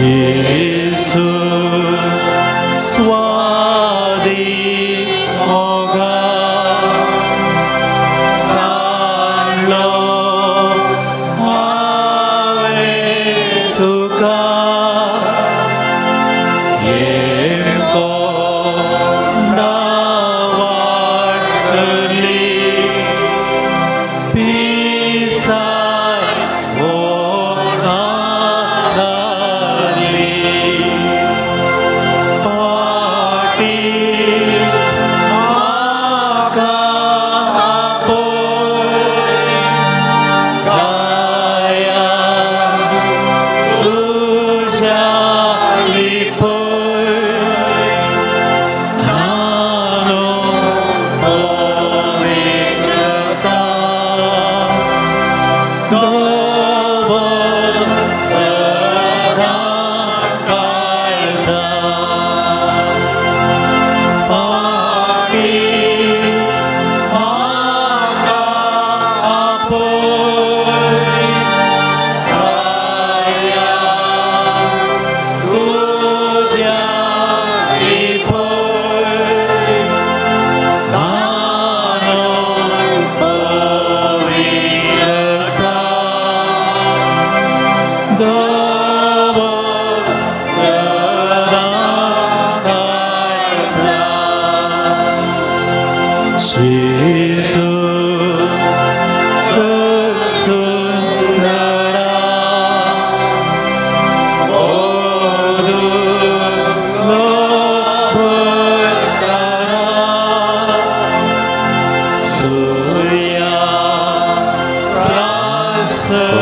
जेजू स्वादी मोगा सांडलो हांवें तुका येको वाटली पिसाय घाली पाटी म्हाका आपय गाया तुज्या लिपय न्हाणो पवित्रता दवर सदां काळजा पाटी म्हाका आपय गाया तुज्या लिपय न्हाणो पवित्रता दवर सदां काळजा जेजू सुंदरा ओदू लोभतारा सूर्या प्रासळी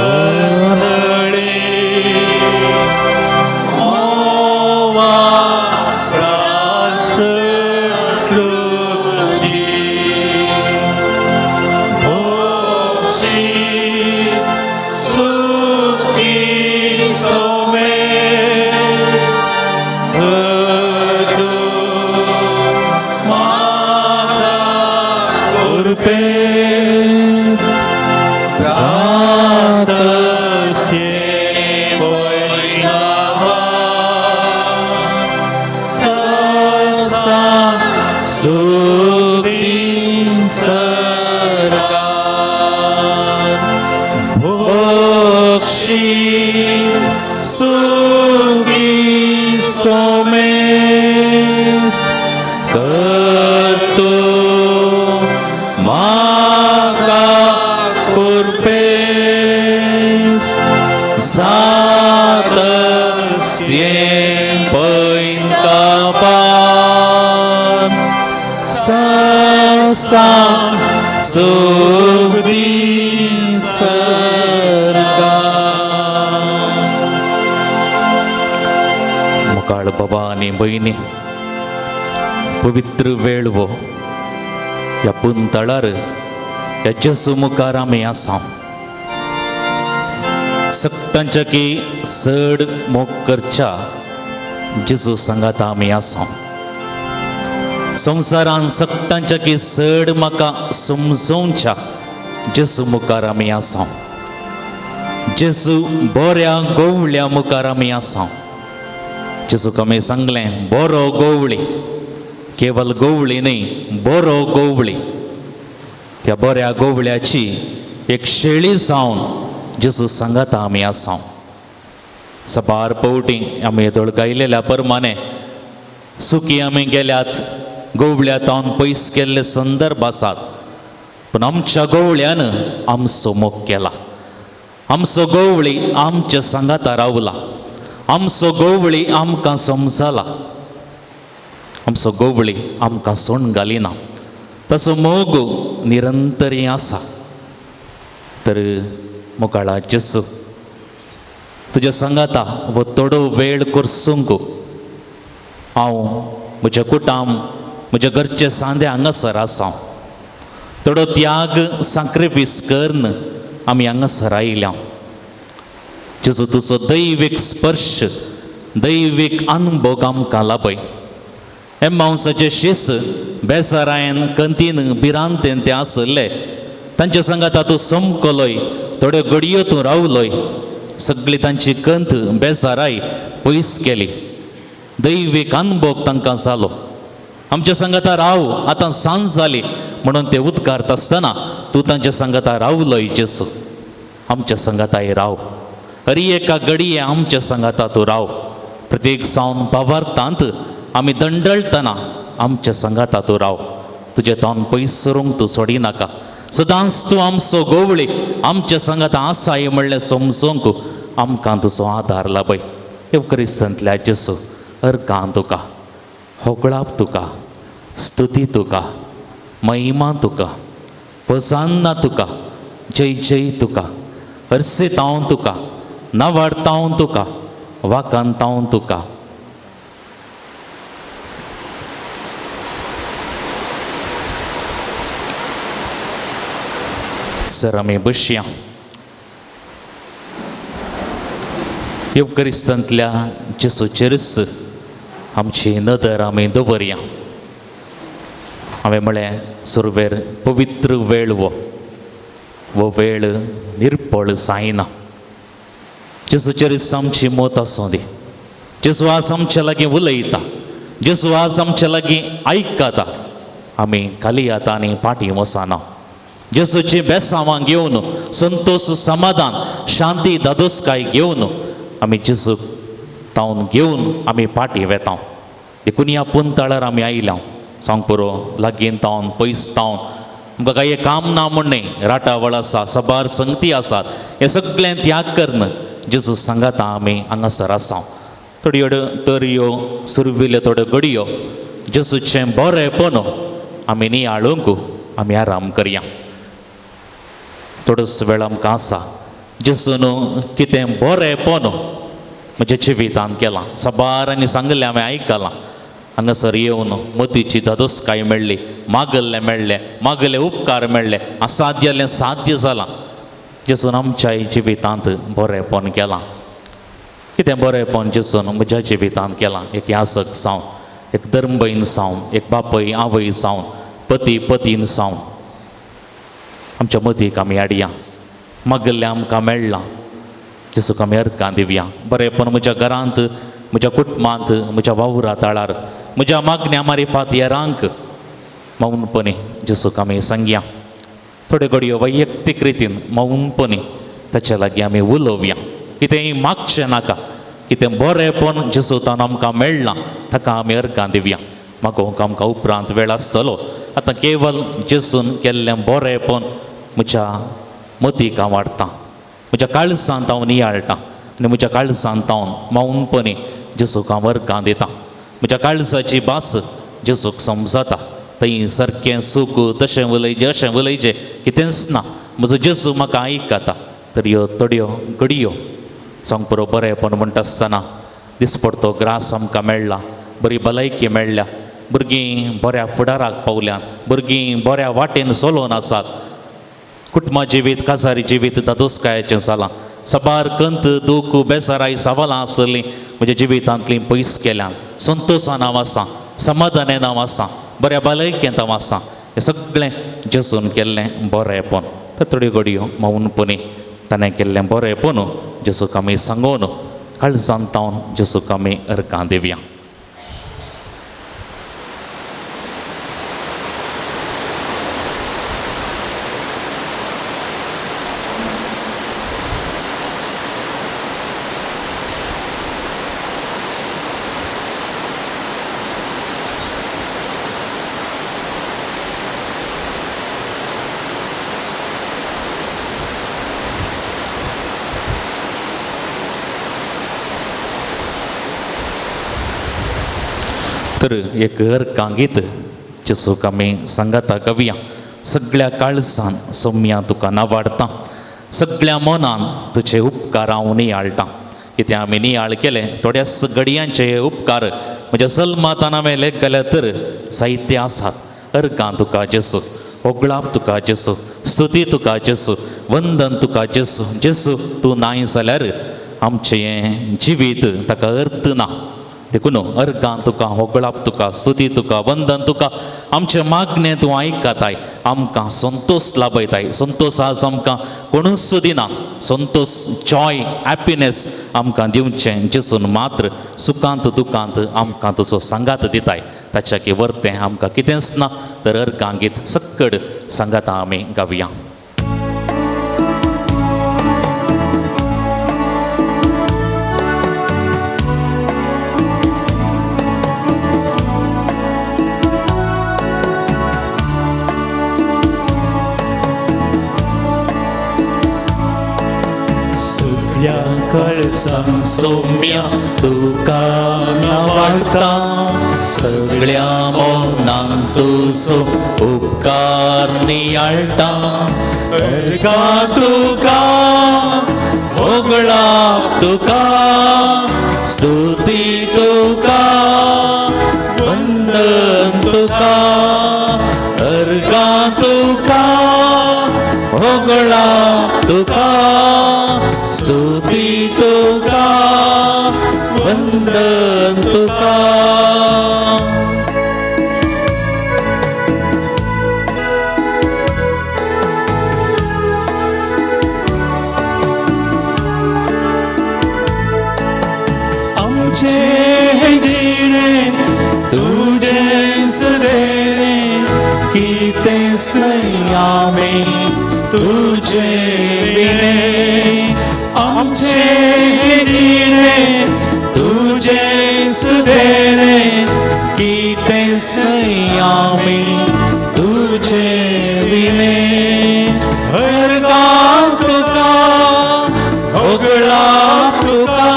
मोवा प्रासृची भोक्षी सुखी सोमेस्त तूं म्हाका कुरपेस्त जातशें पयनावा ससा सुखी सरकार भोक्षी सुखी सोमेस्त तूं म्हाका कुरपेस्त जातशें पैंकाबार ससा सुखदी सरकार. मुखाळ बाबा आनी भयणी, पवित्र वेळ वो ह्या पुंतळार ह्या जेजू मुखार आमी आसा. सगटांच्या की चड मोग करच्या जेजू सांगाता आमी आसा. संवसारान सगटांच्या की चड म्हाका समजोवच्या जेजू मुखार आमी आसा. जेजू बऱ्या गोवळ्या मुखार आमी आसा. जेजूक आमी सांगलें, बरो गोवळी, केवल गोवळी न्हय, बरो गोवळी. त्या बऱ्या गोवळ्याची एक शेळी जावन जेजू सांगाता आमी आसा. सबार पवटी आमी येदोळ गायलेल्या परमाने सुखी आमी गेल्यात, गोवळ्या तावन पयस केल्ले संदर्भ आसात, पूण आमच्या गोवळ्यान आमचो मोग केला. आमचो गोवळी आमच्या सांगाता रावला. आमचो गोवळी आमकां समजला. आमचो गोवळी आमकां सोण घालिना. तसो मोग निरंतरी आसा. तर मुखाळा जेसू, तुज्या सांगाता वो थोडो वेळ करसूंक हांव, म्हज्या कुटाम, म्हज्या घरचे सांदे हांगासर आसा. थोडो त्याग साक्रिफीस करून आमी हांगासर आयल्या. जेजू, तुजो दैवीक स्पर्श, दैवीक अनुभव आमकां लाभय. एम्मावसाचे शीस बेजारायन, कंतीन, भिरांतेन ते आसले. तांच्या सांगाता तूं समकलोय, थोड्यो घडयो तूं रावलोय. सगळी तांची कंत बेजाराय पयस केली. दैवीक अनभोग तांकां जालो. आमच्या सांगाता राव, आतां सांज जाली म्हणून ते उद्गारता आसतना तूं तांच्या सांगाता रावलोय जेसू. आमच्या सांगाताय राव, हरी एका घडये आमच्या सांगाता तूं राव. प्रत्येक सावन भावार्थांत आमी दंडळटना आमच्या सांगाता तूं राव. तुजें तोंड पयस सरूंक तूं सोडिनाका. सदांच तूं आमचो गोवळी आमच्या सांगाता आसाय म्हणलें समजूंक आमकां तुजो आदार लाभय. येवक्रिस्तांतल्या जेसू अर्गां तुका, होगळाप तुका, स्तुती तुका, महिमा तुका, होसान्ना तुका, जय जय तुका, हर्सेतांव तुका, नावाडतांव तुका, वाकांतांव तुका. सर आमी बसया. येवक्रिस्तांतल्या जेसूचेरच आमची नदर आमी दवरया. हांवें म्हळें सुरवेर पवित्र वेळ हो, हो वेळ निर्पळ जायना. जेसूचेरच आमची मत आसूं दी. जेजू आज आमच्या लागीं उलयता, जेजू आज आमच्या लागीं आयकता. आमी खाली आनी फाटीं वचना. जेजूची बेसांवां घेवन संतोश, समाधान, शांती, धादोसकाय घेवन आमी जेजूक तावन घेवन आमी फाटीं वेता. देखून ह्या पुंतळार आमी आयल्या. सांग पुरो, लागीं तावन पयस तावन आमकां कांय काम ना म्हण न्हय, राटावळ आसा, साबार संगती आसात, हें सगळें त्याग करून जेजू सांगाता आमी हांगासर आसा. थोड्यो तरयो सुरविल्यो थोड्यो घडयो जेजूचें बरेंपण आमी नियाळूंक आमी आराम करया. थोडोच वेळ आमकां आसा. जेजून कितें बरेंपण म्हज्या जिवितांत केलां, साबारांनी सांगलें, हांवें आयकलां. हांगासर येवन मतीची धादोसकाय मेळ्ळी, मागल्लें मेळ्ळें, मागले उपकार मेळ्ळे, असाध्यालें साध्य जालां. जेजून आमच्याय जिवितांत बरेंपण केलां. कितें बरेंपण जेजून म्हज्या जिवितांत केलां. एक यासक जावन, एक धर्मभयण जावन, एक बापय आवय जावन, पती पतीन जावन आमच्या मतीक आमी हाडया. मागल्लें आमकां मेळ्ळां, जेजूक आमी अर्कां दिवया. बरेंपण म्हज्या घरांत, म्हज्या कुटुंबांत, म्हज्या वावरा ताळार, म्हज्या मागण्या मारिफात येरांक मौनपणी जेजूक आमी सांगया. थोड्यो घडयो वैयक्तीक रितीन मौनपणी ताच्या लागीं आमी उलोवया. कितेंय मागचें नाका, कितें बरेंपण जेजूतान आमकां मेळ्ळां ताका आमी अर्कां दिवया. मागोवंक आमकां उपरांत वेळ आसतलो. आतां केवल जेजून केल्लें बरेंपण म्हज्या मतीक हांव हाडटा, म्हज्या काळजांत हांव नियाळटा आनी म्हज्या काळजांत हांव मौनपणी जेजूक हांव अर्कां दिता. म्हज्या काळजाची भास जेजूक समजता. थंय सारकें सूख तशें उलयचें अशें उलयचें कितेंच ना. म्हजो जेजू म्हाका आयकता. तर ह्यो थोड्यो घडयो सांग पुरो. बरेंपण म्हणटा आसतना दिसपडतो ग्रास आमकां मेळ्ळा, बरी भलायकी मेळ्ळ्या, भुरगीं बऱ्या फुडाराक पावल्यात, भुरगीं बऱ्या वाटेन चलोवन आसात, कुटुंबा जिवीत काजारी जिवीत धादोसकायेचें जालां. साबार कंत दूख बेजाराय सवालां आसलीं म्हज्या जिवितांतलीं पयस केल्यान. संतोशान हांव आसा, समाधानान हांव आसा, बऱ्या भलायकेंत हांव आसा. हें सगळें जेजून केल्लें बरेंपण. तर थोड्यो घडयो मौनपणी ताणें केल्लें बरेंपण जेजूक आमी सांगून काळजांत तावन जेजूक आमी अर्कां दिवया. तर एक अर्कां गीत जेजूक आमी सांगाता गावया. सगळ्या काळजान सोम्या तुका नावाडटा, सगळ्या मनान तुजे उपकार हांव नियाळटा. कितें आमी नियाळ केले थोड्याच घडयांचे उपकार म्हज्या जल्मातान हांवें लेख घाल्यार तर साहित्य आसात. अर्कां तुका जेजू, होगळाप तुका जेजू, स्तुती तुका जेजू, वंदन तुका जेजू. जेजू तूं नाय जाल्यार आमचें हें जिवीत ताका अर्थ ना. देखून अर्गां तुका, होगळाप तुका, स्तुती तुका, वंदन तुका. आमचें मागणें तूं आयकताय, आमकां संतोश लाभयताय. संतोश आज आमकां कोणूच दिना. संतोश, जॉय, हॅपिनेस आमकां दिवचें जेसून मात्र. सुखांत दुखांत आमकां तुजो सांगात दिताय. ताच्या की वर्तें आमकां कितेंच ना. तर अर्गां गीत सक्कड सांगाता आमी गावया. सगळ्या कळसां सोम्या तुका नावाडटा, सगळ्या मनान तुजो उपकार नियाळटा. अर्गां तुका, होगळाप तुका, स्तुती तुका, वंदन तुका. अर्गां तुका, होगळाप तुका, स्तुती तुका, वंदन तुका. आमचे जिणे तुजेंच देणे, कितेंच न्हय आमी तुजे विणे. आमचे जिणे तुजेंच देणे, कितेंच न्हय आमी तुजे विणे. अर्गां तुका, होगळाप तुका,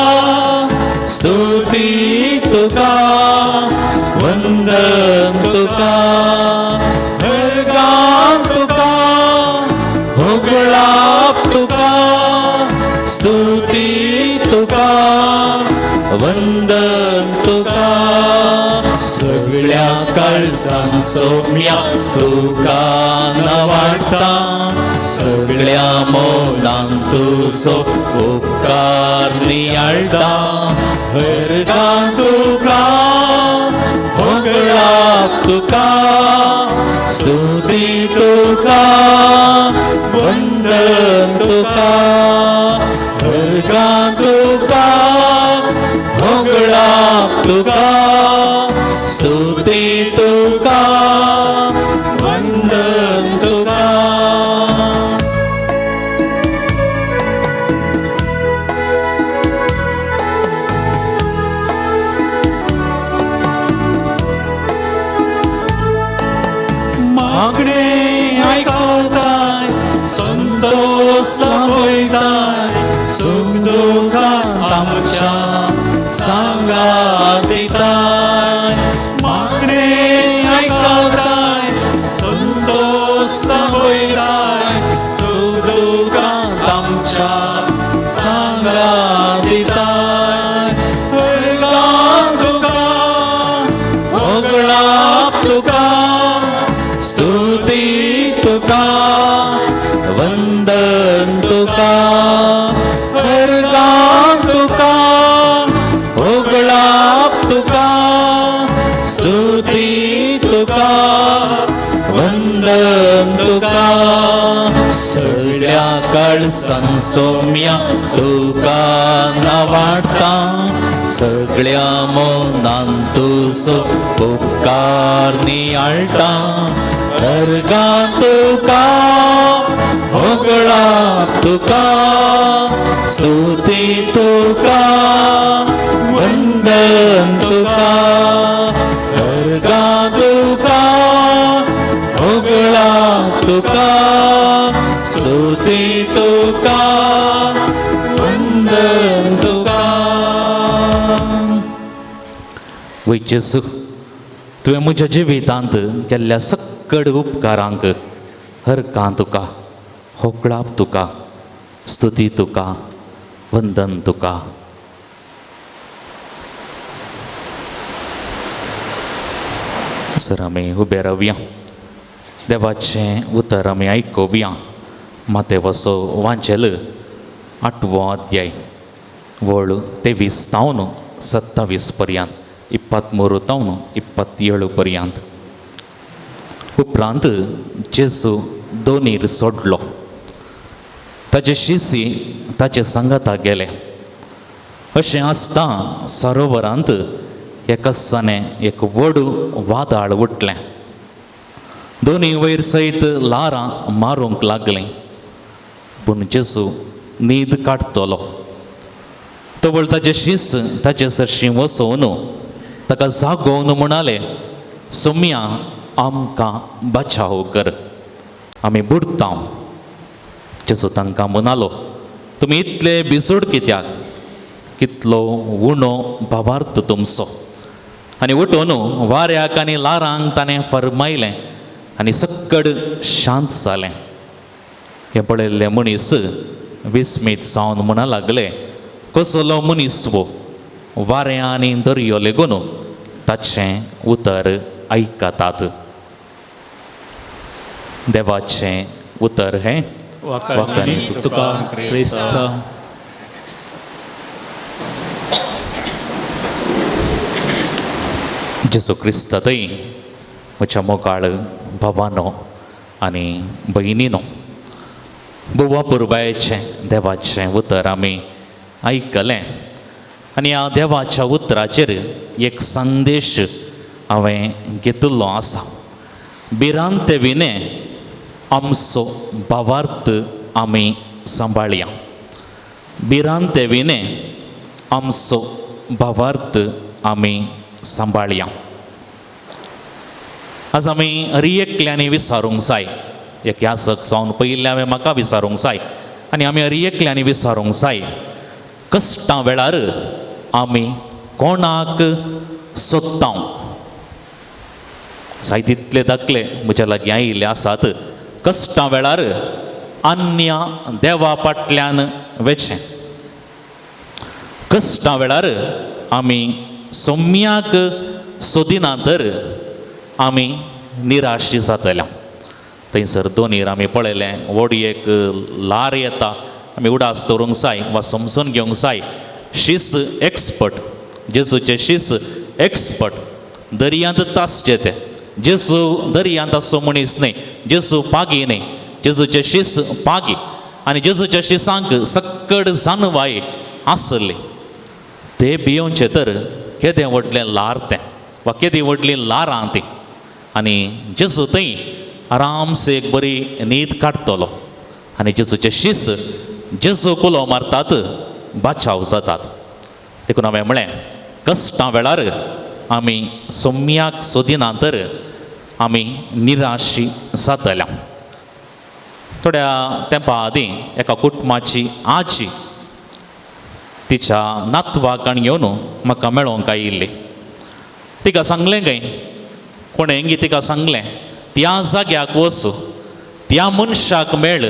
स्तुती तुका, वंदन तुका. अर्गां तुका, होगळाप तुका, स्तुती तुका, वंदन तुका. सगळ्या काळजान सोम्या तुका नवाडटा, सगळ्या मनान तुजो उपकार नियाळटा. अर्गां तुका, होगळाप तुका, स्तुती तुका, वंदन तुका. अर्गां तुका, होगळाप तुका, स्तुती तुका, वंदन तुका. मागणे आयकताय, संतोष लाभयताय, सुख दुखांत आमच्या सांगात दिताय. मागणे आयकताय, संतोष लाभयताय, सुख दुखांत आमच्या सांगात दिताय. अर्गां तुका, होगळाप तुका, स्तुती तुका, वंदन तुका. अर्गां तुका, होगळाप तुका, स्तुती तुका, वंदन तुका. सगळ्या काळजान सोम्या तुका नावाडटा, सगळ्या मनान तुजो उपकार नियाळटा. अर्गां तुका, होगळाप तुका, स्तुती तुका, वंदन तुका. अर्गां तुका, होगळाप तुका, स्तुती तुका, वंदन तुका. वय जेजू, तुवें म्हज्या जिवितांत केल्ल्या सक्कड उपकारांक हरकां तुका, होगळाप तुका, स्तुती तुका, वंदन तुका. सर आमी उबे रावया, देवाचें उतर आमी आयकुया. मातेवसो वांचेल 8वो अध्याय वळ 23 तावन 27 पर्यंत. 23 ತಾವನು 27 पर्यंत. उपरांत जेजू दोनीर सोडलो. ताचे शिसी ताचे सांगाता गेले. अशें आसता सरोवरांत एका साने एक व्हड वादळ उठलें. दोनी वयर सयत ल्हारां मारूंक लागलीं. पूण जेजू न्हीद काडटलो. तवळ ताचे शीस ताचे सरशीं वसोवन ताका जागोवन म्हणाले, सोम्या आमकां बचाव कर, आमी बुडता. जेजू तांकां म्हणालो, तुमी इतले भिजूड कित्याक? कितलो उणो भावार्थ तुमचो. आनी उठोवन वाऱ्याक आनी ल्हारांक ताणें फरमायलें आनी सक्कड शांत जालें. हें पळयल्ले मनीस विस्मीत जावन म्हणा लागले, कसलो मनीस वो, वारें आनी दर्यो लेगून ताचें उतर आयकतात. देवाचें उतर हें वाखाणीं तुका क्रिस्ता. जेजू क्रिस्ता थंय म्हज्या मोगाळ भावानो आनी भयणीनो, भोव पुरबायेचें देवाचें उतर आमी आयकलें आनी ह्या देवाच्या उतराचेर एक संदेश हांवें घेतिल्लो आसा. भिरांते विणें आमचो भावार्थ आमी सांबाळया. भिरांते विणें आमचो भावार्थ आमी सांबाळया. आज आमी हर एकल्यांनी विचारूंक जाय. एक यासक जावन पयिल्लें हांवें म्हाका विचारूंक जाय आनी आमी हर एकल्यांनी विचारूंक जाय, कश्टां वेळार आमी कोणाक सोदता? जाय तितले दाखले म्हज्या लागीं आयिल्ले आसात. कश्टां वेळार अन्य देवा फाटल्यान वेचें. कश्टां वेळार आमी सोम्याक सोदिना तर आमी निराश जातले. थंयसर दोनीर आमी पळयलें, व्हड एक ल्हार येता, आमी उडास दवरूंक जाय वा समजून घेवंक जाय. शीस एक्सपर्ट, जेजूचे शीस एक्सपर्ट, दर्यांत तासचे ते. जेजू दर्यांत आसचो मनीस न्हय, जेजू पागी न्हय, जेजूचे शीस पागी आनी जेजूच्या शिसांक सक्कड जानवाय आसली. ते भियोवचे तर केदें व्हडलें ल्हार तें वा केदी व्हडलीं ल्हारां तीं. आनी जेजू थंय आरामसे एक बरी न्हीद काडटलो आनी जेजूचे शीस जेजू कुलो मारतात, बाचाव जातात. देखून हांवें म्हळें, कश्टां वेळार आमी सोम्याक सोदिना तर आमी निराशी जातल्या. थोड्या तेंपा आदीं एका कुटुंबाची आजी तिच्या नातवाक आनी घेवन म्हाका मेळोंक आयिल्ली. तिका सांगलें खंय कोणें तिका सांगलें, त्या जाग्याक वच, त्या मनशाक मेळ,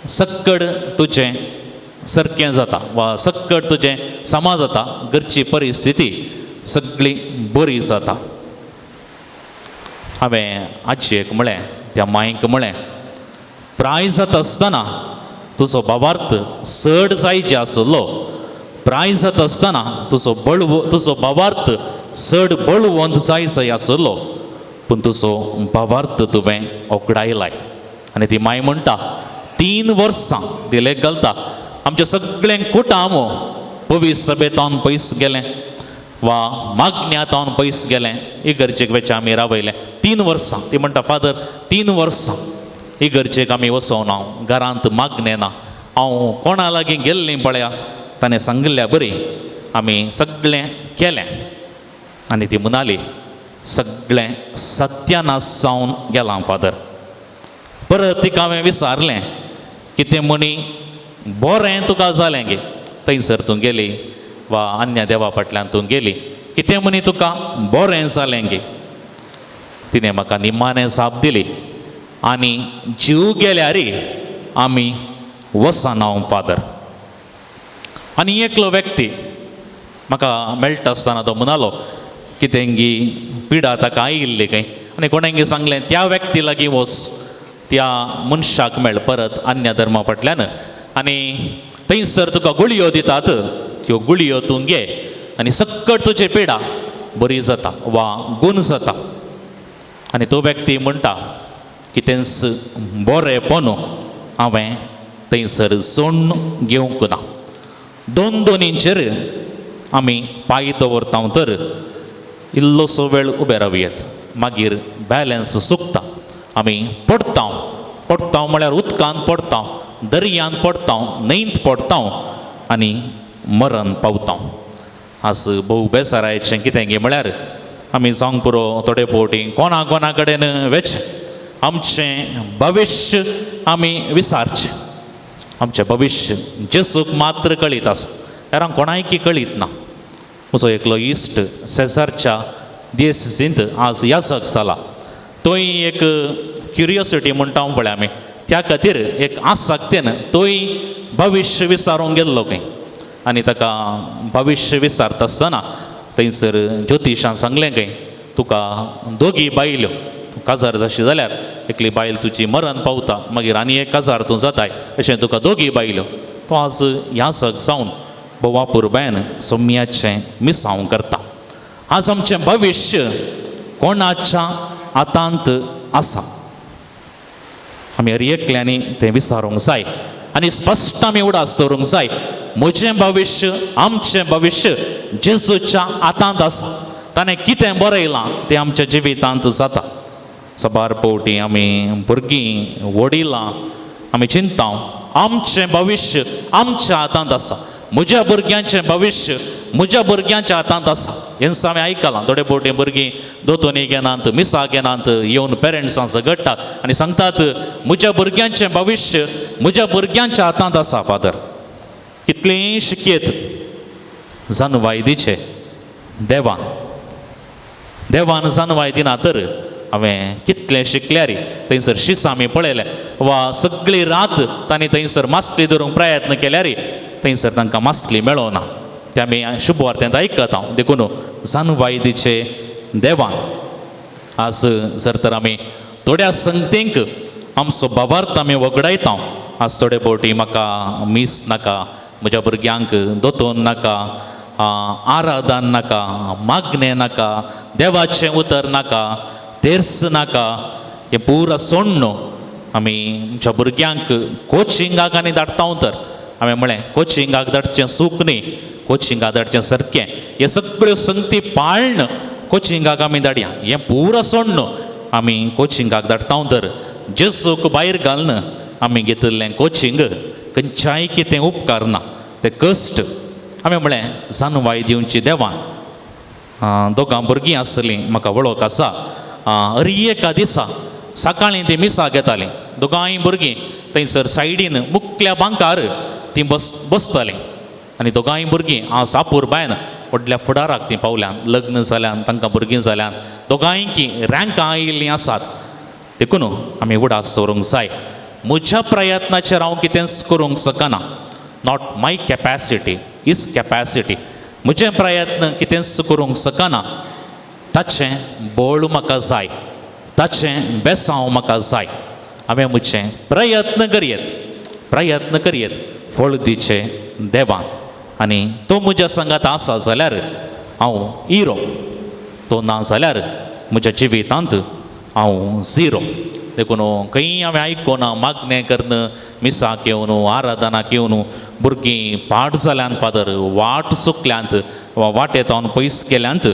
सक्कड तुजें सारकें जाता वा सक्कड तुजें समा जाता, घरची परिस्थिती सगळी बरी जाता. हांवें आजयेक म्हळें, त्या मांयक म्हळें, प्राय जाता आसतना तुजो भावार्थ चड जायचे आसलो, प्राय जाता आसतना तुजो बळव तुजो भावार्थ चड बळवंत जाय जाय आसलो, पूण तुजो भावार्थ तुवें ओगडायलाय. आनी ती माय म्हणटा, 3 वर्सां ती लेख घालता, आमचें सगळें कुटाम पवीस सभेतावन पयस गेलें वा मागण्यांतावन पयस गेलें, इगर्जेक वेचें आमी रावयलें 3 वर्सां. ती म्हणटा, फादर 3 वर्सां इगर्जेक आमी वचोना, घरांत मागणें ना, हांव कोणा लागीं गेल्लीं पळया, ताणें सांगिल्ल्या बरी आमी सगळें केलें. आनी ती म्हणाली, सगळें सत्यानाश जावन गेलां फादर. परत तिका हांवें विचारलें, कितें म्हणी बरें तुका जालें गे, थंयसर तूं गेली वा अन्य देवा फाटल्यान तूं गेली, कितें म्हणी तुका बरें जालें गे? तिणें म्हाका निमाणें जाप दिली, आनी जीव गेल्यार आमी वचना फादर. आनी एकलो व्यक्ती म्हाका मेळटा आसतना तो म्हणालो, कितेंगी पिडा ताका आयिल्ली खंय, आनी कोणेंगी सांगलें त्या व्यक्ती लागीं वच, त्या मनशाक मेळ परत अन्य धर्मा फाटल्यान, आनी थंयसर तुका गुळयो दितात, त्यो गुळयो तूं घे आनी सक्कट तुजे पिडा बरी जाता वा गूण जाता. आनी तो व्यक्ती म्हणटा कितेंच बरेंपण हांवें थंयसर जोडून घेवंक ना. दोन दोनींचेर आमी पांय दवरता तर इल्लोसो वेळ उबे रावयेत, मागीर बॅलन्स चुकता, आमी पडटा. पडटा म्हळ्यार उदकांत पडटा, दर्यांत पडटा, न्हंयत पडटा आनी मरण पावता. आज भोव बेजारायचें कितें गे म्हळ्यार आमी जावंक पुरो थोडे फावटी कोणा कोणा कडेन वेचें, आमचें भविश्य आमी विसारचें. आमचें भविश्य जेसूक मात्र कळीत आसा, हेरांक कोणायकी कळीत ना. म्हजो एकलो इश्ट शेजारच्या देसींत आज याजक जाला, तोय एक क्युरियोसिटी म्हणटा पळय आमी, त्या खातीर एक आसक्तेन तोय भविश्य विसारूंक गेल्लो खंय. आनी ताका भविश्य विसारता आसतना थंयसर ज्योतिशान सांगलें खंय, तुका दोगी बायल्यो, काजार जाशी जाल्यार एकली बायल तुजी मरण पावता, मागीर आनी एक काजार तूं जाताय, अशें तुका दोगी बायल्यो. तो आज याजक जावन भोवा पुरबायन सोम्याचें मिसांव करता. आज आमचें भविश्य कोणाच्या हातांत आसा, आमी हर एकल्यांनी तें विचारूंक जाय आनी स्पश्ट आमी उडास दवरूंक जाय. म्हजें भविश्य, आमचें भविश्य जेजूच्या हातांत आसा. ताणें कितें बरयलां तें आमच्या जिवितांत जाता. साबार फावटी आमी भुरगीं वडिलां आमी चिंता आमचें भविश्य आमच्या हातांत आसा, म्हज्या भुरग्यांचें भविश्य म्हज्या भुरग्यांच्या हातांत आसा. हेंच हांवें आयकलां. थोडे फावटी भुरगीं दोतोनी घेनात, मिसाक घेनात, येवन पेरंट्सां झगडटात आनी सांगतात म्हज्या भुरग्यांचें भविश्य म्हज्या भुरग्यांच्या हातांत आसा. फादर कितलींय शिकयत जानवाय दिचे देवान, देवान जानवाय दिना तर हांवें कितलें शिकल्यार थंयसर शिस आमी पळयलें वा सगळी रात तांणी थंयसर मासली धरूंक प्रयत्न केल्यार थंयसर तांकां मासली मेळोना. ते आमी शुभवार्तेंत आयकता हांव. देखून जानवाय दिचे देवान. आज जर तर आमी थोड्या संगतींक आमचो भावार्थ आमी वगडायता. आज थोडे फावटी म्हाका मीस नाका, म्हज्या भुरग्यांक दोतोन नाका, आराधन नाका, मागणें नाका, देवाचें उतर नाका, तेर्स नाका, हें पुरा सोडून आमी आमच्या भुरग्यांक कोचिंगाक आनी धाडटा. तर हांवें म्हळें कोचिंगाक धाडचें सूख न्ही, कोचिंगाक धाडचें सारकें. हे सगळ्यो संगती पाळण कोचिंगाक आमी धाडया, हें पुरा सोडून आमी कोचिंगाक धाडटा. तर जेजूक भायर घालून आमी घेतिल्लें कोचिंग खंयच्याय कितें उपकारना, तें कश्ट. हांवें म्हळें जानवाय दिवची देवान. दोगां भुरगीं आसलीं, म्हाका वळख आसा. हर एका दिसा सकाळीं तीं मिसाक येतालीं, दोगांय भुरगीं थंयसर सायडीन मुकल्या बांकार तीं बसतालीं आनी दोगांय भुरगीं आज आपूरबायन व्हडल्या फुडाराक तीं पावल्यान, लग्न जाल्यान, तांकां भुरगीं जाल्यान, दोगांयकी रँकां आयिल्लीं आसात. देखून आमी उडास दवरूंक जाय. म्हज्या प्रयत्नाचेर हांव कितेंच करूंक शकना, not my capacity, his capacity. म्हजे प्रयत्न कितेंच करूंक शकना, ताचें बळ म्हाका जाय, ताचें बेसांव म्हाका जाय. हांवें म्हजें प्रयत्न करयेत, प्रयत्न करयेत, फळ दिचें देवान. आनी तो म्हज्या सांगात आसा जाल्यार हांव हिरो, तो ना जाल्यार म्हज्या जिवितांत हांव झिरो. देखून खंय हांवें आयकोना मागणें करून मिसाक येवन आराधनाक येवन भुरगीं पाठ जाल्यांत फादर, वाट चुकल्यांत वा वाटेत हांव पयस गेल्यांत,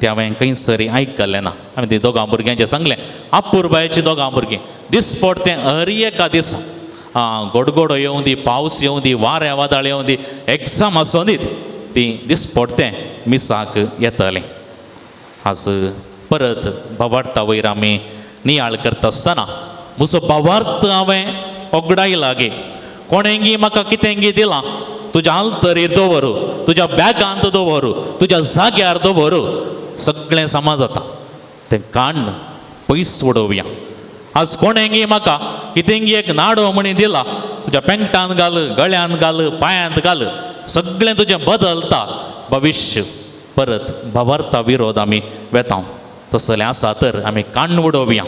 तें हांवें खंयसर आयकलें ना. हांवें ती दोगां भुरग्यांचें सांगलें, आपुरबायेचीं दोगां भुरगीं दिसपट तें हर एका दिसा गोडगोडो येवं दी, पावस येवं दी, वारें वादळ येवं दी, एग्जाम आसूं दीत, ती दिसपट तें मिसाक येतालें. आज परत भावार्था वयर आमी नियाळ करता आसतना म्हजो भावार्थ हांवें ओगडायला गे. कोणेंगी म्हाका कितेंगी दिलां, तुज्या आल्तरीर दवर, तुज्या बॅगांत दवर, तुज्या जाग्यार दवर, सगळें समा जाता, तें काण्ण पयस उडोवया. आज कोणेंगी म्हाका कितेंगी एक नाडो म्हणी दिला, तुज्या पेंटान घाल, गळ्यान घाल, पांयांत घाल, सगळें तुजें बदलता भविश्य. परत भावार्था विरोध आमी वेता. तसलें आसा तर आमी काण्ण उडोवया.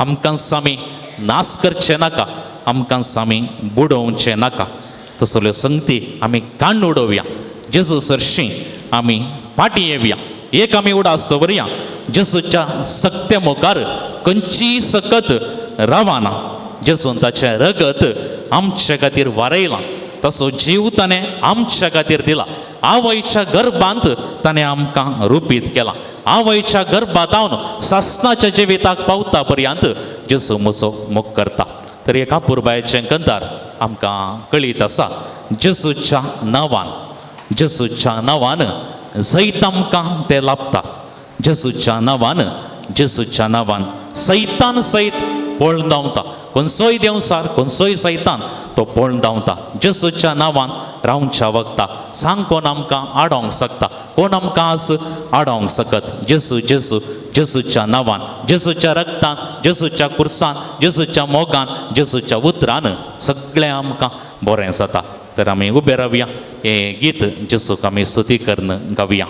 आमकां आमी नाश करचें नाका, आमकां आमी बुडोवचें नाका, तसल्यो संगती आमी काण्ण उडोवया. जेजू सरशीं आमी फाटीं येवया. एक आमी उडास दवरया, जेजूच्या सक्ते मुखार खंयचीय सकत रावना. जेजून ताचें रगत आमचे खातीर वारयलां, तसो जीव ताणें आमच्या खातीर दिला. आवयच्या गर्भांत ताणें आमकां रुपीत केलां. आवयच्या गर्भांत हांव सासणाच्या जिविताक पावता पर्यंत जेजू म्हजो मोग करता. तर एका पुरबायचें कंतार आमकां कळीत आसा, जेजूच्या नांवान, जेजूच्या नांवान जैत आमकां तें लाभता. जेजूच्या नांवान, जेजूच्या नांवान सैतान सैत पळून धांवता. खंयचोय देंवसार, खंयचोय सैतान तो पळून धांवता. जेजूच्या नांवान रावच्या वखता सांग कोण आमकां आडोवंक शकता, कोण आमकां आज आडोवंक शकत. जेजू जेजू जेजूच्या नांवान, जेजूच्या रक्तान, जेजूच्या कुर्सान, जेजूच्या मोगान, जेजूच्या उतरान सगळें आमकां बरें जाता. तर आमी उबे रावया, हें गीत जेजूक आमी स्तुती करून गावया.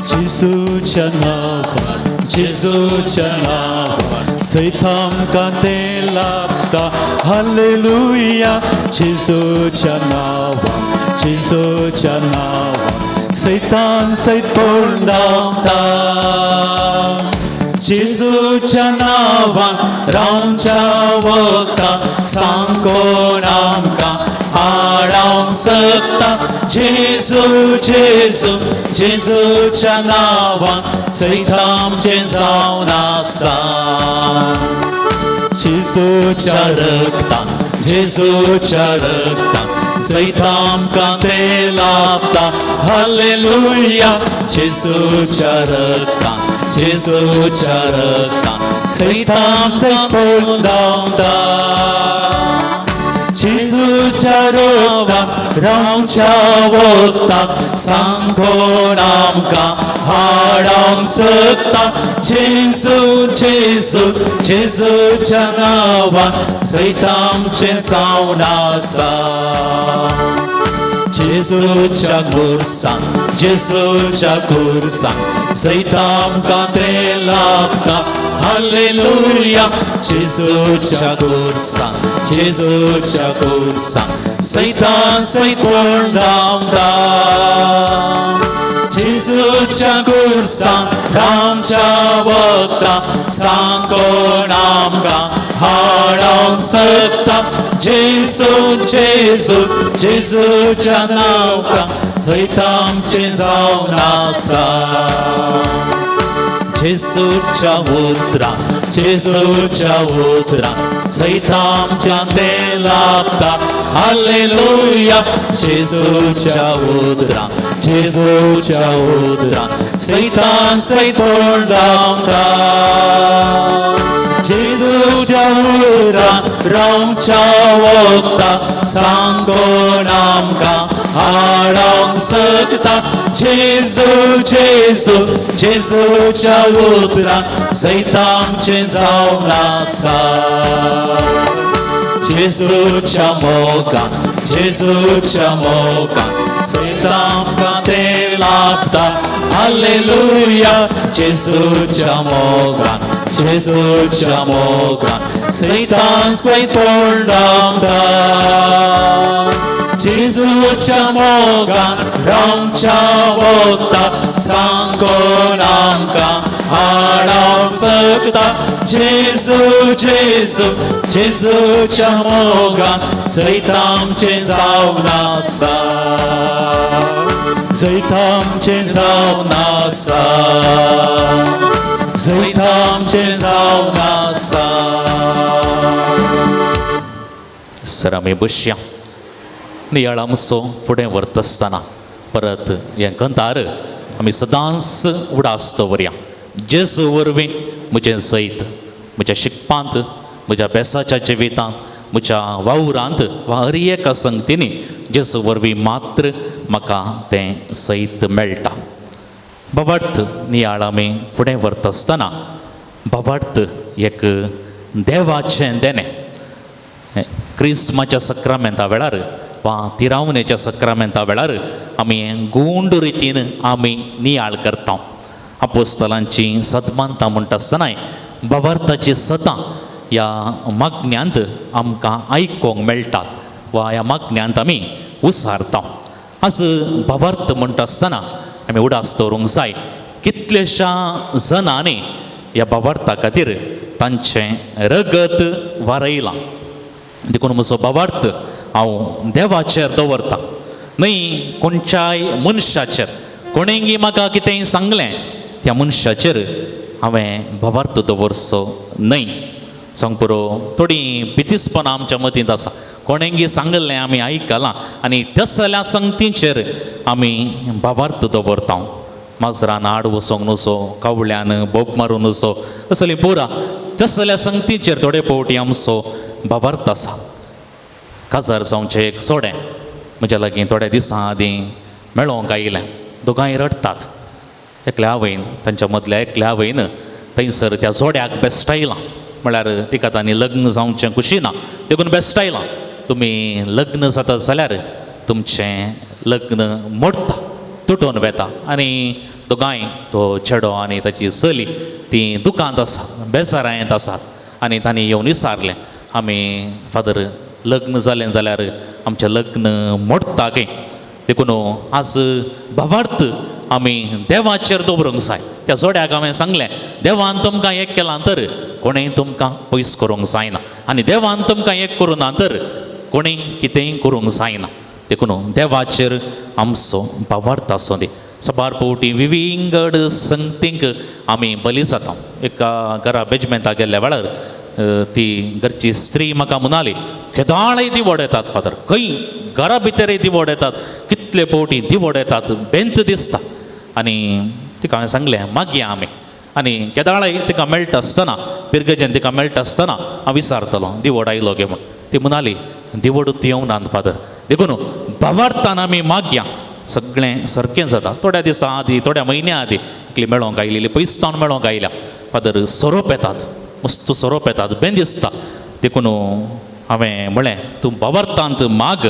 जेजूच्या नांवान, जेजूच्या नांवान सैत आमकां तें लाभता. हालेलुया. जेजूच्या नांवान, जेजूच्या नांवान सैतान सैत पळून धांवता. जेजूच्या नांवान रावच्या वखता सांग कोण आमकां आडावंक शकता. जेजू जेजू जेजूच्या नांवान सैत आमचें जावन आसा. जेजूच्या रक्तान, जेजूच्या रक्तान सैत आमकां तें लाभता. हालेलुया. जेजूच्या रक्तान, जेजूच्या रक्तान सैत आमकां पळून धांवता. जेजूच्या रक्तान रावच्या वखता सांग कोण आमकां हाडोवंक शकता. जेजू जेजू जेजूच्या नांवान सैत आमचें जावन आसा. जेजूच्या खुर्सान, जेजूच्या खुर्सान सैत आमकां तें लाभता. हालेलुया. जेजूच्या खुर्सान, जेजूच्या खुर्सान सैतान सैत पळून धांवता. जेजूच्या खुर्सान रावच्या वखता सांग कोण आमकां हाडोवंक शकता. जेजू जेजू जेजूच्या नांवान सैत आमचें जावन आसा. जेजूच्या उतरान, जेजूच्या उतरान सैत आमच्या तें लाभता. हालेलुया. जेजूच्या उतरान, जेजूच्या उतरान सैतान सैत पळून धांवता. जेजूच्या उतरान रावच्या वखता सांग कोण आमकां हाडोवंक शकता. जेजू जेजू जेजूच्या उतरान सैत आमचें जावन आसा. जेजूच्या मोगान, जेजूच्या मोगान सैत आमकां तें लाभता. हालेलुया. जेजूच्या मोगान, जेजूच्या मोगान सैतान सैत पळून धांवता. जेजूच्या मोगान रावच्या वखता सांग कोण आमकां हाडोवंक शकता. जेजू जेजू जेजूच्या मोगान सैत आमचें जावन आसा. जैत आमचें जावन आसा. जैत आमचें जावन आसा. सर आमी बसया. नियाळ आमचो फुडें व्हरता आसतना परत हें कंतार आमी सदांच उडास दवरया. जेजू वरवीं म्हजें जैत म्हज्या शिकपांत, म्हज्या अभ्यासाच्या जिवितांत, म्हज्या वावरांत वा हर एका संगतींनी जेजू वरवीं मात्र म्हाका तें जैत मेळटा. बाबार्थ नियाळ आमी फुडें व्हरता आसतना बाबार्थ एक देवाचें देणें. क्रिस्माच्या सक्रामेंता वेळार वा तिरावनेच्या सक्रामेंता वेळार आमी गुंड रितीन आमी नियाळ करता. आपोस्तलांची सदमानता म्हणटा आसतनाय भावार्थाची सतां ह्या मागण्यांत आमकां आयकूंक मेळटात वा ह्या मागण्यांत आमी उसारता. आज भावार्थ म्हणटा आसतना आमी उडास दवरूंक जाय कितलेशा जणांनी ह्या भावार्था खातीर तांचें रगत वारयलां. देखून म्हजो भावार्थ हांव देवाचेर दवरता, न्हय कोणच्याय मनशाचेर. कोणेंगी म्हाका कितेंय सांगलें त्या मनशाचेर हांवें भावार्थ दवरचो न्हय. सांग पुरो, थोडीं भितीसपणां आमच्या मतींत आसा. कोणेंगी सांगिल्लें आमी आयकलां आनी तसल्या संगतींचेर आमी भावार्थ दवरता. माजरान आड वचोंक नुसो, कावळ्यान बोब मारूं नुसो, असली पुरा तसल्या संगतीचेर थोडे फावटी आमचो भावार्थ आसा. काजार जावचें एक सोडें म्हज्या लागीं थोड्या दिसां आदीं मेळोंक आयलें. दोगांय रडटात. एकल्या आवयन, तांच्या मदल्या एकल्या आवयन थंयसर त्या जोड्याक बेस्टायलां, म्हळ्यार तिका तांणी लग्न जावचें खुशी ना देखून बेस्टायलां, तुमी लग्न जाता जाल्यार तुमचें लग्न मोडटा, तुटोवन वेता. आनी दोगांय, तो चेडो आनी ताची चली, तीं दुकांत आसात, बेजारायेंत आसात. आनी तांणी येवन विचारलें, आमी फादर लग्न जालें जाल्यार आमचें लग्न मोडटा गे. देखून आज भावार्थ आमी देवाचेर दवरूंक जाय. त्या जोड्याक हांवें सांगलें, देवान तुमकां एक केलां तर कोणेंय तुमकां पयस करूंक जायना, आनी देवान तुमकां एक करूं ना तर कोणेंय कितेंय करूंक जायना. देखून देवाचेर आमचो भावार्थ आसूं दी. सबार फावटी विविंगड संगतींक आमी बली जाता. एका घरा बेजमेंता गेल्ल्या वेळार ती घरची स्त्री म्हाका म्हणाली, केदाळय दिवड येतात फादर, खंय घरा भितरय दिवड येतात, कितले फावटी दिवड येतात, बेंत दिसता. आनी तिका हांवें सांगलें, मागया आमी. आनी केदाळय तिका मेळटा आसतना, पिरगजेन तिका मेळटा आसतना हांव विचारतलो दिवड आयलो गे म्हूण. ती म्हणाली, दिवडूच येवनात फादर. देखून भावार्थान आमी मागया, सगळें सारकें जाता. थोड्या दिसां आदीं, थोड्या म्हयन्या आदीं एकली मेळोंक आयलेली, पयस सावन मेळोंक आयल्या, फादर सोरोप येतात, मस्त सोरोप येतात, बें दिसता. देखून हांवें म्हळें, तूं भावार्थांत माग.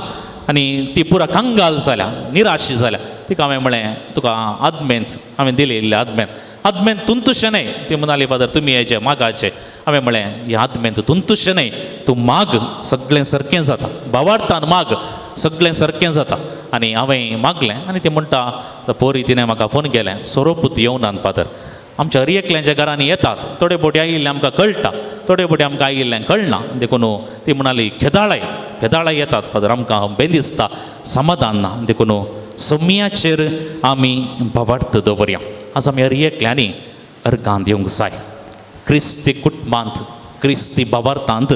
आनी ती पुरा कंगाल जाल्या, निराशी जाल्या. तिका हांवें म्हळें, तुका आदमेंत हांवें दिलेली आदमेंत, आदमेंत तुंतुशें न्हय. ती म्हणाली, फादर तुमी हेजे मागाचे. हांवें म्हळें, ह्या आदमेंत तुंतुशें न्हय, तूं माग, सगळें सारकें जाता. भावार्थान माग, सगळें सारकें जाता. आनी हांवें मागलें आनी ती म्हणटा, पोरी तिणें म्हाका फोन केलें, सोरोपूत येवनात फादर. आमच्या हर एकल्यांच्या घरांनी येतात, थोडे फावटी आयिल्लें आमकां कळटा, थोडे फावटी आमकां आयिल्लें कळना. देखून ती म्हणाली, खेदाळाय खेदाळाय येतात फादर, आमकां बें दिसता, समाधान ना. देखून सोम्याचेर आमी भावार्थ दवरया. आज आमी हर एकल्यांनी अर्गां दिवंक जाय. क्रिस्ती कुटुंबांत, क्रिस्ती भावार्थांत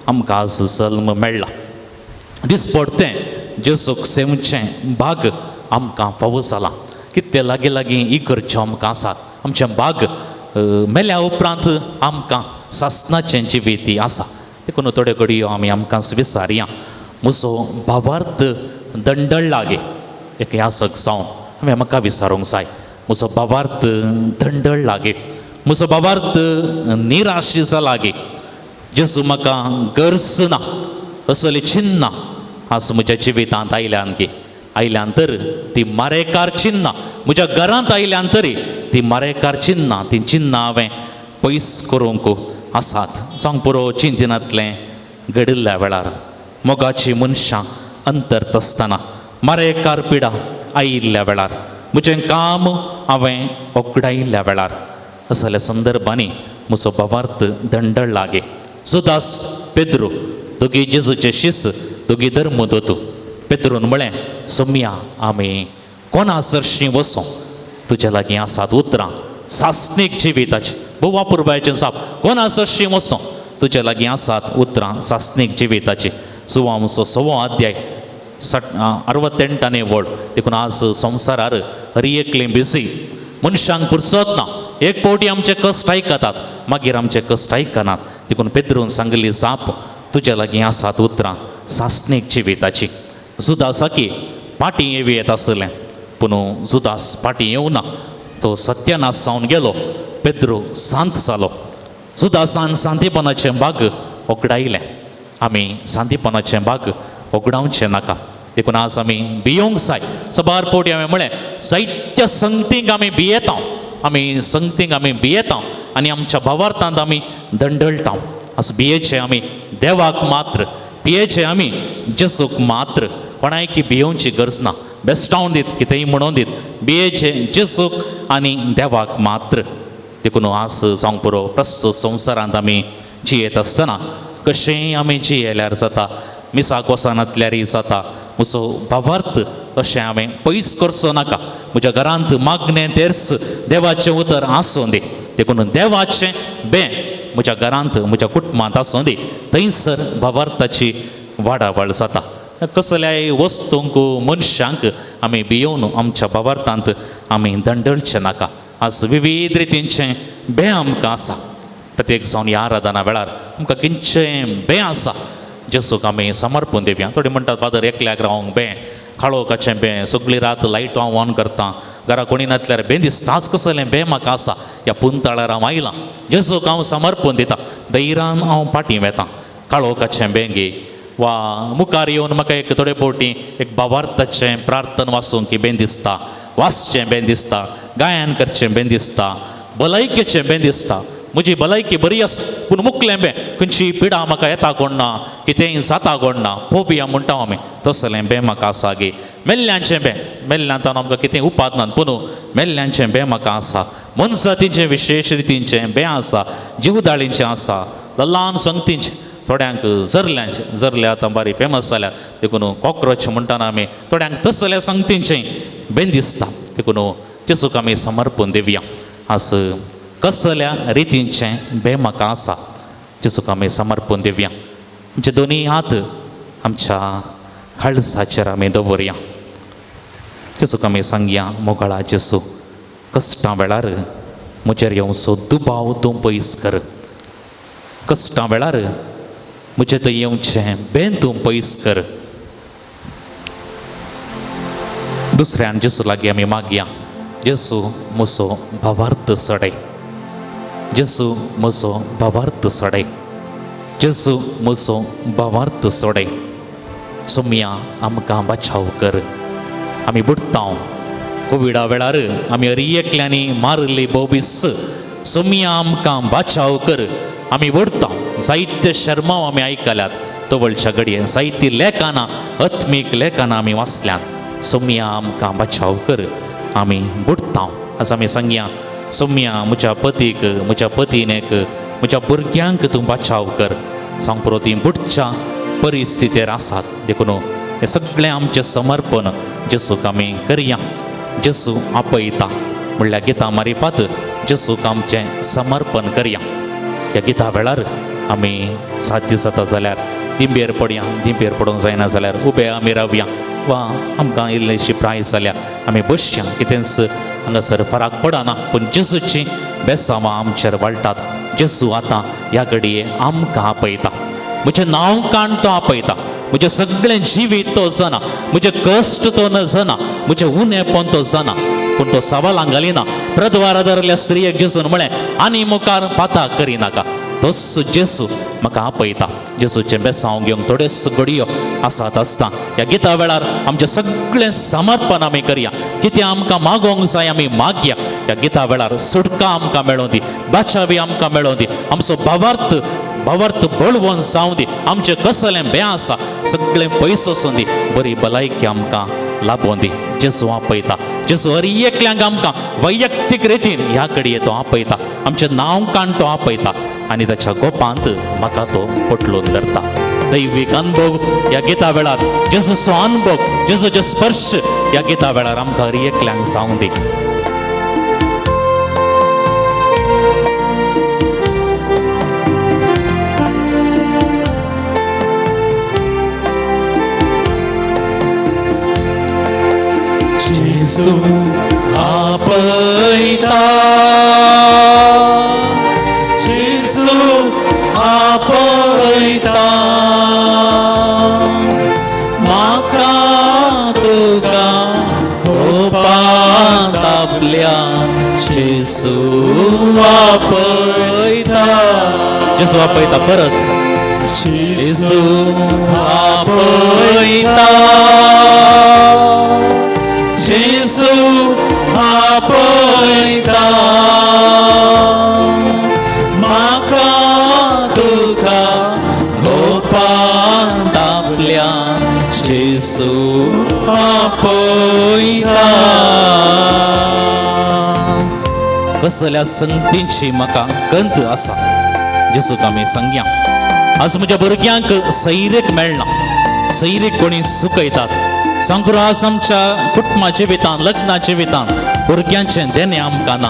आमकां आज जल्म मेळ्ळा. दिसपडतें जेजूक सेवचें भाग आमकां फावो जालां. कितले लागीं लागीं इगर्ज्यो आमकां आसात. आमचें भाग मेल्या उपरांत आमकां सासनाचें जिवीत आसा. देखून थोड्यो घडयो आमी आमकां विचारया, म्हजो भावार्थ दंडळ्ळा गे? एक यासक जावन हांवें म्हाका विचारूंक जाय, म्हजो भावार्थ दंडळ्ळा गे? म्हजो भावार्थ निराशी जाला गे? जेजू म्हाका गरज ना असली चिन्नां आज म्हज्या जिवितांत आयल्यान गे? आयल्यान तर ती मारेकार चिन्नां म्हज्या घरांत आयल्यान तरी ती मारेकार चिन्नां, ती चिन्नां हांवें पयस करूंक आसात. सांग पुरो, चिंतिनांतलें घडिल्ल्या वेळार मोगाची मनशां अंतरत आसतना, मारेकार पिडा आयिल्ल्या वेळार, म्हजें काम हांवें ओगडायिल्ल्या वेळार, असल्या संदर्भांनी म्हजो भावार्थ दंडळ्ळा गे? जुदास, पेद्रू दोगी जेजूचे शिस, दोगी धर्म दोतू. पेद्रून म्हळें, सोम्या आमी कोणा सरशीं वचों? तुज्या लागीं आसात उतरां सासणीक जिविताचें. भोव अपुरबायेचें जाप, कोणा सरशीं वचों? तुज्या लागीं आसात उतरां सासणीक जिविताचीं. सुवांसो सवो अध्याय 68 वळ. देखून आज संवसारार हर एकलें बिजी, मनशांक पुरसत ना. एक फावटी आमचे कश्ट आयकतात, मागीर आमचे कश्ट आयकनात. देखून पेद्रून सांगिल्ली जाप, तुज्या लागीं आसात उतरां सासणीक जिविताची. जुदासाकी पाटी येवी येत आसलें, पूण जुदास पाटी येवना, तो सत्यानाश जावन गेलो. पेद्रू शांत जालो. जुदासान शांतीपणाचें बाग ओगडायलें. आमी शांतीपणाचें बाग ओगडावचें नाका. देखून आज आमी भियोंक जाय. सबार फावटी हांवें म्हळें, जायत्या संगतींक आमी भियेता. आमी संगतींक आमी भियेता आनी आमच्या भावार्थांत आमी दंडळटा. असो भियेचे आमी देवाक मात्र, भियेचे आमी जेसूक मात्र, कोणायकी भियोवची गरज ना. बेस्टावन दीत कितेंय म्हणोन दीत, भियेचे जेसूक आनी देवाक मात्र. देखून आज जावंक पुरो प्रस्तुत संवसारांत आमी जियेत आसतना कशेंय आमी जियेल्यार जाता, मिसाक वचनातल्यारय जाता, म्हजो भावार्थ अशें हांवें पयस करचो नाका. म्हज्या घरांत मागणें तेर्स देवाचें उतर आसूं दी. देखून देवाचें बें म्हज्या घरांत म्हज्या कुटुंबांत आसूं दी, थंयसर भावार्थाची वाडावळ जाता. कसल्याय वस्तूंक मनशांक आमी भियोवन आमच्या भावार्थांत आमी दंडळचें नाका. आज विविध रितींचें बें आमकां आसा. प्रत्येक जावन ह्या आराधना वेळार आमकां कितचें बें आसा जेसूक आमी समर्पण दिवया. थोडी म्हणटात फादर एकल्याक रावंक बें, काळोखाचें बें, सगळी रात लायट हांव ऑन करता, घरा कोणी नातल्यार बें दिसता. आज कसलें बें म्हाका आसा, ह्या पुंताळार हांव आयलां, जेसूक हांव समर्पण दिता, धैर्यान हांव फाटीं वेता. काळोखाचें बें गे वा मुखार येवन म्हाका एक थोडे फावटी एक भावार्थाचें प्रार्थना वाचूंक बें दिसता, वाचचें बें दिसता, गायन करचें बें दिसता, भलायकेचें बें दिसता. म्हजी भलायकी बरी आसा पूण मुकलें बें खंयची पिडा म्हाका येता कोण ना, कितेंय जाता कोण ना, पोवया म्हणटा आमी, तसलें बें म्हाका आसा गे. मेल्ल्यांचें बें, मेल्ल्यांत आमकां कितें उपाद ना, पूण मेल्ल्यांचें बें म्हाका आसा. मनजातींचें विशेश रितींचें बें आसा, जिवदाळींचें आसा, ल्हान संगतींचें, थोड्यांक जरल्यांचें, जरले आतां बारी फेमस जाल्या देखून कॉक्रोच म्हणटाना आमी, थोड्यांक तसल्या संगतींचें बें दिसता. देखून जेसूक आमी समर्पण दिवया. आज कसल्या रितींचें बें म्हाका आसा, जेसूक आमी समर्पण दिवया. आमचे दोनी हात आमच्या काळजाचेर आमी दवरया. जेसूक आमी सांगया, मोगाळा जेसू, कश्टां वेळार म्हजेर येवचो दुबाव तूं पयस कर, कश्टां वेळार म्हजे थंय येवचें बें तूं पयस कर. दुसऱ्यान जेसू लागीं आमी मागया, जेसू म्हजो भावार्थ सडय, जेसू म्हजो भावार्थ सोडय, जेसू म्हजो भावार्थ सोडय. सोमया आमकां बचाव कर. आमी बुडटा कोविडा वेळार आमी हरी एकल्यांनी मारिल्ली बोबीस, सोमया आमकां बचाव कर. आमी बुडटा. जायते शर्माव आमी आयकल्यात तवळच्या घडये, जायती लेखनां आत्मीक लेखनां आमी वाचल्यात. सोमया आमकां बचाव कर, आमी बुडटा. आज आमी सांगया, सोमया म्हज्या पतीक, म्हज्या पतीनेक, म्हज्या भुरग्यांक तूं बचाव कर. सांगपुरो ती बुडच्या परिस्थितीर आसात. देखून हें सगळें आमचें समर्पण जेसूक आमी करया. जेसू आपयता म्हणल्यार गितां मारिफात जेसूक आमचें समर्पण करया. ह्या गिता वेळार आमी साध्य जाता जाल्यार दिंबेर पडया, दिंबेर पडूंक जायना जाल्यार उबे आमी रावया, वा आमकां इल्लीशी प्राय जाल्या आमी बसया, कितेंच हांगासर फरक पडना, पूण जेसूची बेसांवां आमचेर वाळटात. जेसू आतां ह्या घडये आमकां आपयता, म्हजें नांव काण तो आपयता, म्हजें सगळें जिवीत तो जाणा, म्हजें कश्ट तो न जाणा, म्हजें उणेपण तो जाणा, पूण तो सवालांक घालिना. प्रद्वारा धरल्या स्त्रियेक जेसून म्हळें, आनी मुखार पाता करिनाका. तोच जेसू म्हाका आपयता. जेसूचें बेसांव घेवंक थोड्योच घडयो आसात आसता. ह्या गिता वेळार आमचें सगळें समर्पण आमी करया. कितें आमकां मागोवंक जाय आमी मागया. ह्या गिता वेळार सुटका आमकां मेळों दी, बाचावी आमकां मेळों दी, आमचो भावार्थ भावार्थ बळवंत जावं दी, आमचें कसलें बें आसा सगळें पयस वचूं दी, बरी भलायकी आमकां लाबों दी. जेसू आपयता. जेसू हर एकल्यांक आमकां वैयक्तीक रितीन ह्या घडये तो आपयता, आमचें नांव काण तो आपयता आनी ताच्या गोपांत म्हाका तो पोटलून धरता. दैवीक अनुभव ह्या गिता वेळार, जेजूचो अनुभव, जेजूचो स्पर्श ह्या गिता वेळार आमकां हर एकल्यांक जावं दी. जेसू आपयता, जेसू आपयता, म्हाका तुका खोपांत आपल्या जेसू आपयता. जेसू आपयता परत. जेसू आपयता, जेसू आपयता, आपयता. कसल्या संगतींची म्हाका कंत आसा जेसूक आमी सांगया. आज म्हज्या भुरग्यांक सैरेक मेळना, सैरेक कोणी सुकयतात. सांगपुरो आज आमच्या कुटुंबा जिवितान, लग्ना जिवितान भुरग्यांचें देणें आमकां ना.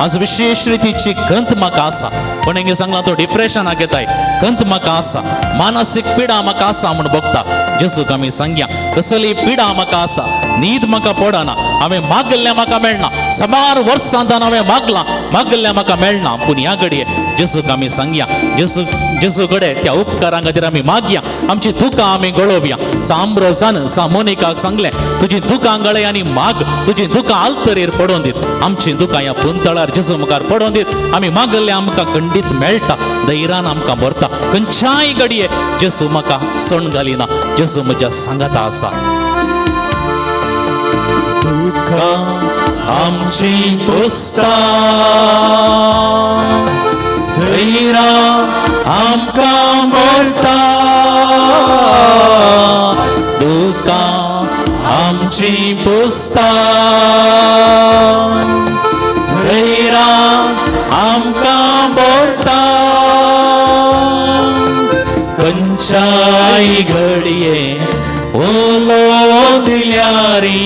आज विशेश रितीची खंत म्हाका आसा. कोणें सांगला तो डिप्रेशनाक येताय, खंत म्हाका आसा, मानसीक पिडा म्हाका आसा म्हूण भोगता. जेसूक आमी सांगया, कसली पिडा म्हाका आसा, न्हीद म्हाका पडना, हांवें मागल्लें म्हाका मेळना, साबार वर्सां हांवें मागलां, मागल्लें म्हाका मेळना. पूण ह्या घडये जेसूक आमी सांगया, जेसू जेसू कडेन त्या उपकारां खातीर आमी मागया, आमची दुकां आमी गळोवया. सांब्रोजान सा मोनिकाक सांगलें, तुजी दुकां गळय आनी माग, तुजी दुकां आल्तरेर पडोवन दीत. आमची दुकां ह्या पुंतळार जेजू मुखार पडोवन दीत. आमी मागल्लें आमकां खंडीत मेळटा, धैर्यान आमकां भरता. खंयच्याय घडये जेजू म्हाका सोण घालिना, जेजू म्हज्या सांगाता आसा. दुकां आमची पुसता, धैर्यान आमकां भरता. दुकां आमची पुसता, धैर्यान आमकां भरता. खंयच्याय घडये उलो दिल्यारी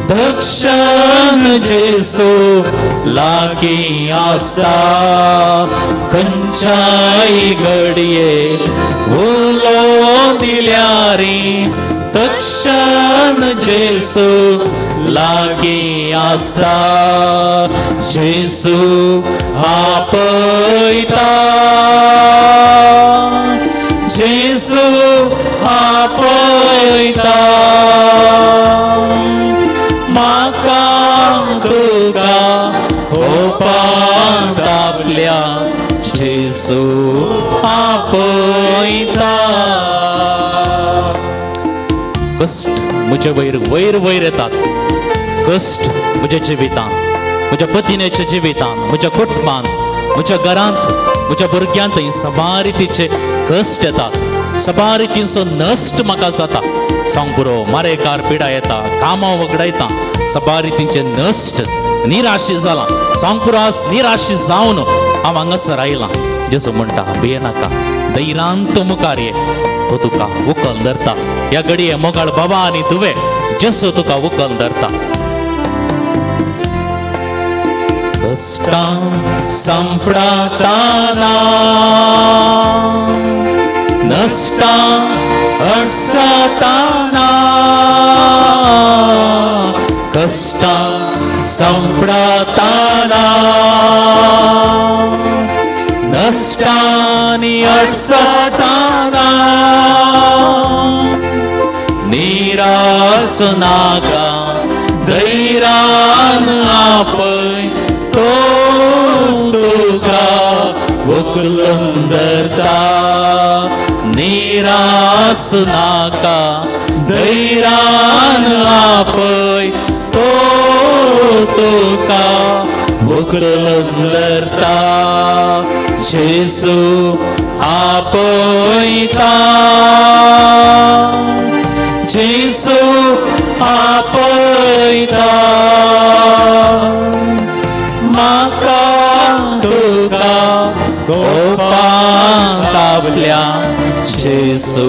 दक्षण जेसू लागीं आसता. खंयच्याय घडये उलो दिल्यारी तक्षण जेसू लागीं आसता. जेसू आपयता, जेसू आपयता. म्हाका तुका खोपांत आपल्या जेसू आपयता. कश्ट म्हजे वयर वयर वयर येतात. कश्ट म्हज्या जिवितान, म्हज्या पतिनेच्या जिवितान, म्हज्या कुटुंबांत, म्हज्या घरांत, म्हज्या भुरग्यांत सबार रितीचे कश्ट येतात. सबार रितींचो नश्ट म्हाका जाता. सांग पुरो, मारेकार पिडा येता, कामां वगडायता, सबार रितींचे नश्ट, निराशी जाला. सांग पुरो, आज निराशी जावन हांव हांगासर आयलां. जेजू म्हणटा, भियेनाका, धैर्यान तूं मुखार ये, तो तुका उखल धरता. ह्या घडये मोगाळ बाबा आनी तुवें जेसू तुका उखल धरता. कश्टां सांपडताना, नश्टां अडसताना, कश्टां सांपडताना, नश्टांनी अडसताना, निरास नाका, धैर्यान आपय, तो तुका उखलून धरता. निरास नाका, धैर्यान आपय, तो तुका उखलून धरता. जेसू आपयता, जेसू आपयता. म्हाका तुका कोपांत आपल्या जेसू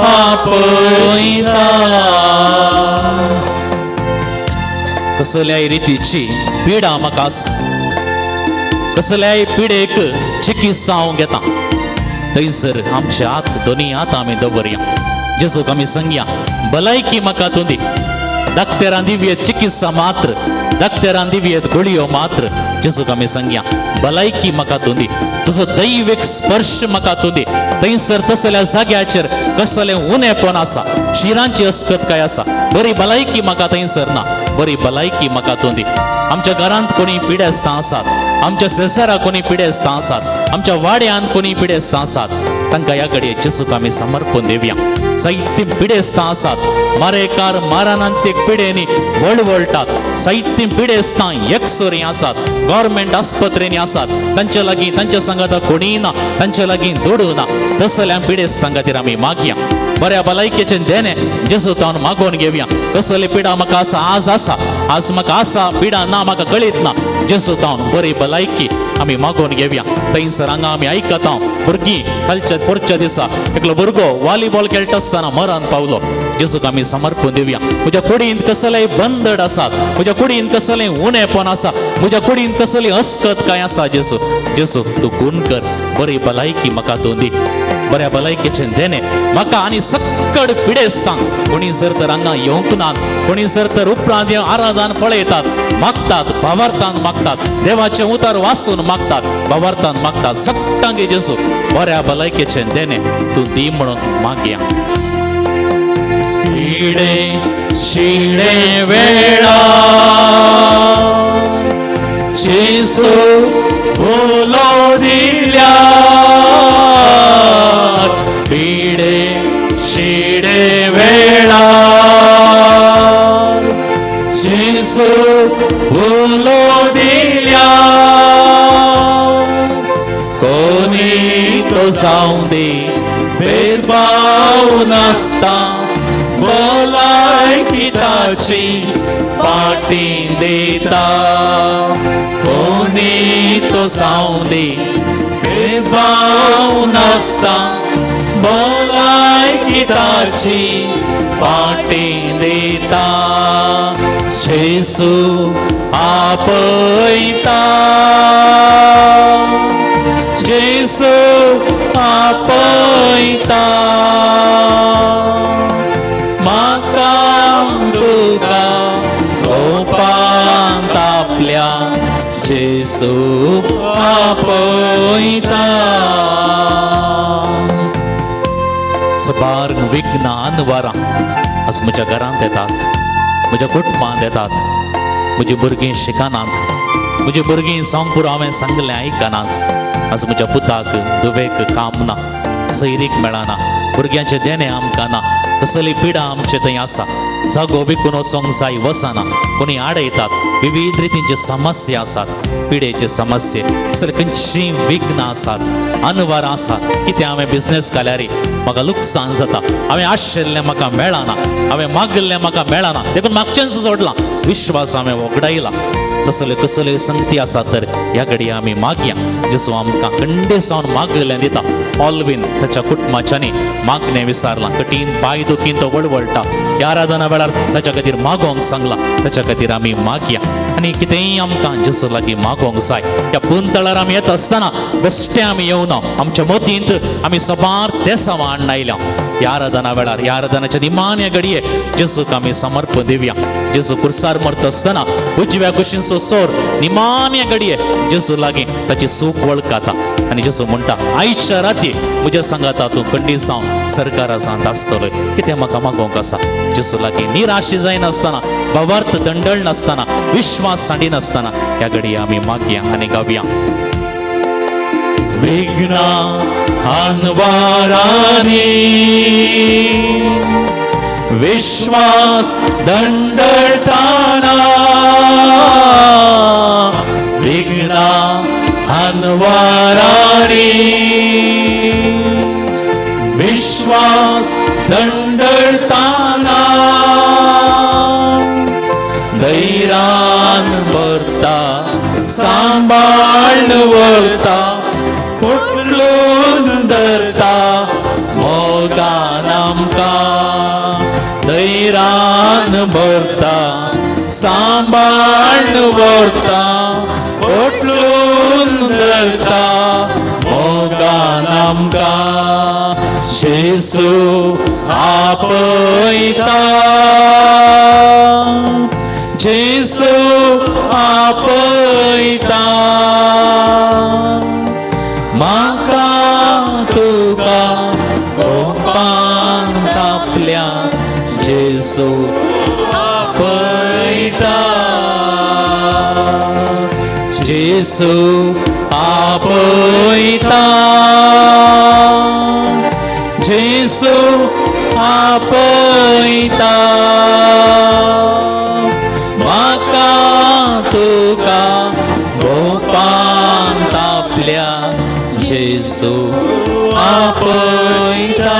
आपयता. कसल्याय रितीची पिडा म्हाका आसा, कसल्याय पिडेक चिकित्सा हांव घेता, थंयसर आमचे हात, दोनी हात आमी दवरया. जेजूक आमी सांगया, भलायकी म्हाका तूं दी. डाक्टरान दिवयेत चिकित्सा मात्र, डाक्टरान दिवयेत गुळयो मात्र. जेजूक आमी सांगया, भलायकी म्हाका तूं दी, तुजो दैवीक स्पर्श म्हाका तूं दी. थंयसर तसल्या जाग्याचेर कसलें उणेपण आसा, शिरांची अस्कत काय आसा, बरी भलायकी म्हाका थंयसर ना, बरी भलायकी म्हाका तूं दी. आमच्या घरांत कोणी पिडेस्तां आसात, आमच्या शेजारा कोणी पिडेस्तां आसात, आमच्या वाड्यांत कोणी पिडेस्तां आसात, तांकां ह्या घडये जेजूक आमी समर्पण दिवया. साहित्य पिडेस्तां आसात, मारेकार माराणांतीक पिडेनी वळवळटात. साहित्य पिडेस्तां एकसुरी आसात, गव्हर्मेंट आस्पत्रेंनी आसात, तांचे लागीं तांच्या सांगाता कोणीय ना, तांचे लागीं दुडू ना. तसल्या पिडेस्तां खातीर आमी मागया. बऱ्या भलायकेचें देणें जेजू तावन मागोवन घेवया. कसली पिडा म्हाका आसा आज आसा, आज म्हाका आसा पिडा ना म्हाका कळीत ना, जेजू तावन बरी भलायकी आमी मागोवन घेवया. थंयसर हांगा आमी आयकता भुरगीं कालच्या पोरच्या दिसा एकलो भुरगो व्हॉलीबॉल खेळटा आसतना मरण पावलो. जेजूक आमी समर्पण दिवया. म्हज्या कुडींत कसलेय बंदड आसात, म्हज्या कुडींत कसलेय उणेपण आसा, म्हज्या कुडींत कसली अस्कत काय आसा, जेजू जेजू तूं गुण कर, बरी भलायकी म्हाका तूं दी, बऱ्या भलायकेचें देणें म्हाका आनी सक्कड पिडेस्तांक. कोणी जर तर हांगा येवंक नात, कोणी जर तर उपरांत आराधन पळयतात, मागतात, भावार्थान मागतात, देवाचें उतर वाचून मागतात, भावार्थान मागतात, सगटांगे जेजू बऱ्या भलायकेचें देणें तूं दी म्हणून मागया. पिडे शिडे वेळा जेजू उलो दिल्या, पिडे शिडे वेळा जेजू उलो दिल्या, कोणी तो जावं दी भेदभाव नासता, भलायकी ताची फाटी दिता, कोणी तो जावं दी भेदभाव नासता, भलायकी ताची फाटी दिता, जेजू आपयता, जेजू आपयता, म्हाका तुका गोपान तापल्या, जेजू आपयता. सबार विघ्न अनवरां आज म्हज्या घरांत येतात, म्हज्या कुटुंबांत येतात. म्हजी भुरगीं शिकनात, म्हजी भुरगीं जावंक पुरो हांवें सांगलें आयकनात. आज म्हज्या पुताक धुवेक काम ना, सैरीक मेळना, भुरग्यांचें देणें आमकां ना, कसली पिडा आमचे थंय आसा, जागो विकून वचोंक जाय वचना, कोणी आडयतात, विविध रितींचे समस्या आसात, पिडेचे समस्ये, असले खंयचीं विघ्नां आसात, अनवरां आसात. कितें हांवें बिजनेस घाल्यार म्हाका लुकसाण जाता, हांवें आशिल्लें म्हाका मेळना, हांवें मागिल्लें म्हाका मेळना, देखून मागचेंच सोडलां, विश्वास हांवें वगडायला. तसले कसले संगती आसात तर ह्या घडये आमी मागया. जेजू आमकां खंडे जावन मागिल्लें दिता. ऑलवीन ताच्या कुटुंबाच्यांनी मागणें विचारलां, कठीण पांय दुखीन तो वळवळटा, ह्या आराधना वेळार ताच्या खातीर मागोंक सांगलां, ताच्या खातीर आमी मागया. आनी कितेंय आमकां जेजू लागीं मागोंक जाय. ह्या पुंतळार आमी येता आसतना बेश्टे आमी येवना, आमच्या मतींत आमी सबार देसांवां हाडून आयल्या. ह्या आराधना वेळार, ह्या आराधनाच्या निमाण्या घडये जेजूक आमी समर्पण दिवया. जेजू कुर्सार मरता आसतना उजव्या कुशींचो सोर निमाण्या घडये जेजू लागीं ताची सूख वळखता आनी जेजू म्हणटा, आयच्या राती म्हज्या सांगाता तूं खंडीत जावन सरकारा सांत आसतलो. कितें म्हाका मागोवंक आसा जेजू लागीं, निराशी जायनासतना, भावार्थ दंडळ नासतना, विश्वास सांडिनासतना ह्या घडये आमी मागया आनी गावया. विघ्ना अनवारांनी विश्वास दंडळताना, विघ्ना अनवारांनी विश्वास दंडळताना, धैर्यान भरता सांबाळून व्हरता, उखलून धरता मोगान आमकां, धैर्यान भरता सांबाळून व्हरता, उखलून धरता मोगान आमकां, जेजू आपयता, जेजू आपयता, म्हाका तुका कोपान तापल्या, जेजू आपयता, जेजू आपयता, जेजू आपयता, म्हाका तुका गोपान तापल्या, जेजू आपयता.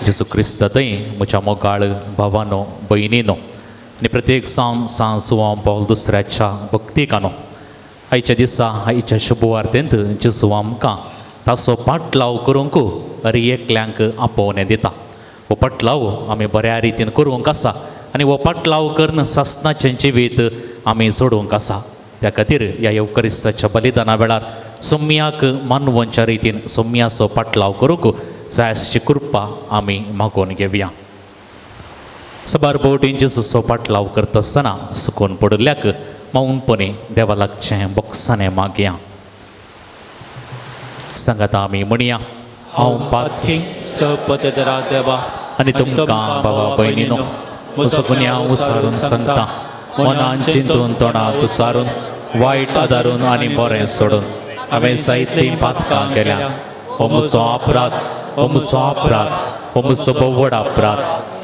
जेजू क्रिस्त थंय म्हज्या मोगाळ भावानो भयणीनो आनी प्रत्येक सावन सांज जुवांव पावल दुसऱ्याच्या भक्तिकानो, आयच्या दिसा आयच्या शुभवार्तेंत जेजू आमकां ताचो पाटलाव करूंक अरे एकल्यांक आपोवणें दिता. हो पाटलाव आमी बऱ्या रितीन करूंक आसा आनी हो पाटलाव करून सासणाचें जिवीत आमी जोडूंक आसा. त्या खातीर ह्या येवकरिस्ताच्या बलिदाना वेळार सोम्याक मानवंच्या रितीन सोम्याचो पाटलाव करूंक जायसची कृपा आमी मागोवन घेवया. सबार बोटीन जेजूचो पाटलाव करता आसतना सुकून पडिल्ल्याक मौनपणी देवा लागचें बोक्साणें मागया. सांगात आमी म्हणया, हांव पातकी सपतरा देवा आनी तुमकां बाबा भयणीनो म्हजो गुन्यांव उसारून सांगता, मनान चिंतून तोंडात उसारून वायट आदारून आनी बरें सोडून हांवें जायतीं पातकां केल्या. हो म्हजो अपराध, हो म्हजो अपराध, हो म्हजो भोव व्हड अपराध.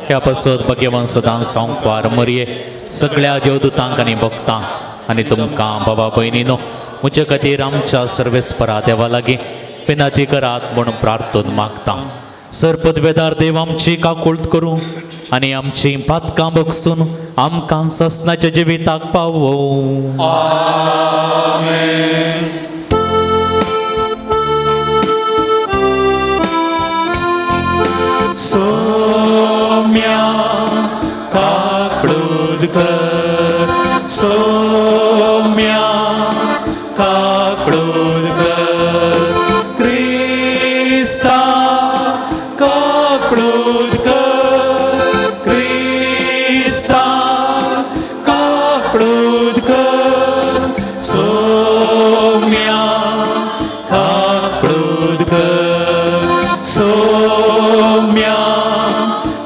ह्या पासत भगवान सदां सांगपार मरये सगळ्या देवदूतांक आनी भक्तांक आनी तुमकां बाबा भयणीनो म्हजे खातीर आमच्या सर्वेस्परा देवा लागीं विनंती करात म्हूण प्रार्थन मागता. सरपदवेदार देव आमची काकुळट करूं आनी आमची पातकां बगसून आमकां ससनाच्या जिविताक पावोवं. सोम्या काकडूद कर, सोम्या काकडूद कर, क्रिस्ता काकडूद कर, क्रिस्ता काकडूद कर, सोम्या काकडूद कर, सोम्या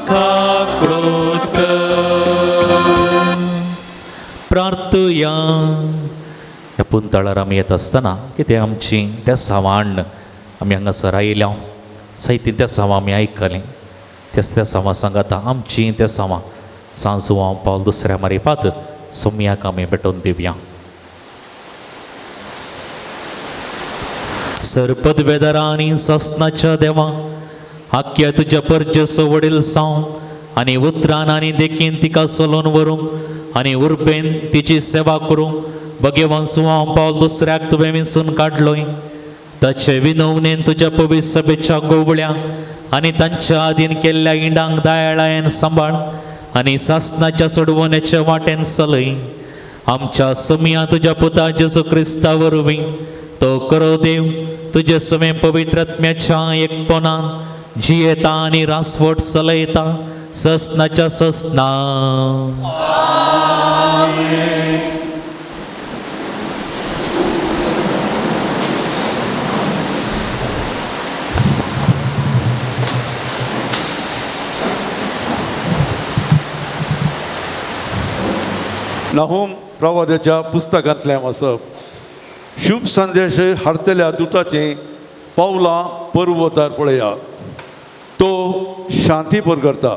काकडूद कर. प्रार्थया. ह्या पुंतळार आमी येता आसतना कितें आमची तेसांवां हाडन आमी हांगासर आयल्या, जायतीं तेसांवां आमी आयकलीं. तेस तेसांवां सांगाता आमची तेसांवां सांजुवां पावल दुसऱ्या मारिपात सोम्याक आमी भेटोवन दिवया. सरपदवेदारा आनी ससनाच्या देवा, आख्या तुज्या परजेचो वडील साव आनी उतरान आनी देखीन तिका चलोवन व्हरूंक आनी उर्बेन तिची सेवा करूंक भगवान सुवां पावल दुसऱ्याक तुवें विंचून काडलोय. ताचे विनवणेन तुज्या पवित्र सभेच्या गोवळ्यांक आनी तांच्या आदीन केल्ल्या इंडांक दयाळायेन सांबाळ आनी सासनाच्या सोडवण्याच्या वाटेन चलय. आमच्या समिया तुज्या पुता जेजू क्रिस्ता वरवीं तो करो देव तुजे समें पवित्र आत्म्याच्या एकपणान जियेता आनी रासवट चलयता ससनाच्या ससना. नाहूम प्रवादाच्या पुस्तकांतलें वाचप. शुभ संदेश हाडतल्या दुताचीं पावलां पर्वतार पळया, तो शांती परगडता.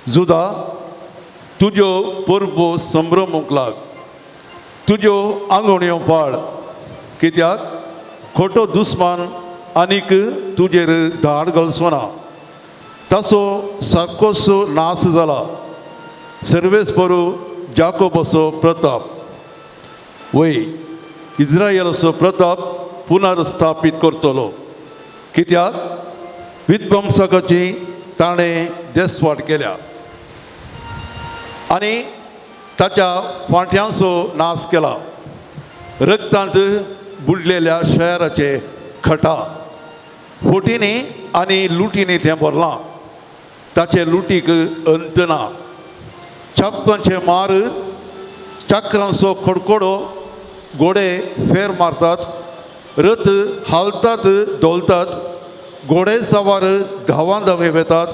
जुदा तुज्यो परबो संभ्रमूंक लाग, तुज्यो आंगोणयो पाळ, कित्याक खोटो दुस्मान आनीक तुजेर धाड घालचो ना. ताचो सारकोसो नाश जाला. सर्वेस्परू जाकोबाचो प्रताप वय इज्रायलाचो प्रताप पुनर्स्थापीत करतलो, कित्याक विध्वंसकाची ताणें देसवाट केल्या आनी ताच्या फांट्यांचो नाश केला. रक्तांत बुडलेल्या शहराचे खटा फोटींनी आनी लुटींनी तें भरलां. ताचे लुटीक अंत ना. छापकांचे मार, चक्रांचो खडखडो, घोडे फेर मारतात, रथ हालतात धोलतात, घोडे सवार धांवान धांवे वेतात,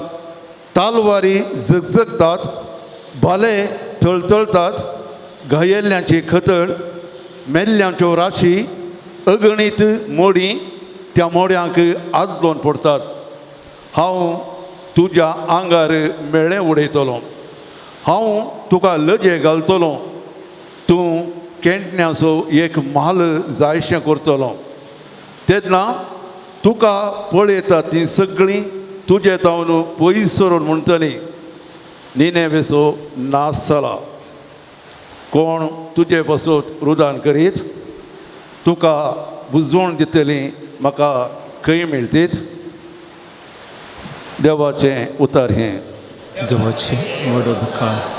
तालवारी झगझगतात, भाले थळथळतात, घायेल्ल्यांची खतड, मेल्ल्यांच्यो राशी, अगणीत मोडी त्या मोड्यांक आदलोन पडतात. हांव तुज्या आंगार मेळें उडयतलो, हांव तुका लजे घालतलो, तूं केंटण्याचो एक म्हाल जायशें करतलो. तेन्ना तुका पळयता तीं सगळीं तुजे तावन पयस सरून म्हणटली, निनेवेचो नाश जाला. कोण तुजे पासत रुदान करीत? तुका बुजवण दितली म्हाका खंय मेळटीत? देवाचें उतर हें. देवाचें व्हड उपकार.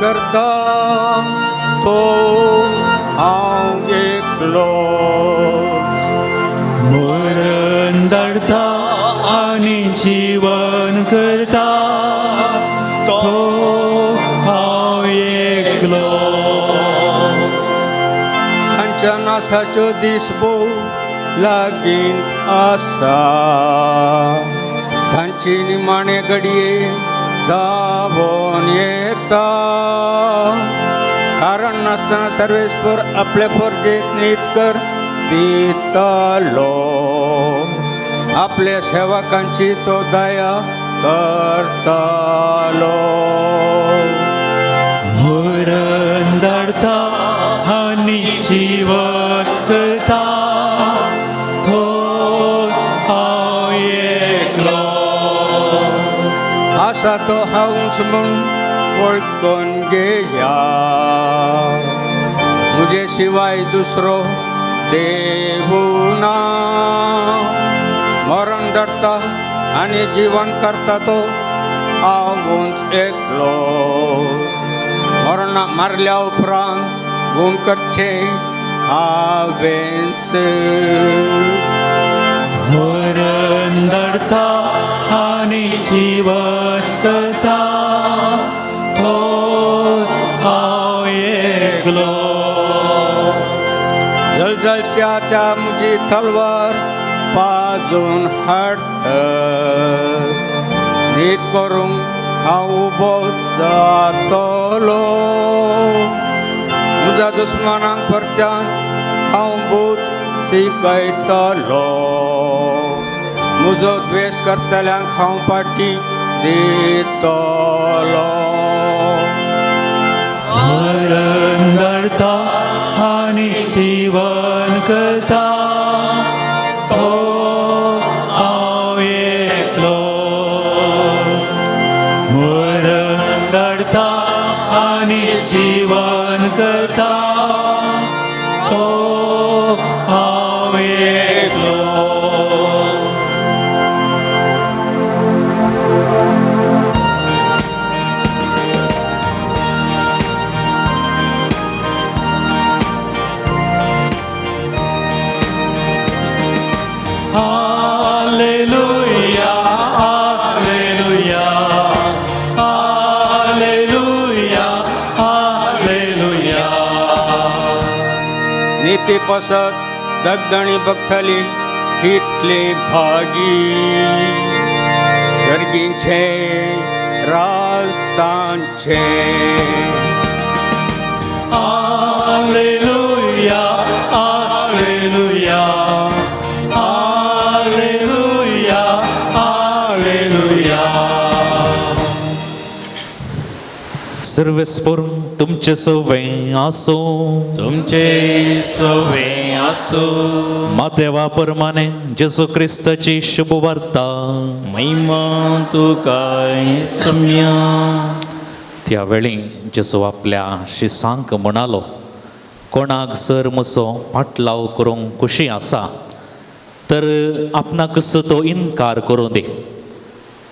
करता तो हांव एकलो, मरण धाडता आनी जीवन करता तो हांव एकलो. तांच्या नासाच्यो दीस भोव लागीं आसा, तांची निमाणे घडये धांवोन येता. कारण नासतना सर्वेस्पर आपले परजेक नीत कर दितलो, आपल्या सेवकांची तो दया करतलो. मरण धाडता आनी जीवन करता तो हांव एकलो. आसा तो हांवच म्हूण वळखून घेया, म्हजे शिवाय दुसरो देवू ना. मरण धरता आनी जीवन करता तो हांवूच एकलो. मरण मारल्या उपरांत गूण करचें हांवेंच. मरण धाडता आनी जीवन करता तो हांव एकलो. जळजळत्या त्या म्हजी तलवार पाजून हाडत, नीत करूंक हांव उबो जातलो. म्हज्या दुस्मानांक परत्यान हांव भूत शिकयतलो, म्हजो द्वेश करतल्यांक हांव पाटी दितलो. मरण धाडता आनी जीवन करता तो हांव एकलो. मरण धाडता आनी जीवन करता तो हांव एकलो. Alleluia, alleluia, alleluia, alleluia. नीती पसत दगदणी बघतली कितले भागी, सर्गींचे राजतांचे. Alleluia, alleluia, alleluia, alleluia. सर्वेस्पर तुमचे सवे आसूं, तुमचे सवे आसूं. मातेवा परमाने जेजू क्रिस्ताची शुभवार्ता. महिमा तुका सम्या. त्यावेळी जेजू आपल्या शिसांक म्हणालो, कोणाक सर म्हजो पाटलाव करूंक खुशी आसा तर आपणाकच तो इनकार करूं दी,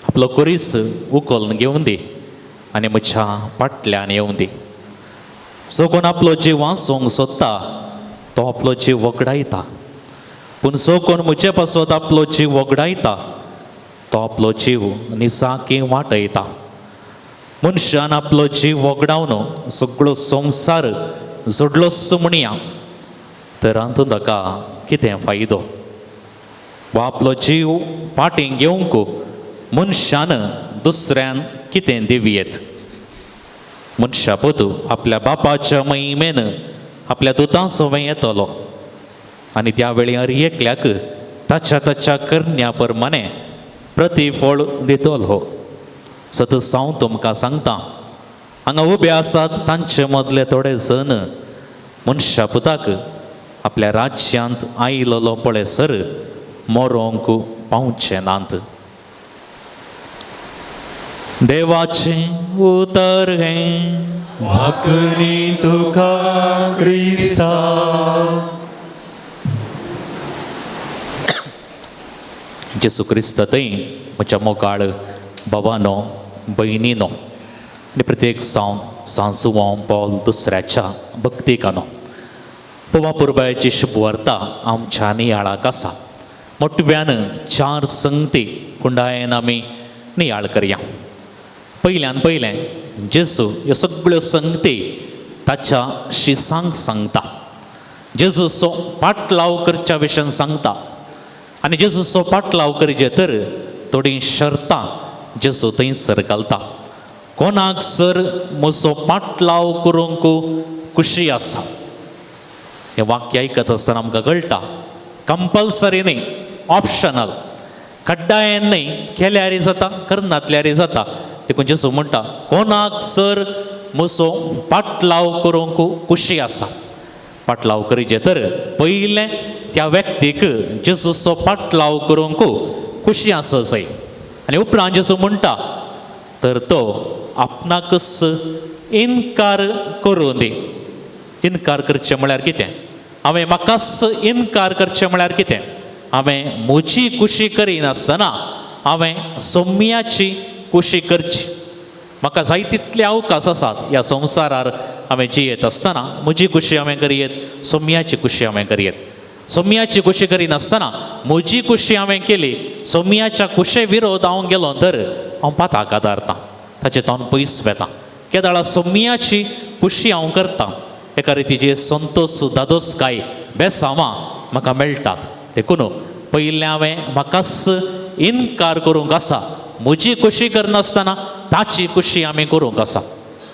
आपलो कोरीस उखलून घेवन दी आनी म्हज्या फाटल्यान येवं दी. जो कोण आपलो जीव वाचोवंक सोदता तो आपलो जीव वगडायता, पूण जो कोण म्हजे पासत आपलो जीव वगडायता तो आपलो जीव निसाकी वाटयता. मनशान आपलो जीव वगडावन सगळो संवसार जोडलोच म्हणया तर हातूंत ताका कितें फायदो? वा आपलो जीव फाटीं घेवंक मनशान दुसऱ्यान कितें दिवयेत. मनशा पुतू आपल्या बापाच्या महिमेन आपल्या दुतां सवें येतलो आनी त्या वेळी हर एकल्याक ताच्या ताच्या करण्या प्रमाणे प्रतिफळ दितलो. सतत हांव तुमकां सांगता, हांगा उबे आसात तांचे मदले थोडे जण मनशा पुताक आपल्या राज्यांत आयिल्लो पळयसर मरोंक पावचे नात. देवाचें उतर हें. मागणी तुका क्रिस्ता. जेसू क्रिस्त थंय म्हज्या मोगाळ भावानो भयणीनो आनी प्रत्येक सावन सांजुवां पॉल दुसऱ्याच्या भक्तिकानो, पोवा पुरबायची शुभवार्ता आमच्या नियाळाक आसा. मोटव्यान चार संगती कुंडायेन आमी नियाळ करया. पयल्यान पयलें जेजू ह्यो सगळ्यो संगती ताच्या शिसांक सांगता. जेजूचो पाटलाव करच्या विशयान सांगता आनी जेजूचो पाटलाव करचे तर थोडीं शर्तां जेजू थंयसर घालता. कोणाक सर म्हजो पाटलाव करूंक खुशी आसा, हें वाक्य आयकत आसतना आमकां कळटा कंपल्सरी न्ही, ऑप्शनल, कड्डायेन न्ही, केल्यारय जाता करनातल्यारय जाता. देखून जेजू म्हणटा कोणाक सर म्हजो पाटलाव करूंक खुशी आसा. पाटलाव करीचे तर पयलें त्या व्यक्तीक जेजूचो पाटलाव करूंक खुशी आसा जाय आनी उपरांत जेजू म्हणटा तर तो आपणाकच इनकार करूं दी. इनकार करचें म्हळ्यार कितें? हांवें म्हाकाच इनकार करचें म्हळ्यार कितें? हांवें म्हजी खुशी करिनासतना हांवें सोम्याची खुशी करची. म्हाका जाय तितले अवकाश आसात ह्या संवसारार हांवें जियेत आसतना म्हजी खुशी हांवें करयेत, सोम्याची खुशी हांवें करयेत. सोम्याची खुशी करिनासतना म्हजी खुशी हांवें केली, सोम्याच्या खुशे विरोध हांव गेलो तर हांव पाताक आदारतां, ताचे तोंड पयस वेता. केदाळा सोम्याची खुशी हांव करतां, एका रितीचे संतोश दादोसकाय बेसांवां म्हाका मेळटात. देखून पयलें हांवें म्हाकाच इनकार करूंक आसा, म्हजी खुशी करनासतना ताची खुशी आमी करूंक आसा.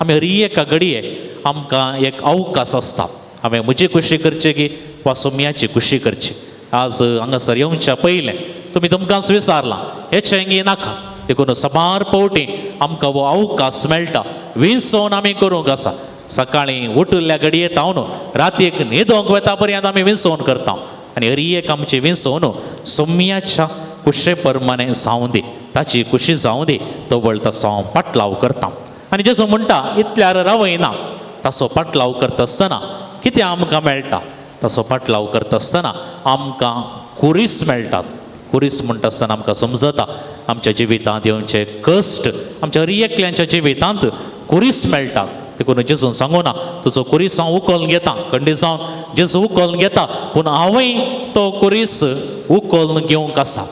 आमी हर एका घडये आमकां एक अवकाश आसता, हांवें म्हजी खुशी करची की वा सोम्याची खुशी करची. आज हांगासर येवच्या पयलें तुमी तुमकांच विचारलां हेचें गी नाका. देखून साबार पावटी आमकां हो अवकाश मेळटा, विंचोवन आमी करूंक आसा. सकाळीं उठिल्ल्या घडये तावन रातीक न्हिदोंक वेता पर्यंत आमी विंचोवन करता आनी हर एक आमची विंचोवन सोम्याच्या खुशे प्रमाणे जावं दी, ताची खुशी जावं दी, तवळ तसो हांव पाटलाव करता. आनी जेजू म्हणटा इतल्यार रावयना, ताचो पाटलाव करता आसतना कितें आमकां मेळटा? ताचो पाटलाव करता आसतना आमकां कुरीस मेळटात. कुरीस म्हणटा आसतना आमकां समजता आमच्या जिवितांत येवचे कश्ट, आमच्या हर एकल्यांच्या जिवितांत कुरीस मेळटात. देखून जेजून सांगू ना तुजो कुरीस हांव उखलून घेता, खंडीत जावन जेजू उखलून घेता, पूण हांवूय तो कुरीस उखलून घेवंक आसा.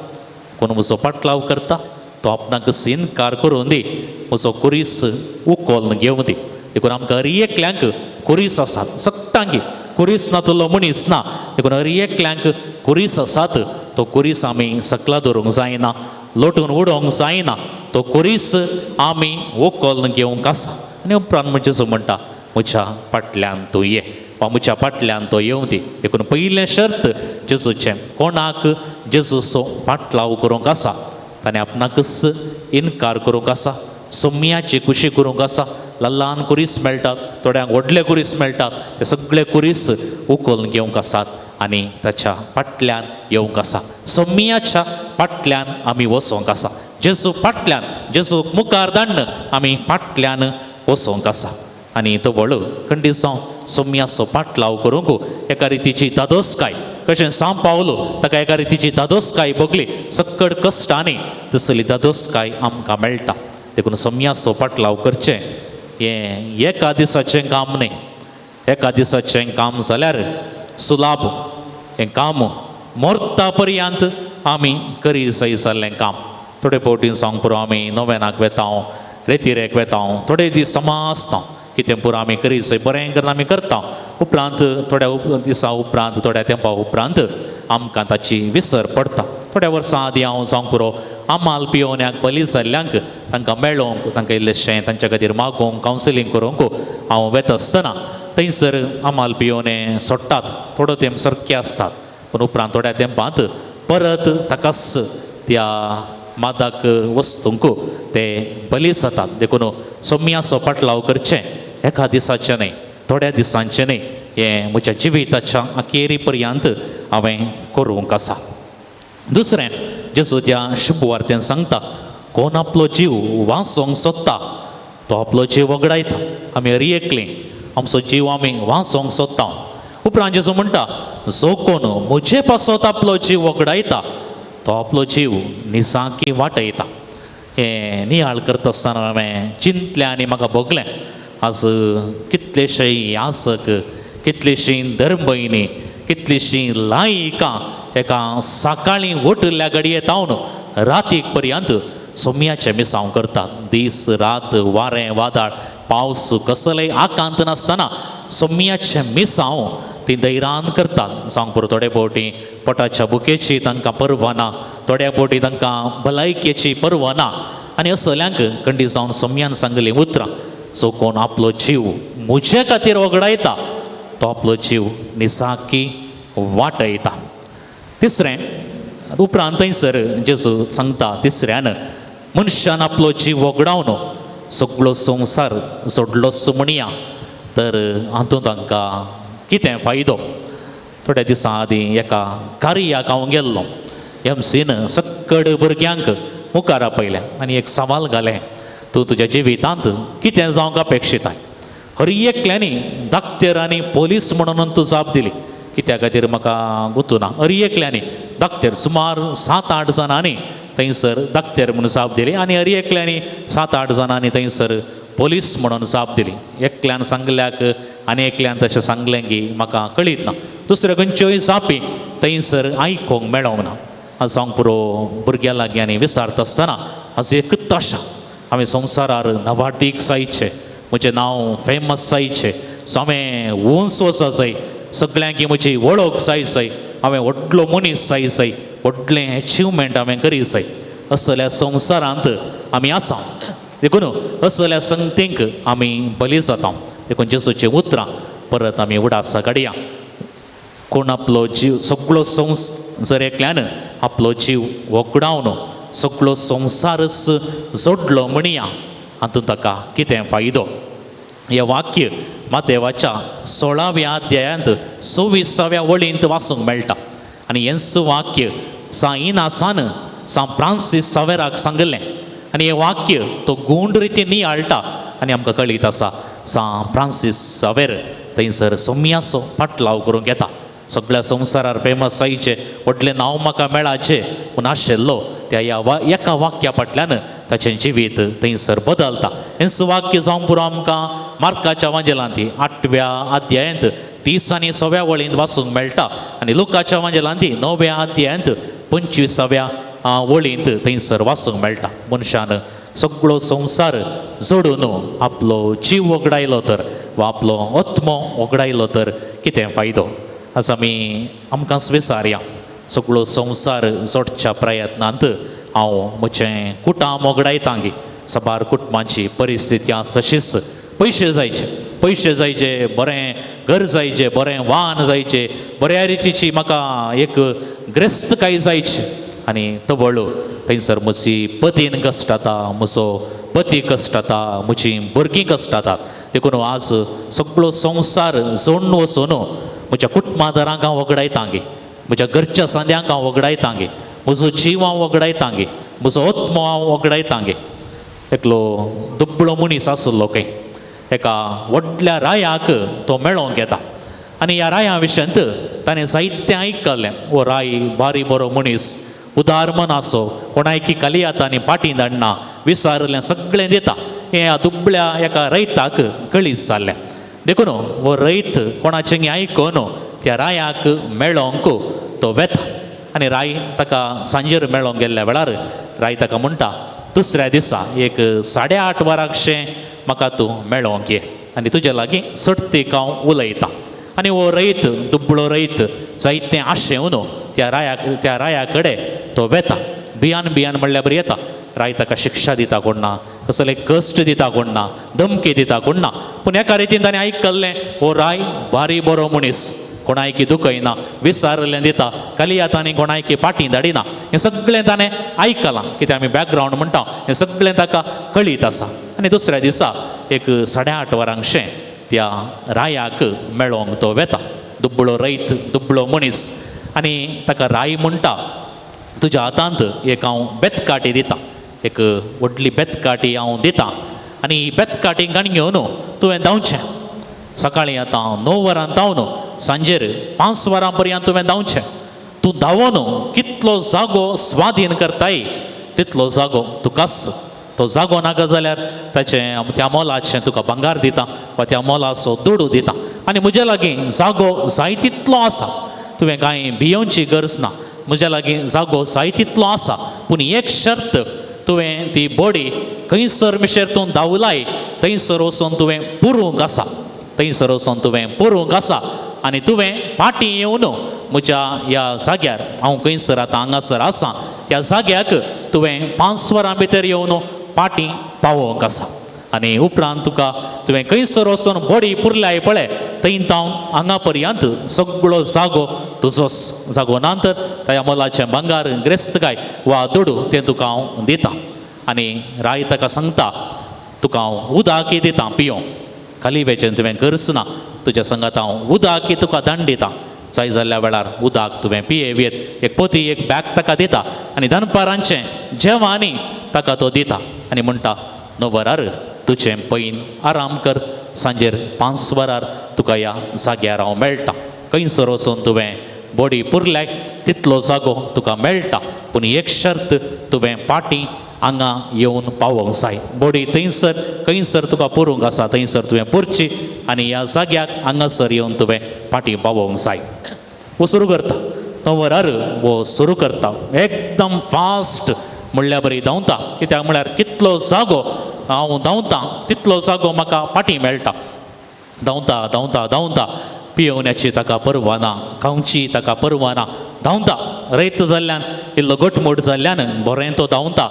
कोण म्हजो पाटलाव करता तो आपणाक इनकार करून दी, म्हजो कुरीस उखलून घेवं दी. देखून आमकां हर एकल्यांक कुरीस आसात, सगटांकी कुरीस ना तुलो मनीस ना. देखून हर एकल्यांक कुरीस आसात, तो कुरीस आमी सकला दवरूंक जायना, लोटून उडोवंक जायना, तो कुरीस आमी उखलून घेवंक आसा. आनी उपरांत म्हणजे म्हणटा म्हज्या फाटल्यान तूं ये वा म्हज्या फाटल्यान तो येवं दी. देखून पयलें शर्त जेजूचें, कोणाक जेजूचो पाटलाव करूंक आसा ताणें आपणाकच इनकार करूंक आसा, सोम्याची खुशी करूंक आसा. ल्हान कुरीस मेळटात, थोड्यांक व्हडले कुरीस मेळटात, ते सगळे कुरीस उखलून घेवंक आसात आनी ताच्या फाटल्यान येवंक आसा. सोम्याच्या फाटल्यान आमी वचोंक आसा, जेजू फाटल्यान, जेजूक मुखार धाडून आमी फाटल्यान वचोंक आसा. आनी तो व्हड खंडीत जावं सोम्याचो पाटलाव करूंक एका रितीची दादोसकाय, कशें सांव पावलो ताका एका रितीची दादोसकाय भोगली, सक्कड कश्टांनी तसली दादोसकाय आमकां मेळटा. देखून सोम्याचो पाटलाव करचें हें एका दिसाचें काम न्ही. एका दिसाचें काम जाल्यार सुलाभ, हें काम मोरता पर्यंत आमी करी जाय जाल्लें काम. थोडे फावटी सांग पुरो आमी नोवेनाक वेता, रेतिरेक वेता, थोडे दीस समाजता कितें पुरो आमी करी जाय बरें करून आमी करता. उपरांत थोड्या दिसां उपरांत, थोड्या तेंपा उपरांत आमकां ताची विसर पडटा. थोड्या वर्सां आदीं हांव सांग पुरो आमाल पियोन्याक बली जाल्ल्यांक तांकां मेळोवंक, तांकां इल्लेशें तांच्या खातीर मागोवंक, कावन्सिलींग करूंक हांव वेता आसतना थंयसर आमाल पियोने सोडटात. थोडो तेंप सारके आसतात पूण उपरांत थोड्या तेंपांत परत ताकाच त्या मादक वस्तूंक ते बली जातात. देखून सोम्याचो पाटलाव करचें एका दिसाचें न्हय, थोड्या दिसांचें न्हय, हें म्हज्या जिविताच्या अखेरी पर्यंत हांवें करूंक आसा. दुसरें जेजू त्या शुभवार्तेन सांगता, कोण आपलो जीव वाचोवंक सोदता तो आपलो जीव वगडायता. आमी हरी एकली आमचो जीव आमी वाचोवंक सोदता. उपरांत जेजू म्हणटा, जो कोण म्हजे पासत आपलो जीव वगडायता तो आपलो जीव निसाकी वाटयता. हें नियाळ करता आसतना हांवें चिंतलें आनी म्हाका भोगलें, आज कितलेशे यासक, कितलीशीं धर्मभयणी, कितलीशीं लायिकां एका सकाळीं उठिल्ल्या घडये तावन रातीक पर्यंत सोम्याचें मिसांव करतात. दीस रात वारें वादळ पावस कसलेय आकांत नासतना सोम्याचें मिसांव ती धैर्यान करतात. जावंक पुरो थोडे फावटी पोटाच्या भुकेची तांकां पर्वा ना, थोड्या फावटी तांकां भलायकेची पर्वा ना. आनी असल्यांक कंडी जावन सोम्यान सांगलीं उतरां, जो कोण आपलो जीव म्हजे खातीर वगडायता तो आपलो जीव निसाकी वाटयता. तिसरें उपरांत थंयसर जेजू सांगता तिसऱ्यान, मनशान आपलो जीव वगडावन सगळो संवसार जोडलोच म्हणया तर हातूंत तांकां कितें फायदो. थोड्या दिसां आदीं एका कार्याक हांव गेल्लो. एमसीन सक्कड भुरग्यांक मुखार आपयलें आनी एक सवाल घालें, तूं तुज्या जिवितांत कितें जावंक अपेक्षीताय. हर एकल्यांनी दाक्तेर आनी पोलीस म्हणून तूं जाप दिली, कित्या खातीर म्हाका गुतूना. हर एकल्यांनी दाक्तेर, सुमार 7-8 जाणांनी थंयसर दाक्तेर म्हणून जाप दिली आनी हर एकल्यांनी 7-8 जाणांनी थंयसर पोलीस म्हणून जाप दिली. एकल्यान सांगल्याक आनी एकल्यान तशें सांगलें की म्हाका कळीत ना, दुसऱ्यो खंयच्योय जापी थंयसर आयकूंक मेळोंक ना. आज जावंक पुरो भुरग्यां लागीं आनी विचारता आसतना आज एकूच आशा, हांवें संवसारार नवाडीक जायचें, म्हजें नांव फेमस जायचें, सो हांवें उंच वचो जाय, सगळ्यांकी म्हजी वळख जाय जाय, हांवें व्हडलो मनीस जाय जाय, व्हडलें एचिवमेंट हांवें करी जाय. असल्या संवसारांत आमी आसा. देखून असल्या संगतींक आमी बली जाता. देखून जेजूचीं उतरां परत आमी उडासा काडया. कोण आपलो जीव सगळो संस जर एकल्यान आपलो जीव वगडावन सगळो संवसारच जोडलो म्हणया हातूंत ताका कितें फायदो. हें वाक्य मातेवाच्या 16व्या अध्यायांत 26व्या वळींत वाचूंक मेळटा. आनी हेंच वाक्य सां इनासान सां फ्रांसीस सावेराक सांगिल्लें आनी हें वाक्य तो गूंड रितीन नियाळटा आनी आमकां कळीत आसा सां फ्रांसीस सावेर थंयसर सोम्याचो पाटलाव करूंक येता. सगळ्या संवसारार फेमस जायचें, व्हडलें नांव म्हाका मेळाचें पूण आशिल्लो त्या ह्या एका वाक्या फाटल्यान ताचें जिवीत थंयसर बदलता. हेंच वाक्य जावंक पुरो आमकां मार्काच्या वांजेलांत 8व्या अध्यायांत 30 आनी 6व्या वळींत वाचूंक मेळटा आनी लुकाच्या वांजेलांत 9व्या अध्यायांत 25व्या वळींत थंयसर वाचूंक मेळटा. मनशान सगळो संवसार जोडून आपलो जीव वगडायलो तर वा आपलो आत्मो वगडायलो तर कितें फायदो. आज आमी आमकां विचारया, सगळो संवसार जोडच्या प्रयत्नांत हांव म्हजें कुटाम वगडायता गी. साबार कुटुंबाची परिस्थिती आसा तशीच, पयशे जायचे, पयशे जायचे, बरें घर जायचे, बरें वाहन जायचे, बऱ्या रितीची म्हाका एक ग्रेस्तकाय जायची. आनी तवळ थंयसर म्हजी पतीन कश्टाता, म्हजो पती कश्टाता, म्हजी भुरगीं कश्टातात. देखून आज सगळो संवसार जोडून वचून म्हज्या कुटुंबादारांक हांव वगडायता गे, म्हज्या घरच्या सांद्यांक हांव वगडायता गे, म्हजो जीव हांव वगडायता गे, म्हजो आत्मो हांव वगडायता गे. एकलो दुबळो मनीस आशिल्लो खंय, एका व्हडल्या रायाक तो मेळोंक येता आनी ह्या राया विशयांत ताणें जायतें आयकल्लें. हो राय बारी बरो मनीस, उदार मनाचो, कोणायकी कलियात आनी पाटी धाडना, विचारलें सगळें दिता. हें ह्या दुबळ्या एका रयताक कळीत जाल्लें. देखून हो रयत कोणाचें आयकून त्या रायाक मेळोंक तो वेता आनी राय ताका सांजेर मेळोंक गेल्ल्या वेळार राय ताका म्हणटा, दुसऱ्या दिसा एक 8:30 वरांकशें म्हाका तूं मेळोंक ये आनी तुजे लागीं सटतीक हांव उलयतां. आनी हो रयत दुबळो रयत जायतें आशेवन त्या राया कडेन तो वेता. भियान भियान म्हणल्यार बरी येता. राय ताका शिक्षा दिता कोण ना, कसले कश्ट दिता कोण ना, धमकी दिता कोण ना, पूण एका रितीन ताणें आयकल्लें हो राय बारी बरो मनीस, कोणायकी दुखयना, विसारलें दिता, कलियातांनी कोणायकी पाटी धाडिना. हें सगळें ताणें आयकलां, कित्याक आमी बॅकग्रावंड म्हणटा, हें सगळें ताका कळीत आसा. आनी दुसऱ्या दिसा एक 8:30 वरांकशें त्या रायाक मेळोंक तो वेता. दुबळो रयत, दुबळो मनीस. आनी ताका राय म्हणटा, तुज्या हातांत एक हांव बेतकाटी दितां, एक व्हडली बेतकाटी हांव दितां आनी बेतकाटी गाणी घेवन तुवें धांवचें. सकाळीं आतां 9 वरां धांवन सांजेर 5 वरां पर्यंत तुवें धांवचें. तूं धांवन कितलो जागो स्वाधीन करताय तितलो जागो तुकाच. तो जागो नाका जाल्यार ताचें त्या मोलाचें तुका भांगार दिता वा त्या मोलाचो दुडू दिता. आनी म्हज्या लागीं जागो जाय तितलो आसा, तुवें कांय भियोवची गरज ना, म्हज्या लागीं जागो जाय तितलो आसा. पूण एक शर्त, तुवें ती बॉडी खंयसर मिशेर तूं धांवलाय थंयसर वचून तुवें पुरूंक आसा, थंयसर वचून तुवें पुरूंक आसा. आनी तुवें फाटीं येवन म्हज्या ह्या जाग्यार, हांव खंयसर आतां हांगासर आसा त्या जाग्याक तुवें 5 वरां भितर येवन फाटीं पावोवंक आसा. आनी उपरांत तुका तुवें खंयसर वचून बॉडी पुरल्याय पळय थंय तावन हांगा पर्यंत सगळो जागो तुजोच. जागो ना तर ताच्या मोलाचें भांगार, ग्रेस्तकाय वा दुडू तें तुका हांव दितां. आनी राय ताका सांगता, तुका हांव उदक दितां पियोंक, खाली वेचें तुवें गरज ना, तुज्या संगात हांव उदक तुका दाण दितां, जाय जाल्ल्या वेळार उदक तुवें पियेवयेत. एक पोती, एक बॅग ताका दिता आनी दनपारांचें जेवण ताका तो दिता आनी म्हणटा, 9 वरार तुजें पैन आराम कर, सांजेर 5 वरार तुका ह्या जाग्यार हांव मेळटा. खंयसर वचून तुवें बॉडी पुरल्याय तितलो जागो तुका मेळटा, पूण एक शर्त, तुवें पाटी हांगा येवन पावोंक जाय. बॉडी थंयसर खंयसर तुका पुरूंक आसा थंयसर तुवें पुरची आनी ह्या जाग्याक हांगासर येवन तुवें पाटी पावोंक जाय. वो सुरू करता, 9 वरार वो सुरू करता, एकदम फास्ट म्हणल्यार बरी धांवता. कित्याक म्हळ्यार कितलो जागो हांव धांवता तितलो जागो म्हाका पाटी मेळटा. धांवता धांवता धांवता, पियोवण्याची ताका परवा ना, खावची ताका परवा ना, धांवता. रयत जाल्ल्यान इल्लो घटमूट जाल्ल्यान बरें तो धांवता.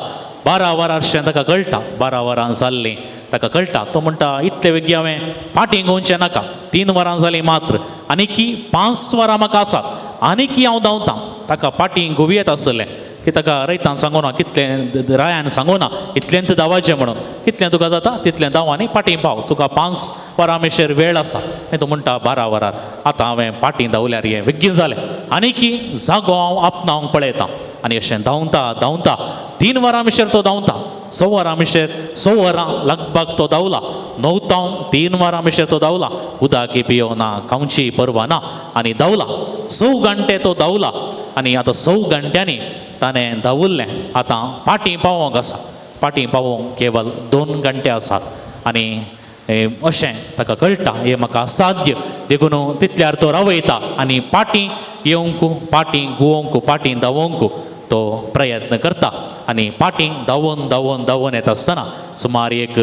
12 वरांशें ताका कळटा, 12 वरां जाल्लीं ताका कळटा. तो म्हणटा, इतले वेगळी हांवें फाटीं घेवचें नाका, 3 वरां जालीं मात्र, आनीकी 5 वरां म्हाका आसात, आनीकी हांव धांवता. ताका फाटीं घुंवयेत आसलें की ताका रयतान सांगूना, कितलें रायान सांगूना इतलेंत धांवाचें म्हणून, कितलें तुका जाता तितलें धांव आनी फाटीं पाव, तुका 5 वरां मेशेर वेळ आसा. आनी तो म्हणटा, 12 वरार आतां हांवें फाटीं धांवल्यार हें बेगीन जालें, आनीकी जागो हांव आपणावंक पळयतां. आनी अशें धांवता धांवता 3 वरां मिशेर तो धांवता, 6 वरां मिशेर, 6 वरां लगभग तो धांवला, 9 तावन 3 वरां मिशेर तो धांवला, उदक पियोना, खावची परवा ना, आनी धांवला 6 घंटे तो धांवला. आनी आतां 6 घंट्यांनी ताणें धांवुल्लें, आतां फाटीं पावोंक आसा, फाटीं पावोंक केवल 2 घंटे आसात. आनी अशें ताका कळटा हें म्हाका असाध्य, देखून तितल्यार तो रावयता आनी फाटीं येवंक, फाटीं घुंवंक, फाटीं धांवोंक तो प्रयत्न करता. आनी फाटीं धांवून धांवून धांवून येता आसतना सुमार एक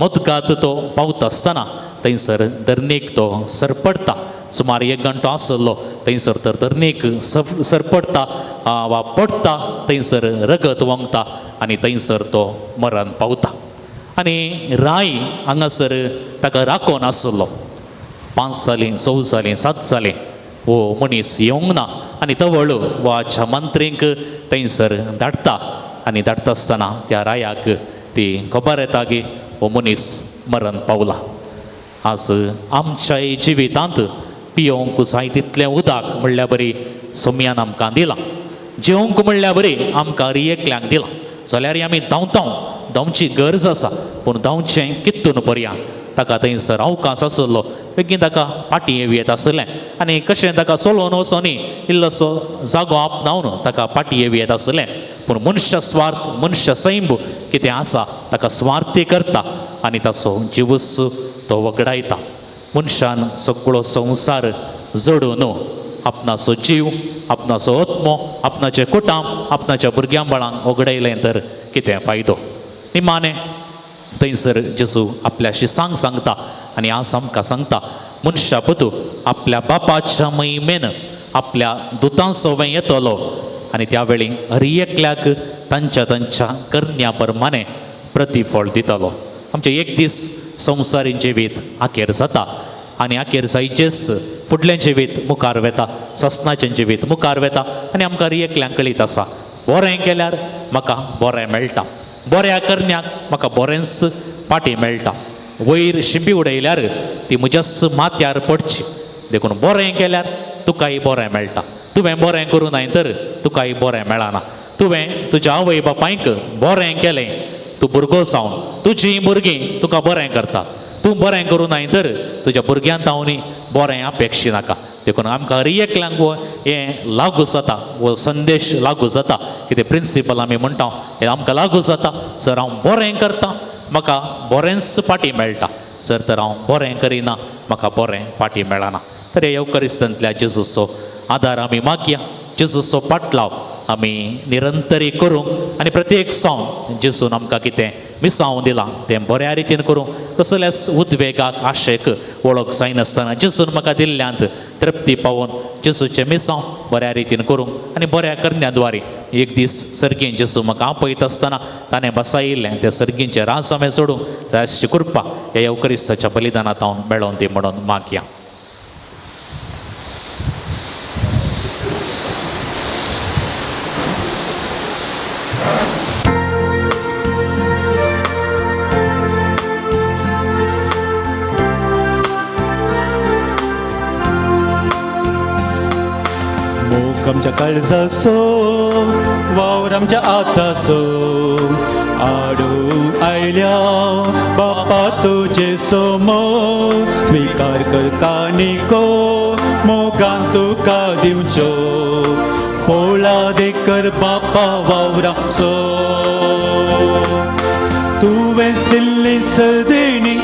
मोदगात तो पावता आसतना थंयसर धरणीक तो सरपडटा. सुमार 1 घंटो आसलो थंयसर तर धरणीक सरपडटा वा पडटा, थंयसर रगत वंगता आनी थंयसर तो मरण पावता. आनी राय हांगासर ताका राखोन आसलो. 5 जालीं, 6 जालीं, 7 जालीं, हो मनीस येवंक ना. आनी तवळ वाच्या मंत्रींक थंयसर धाडटा आनी धाडटा आसतना त्या रायाक ती खबर येता की हो मनीस मरण पावला. आज आमच्याय जिवितांत पियोवंक जाय तितलें उदक म्हणल्यार बरी सोम्यान आमकां दिलां, जेवंक म्हणल्यार बरी आमकां एकल्यांक दिलां, जाल्यार आमी धांवता, धांवची गरज आसा, पूण धांवचें कितून पर्यंत. ताका थंयसर अवकाश आसलो, बेगीन ताका फाटीं येवयेत आसलें आनी कशें ताका सोलोवन वचोनी इल्लोसो जागो आपणावन ताका फाटीं येवयेत आसलें. पूण मनशा स्वार्थ, मनशा सैंब कितें आसा ताका स्वार्थी करता आनी ताचो जिवूच तो वगडायता. मनशान सगळो संवसार जोडून आपणाचो जीव, आपणाचो आत्मो, आपणाचें कुटाम, आपणाच्या भुरग्यां बाळांक वगडायलें तर कितें फायदो. निमाणें थंयसर जेजू आपल्या शिसांक सांगता आनी आज आमकां सांगता, मनशा पुतू आपल्या बापाच्या महिमेन आपल्या दुतां सोवें येतलो आनी त्या वेळी हर एकल्याक तांच्या तांच्या करण्या प्रमाणे प्रतिफळ दितलो. आमचें एक दीस संवसारी जिवीत आखेर जाता आनी आखेर जायचेच फुडलें जिवीत मुखार वेता, ससनाचें जिवीत मुखार वेता आनी आमकां एकल्यांक कळीत आसा बरें केल्यार म्हाका बरें मेळटा, बऱ्या करण्याक म्हाका बरेंच पाटी मेळटा, वयर शिंपी उडयल्यार ती म्हज्याच माथ्यार पडची. देखून बरें केल्यार तुकाय बरें मेळटा, तुवें बरें करूं नाय तर तुकाय बरें मेळना. तुवें तुज्या आवय बापायक बरें केलें, तूं भुरगो जावन तुजीं भुरगीं तुका बरें करतात, तूं बरें करूं नाय तर तुज्या भुरग्यां तावनी बरें अपेक्षी नाका. देखून आमकां हर एकल्यांक हें लागू जाता, हो संदेश लागू जाता. कितें प्रिंसिपल आमी म्हणटा हें आमकां लागू जाता. सर हांव बरें करता म्हाका बरेंच पाटी मेळटा, जर तर हांव बरें करिना म्हाका बरें पाटी मेळना. तर ह्या येवकरिस्तांतल्या जेजूचो आदार आमी मागया, जेजूचो पाटलाव आमी निरंतरी करूंक आनी प्रत्येक सावन जेजून आमकां कितें मिसांव दिलां तें बऱ्या रितीन करूंक, कसल्याच उद्वेगाक आशेक वळख जायनासतना जेजून म्हाका दिल्ल्यांत तृप्ती पावोवन जेजूचें मिसांव बऱ्या रितीन करूंक आनी बऱ्या करण्या द्वारे एक दीस सर्गीं जेजू म्हाका आपयत आसतना ताणें बसायिल्लें तें सर्गींचें राज हांवें सोडूंक जाय अशी कृपा ह्या येवकरिस्ताच्या बलिदानांत हांव मेळोवन दी म्हणून मागया. आमच्या काळजाचो वावर आमच्या आतासो आडून आयल्या बापा तुजे समोर, स्विकार कर कानिको मोगान तुका दिवच्यो फोळा देकर बापा वावराचो. तुवें दिल्ली सदेणी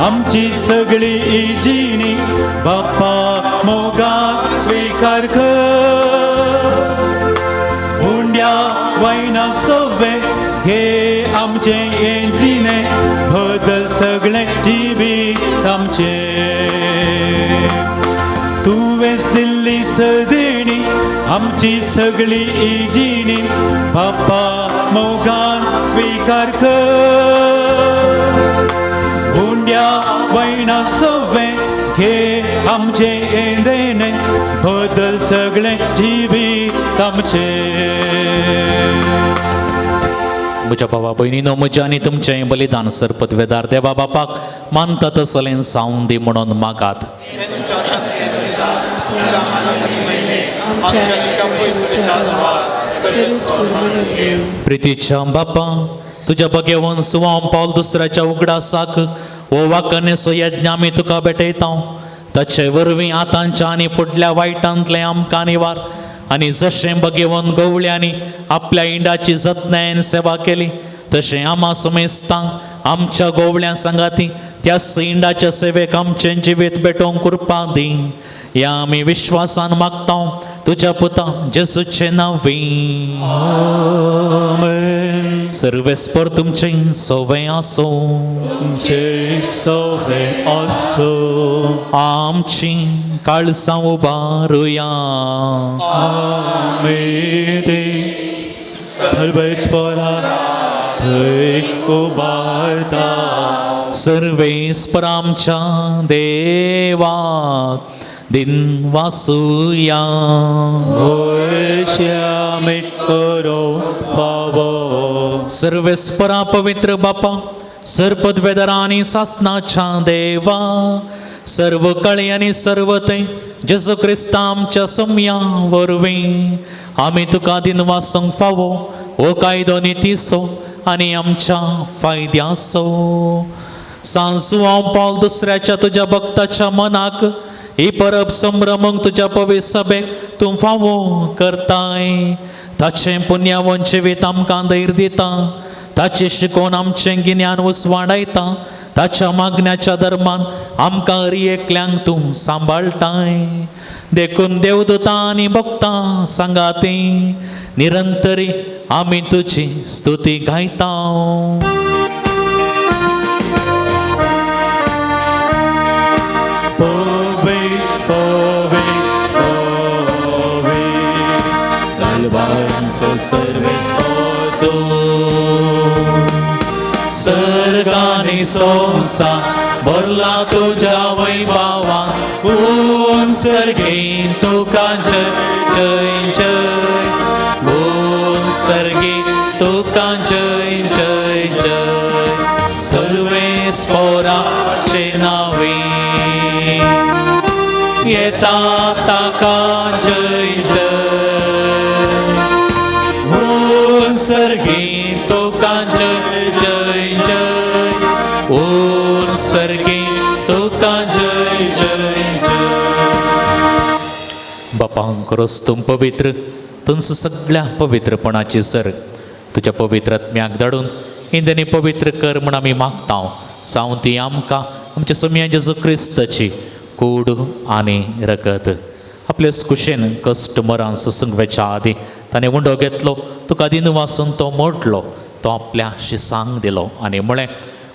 आमची सगळी जिणी बापा मोगान स्विकार कर, हुंड्या वयना सोवे घे आमचें हें जिणें बदल सगळें जिवीत आमचें. तुवेंच दिल्ली सदेणी आमची सगळी जिणी बापा मोगान स्विकार कर, हुंड्या वयना सोवे घे आमचें हें देणें बदल सगळें जिवीत आमचें. म्हज्या भावा भयणीनो, म्हज्या आनी तुमचें बलिदान सरपतवेदार देवा बापाक मानता तसलें जावं दी म्हणून मागात. प्रितीच्या बापा, तुज्या बगेवन सुवांव पावल दुसऱ्याच्या उगडासाक हो वाकनेचो यज्ञ आमी तुका भेटयता, ताचे वरवीं आतांच्या आनी फुडल्या वायटांतलें आमकां निवार आनी जशें बगेवन गवळ्यांनी आपल्या इंडाची जतनायेन सेवा केली तशें आमा समेस्तांक आमच्या गोवळ्यां सांगाती त्याच इंडाच्या सेवेक आमचें जिवीत भेटोवंक कृपा दी. ह्या आमी विश्वासान मागता तुज्या पुता जेजूचे नांवी. आमेन. सर्वेस्पर तुमचें सवें आसूं, तुमचें सवें आसूं. आमची काळसां उबारुया. आमेन. सर्वेस्परा थंय उबारता. सर्वेस्पर आमच्या देवाक दिनवासुया. होय आमी करो फावो. सर्वेस्परा पवित्र बापा, सरपदवेदरा आनी सासनाच्या देवा, सर्व कळे आनी सर्व थंय जेजू क्रिस्ता आमच्या सम्या वरवीं आमी तुका दिनवासूंक फावो हो कायदो नितीचो आनी आमच्या फायद्याचो. सांजू हांव पावल दुसऱ्याच्या तुज्या भक्ताच्या मनाक ही परब संभ्रमूंक तुज्या पवित्र सभेक तूं फावो करताय. ताचें पुण्यावन जिवीत आमकां धैर्य दिता, ताचें शिकोवन आमचें गिन्यान उसवांडायता, ताच्या मागण्याच्या धर्मान आमकां हर एकल्यांक तूं सांबाळटाय. देखून देवदूतां आनी भक्तां सांगाती निरंतरी आमी तुजी स्तुती गायता. पवे पवे पवे दलवारांचो सर्वेस्पर तूं. सर्गानी संवसार भरला तुज्या वैभवान, उंच सर्गी तुका जय जय जय, उंच सर्गी तुका जय जय जय. सर्वेस्पोराचे नांवे येता ताका जय जय, उंच सर्गी तुका जय जय जय, उंच सर्गी तुका जय जय जय. बापांक रोस तूं पवित्र, तुमचो सगळ्या पवित्रपणाची सर तुज्या पवित्र आत्म्याक धाडून इंदनी पवित्र कर म्हूण आमी मागता. सावंती ती आमकां आमच्या सोम्या जेजू क्रिस्ताची कूड आनी रगत. आपले कुशेन कश्ट मरान सोसूंक वेच्या आदीं ताणें उंडो घेतलो, तुका दिन वासून तो मोडलो, तो आपल्या शिसांक दिलो आनी म्हळें,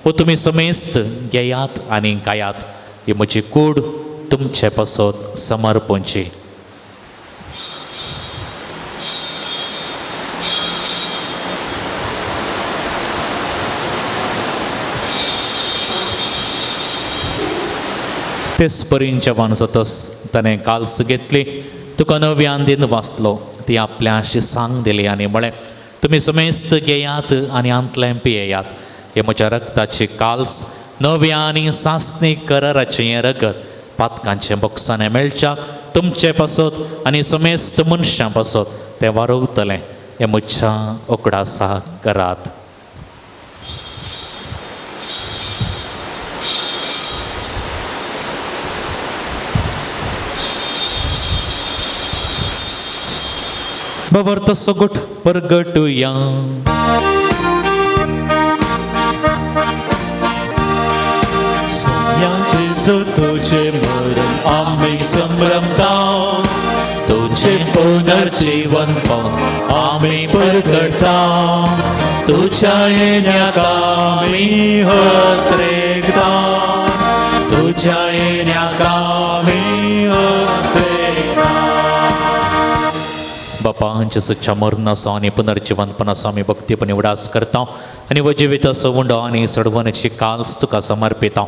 ओ तुमी समेस्त घेयात आनी गायात, ही म्हजी कूड तुमचे पासत समर्पणची. तेच परीन जेवण जातच ताणें काल्स घेतली, तुका नव्यान दिन वाचलो, ती आपल्या शिसांक दिली आनी म्हळें, तुमी समेस्त घेयात आनी आंतलें पियेयात, हे म्हज्या रक्ताची काल्स नव्या आनी सासणी कराराचें हें रगत पातकांचें बोक्साणें मेळच्या तुमचे पासत आनी समेस्त मनशां पासत तें वारवतलें, हें म्हज्या उगडासा करात. बाबर तसो गोठ परगटुया. सोम्याचे तुझे मरण आम्ही संभ्रमता, तुझे पुनर्जीवन पावन आम्ही परगटता, तुझ्या येण्याक आमी हत्रेकता, तुझ्या येण्याक आमी हत्रेकता. बापा जेजूच्या मरणाचो आनी पुनर्जिवनपणाचो आमी भक्तीपणी उडास करता आनी वजिविताचो उंडो आनी सडवणेची काल्स तुका समर्पिता.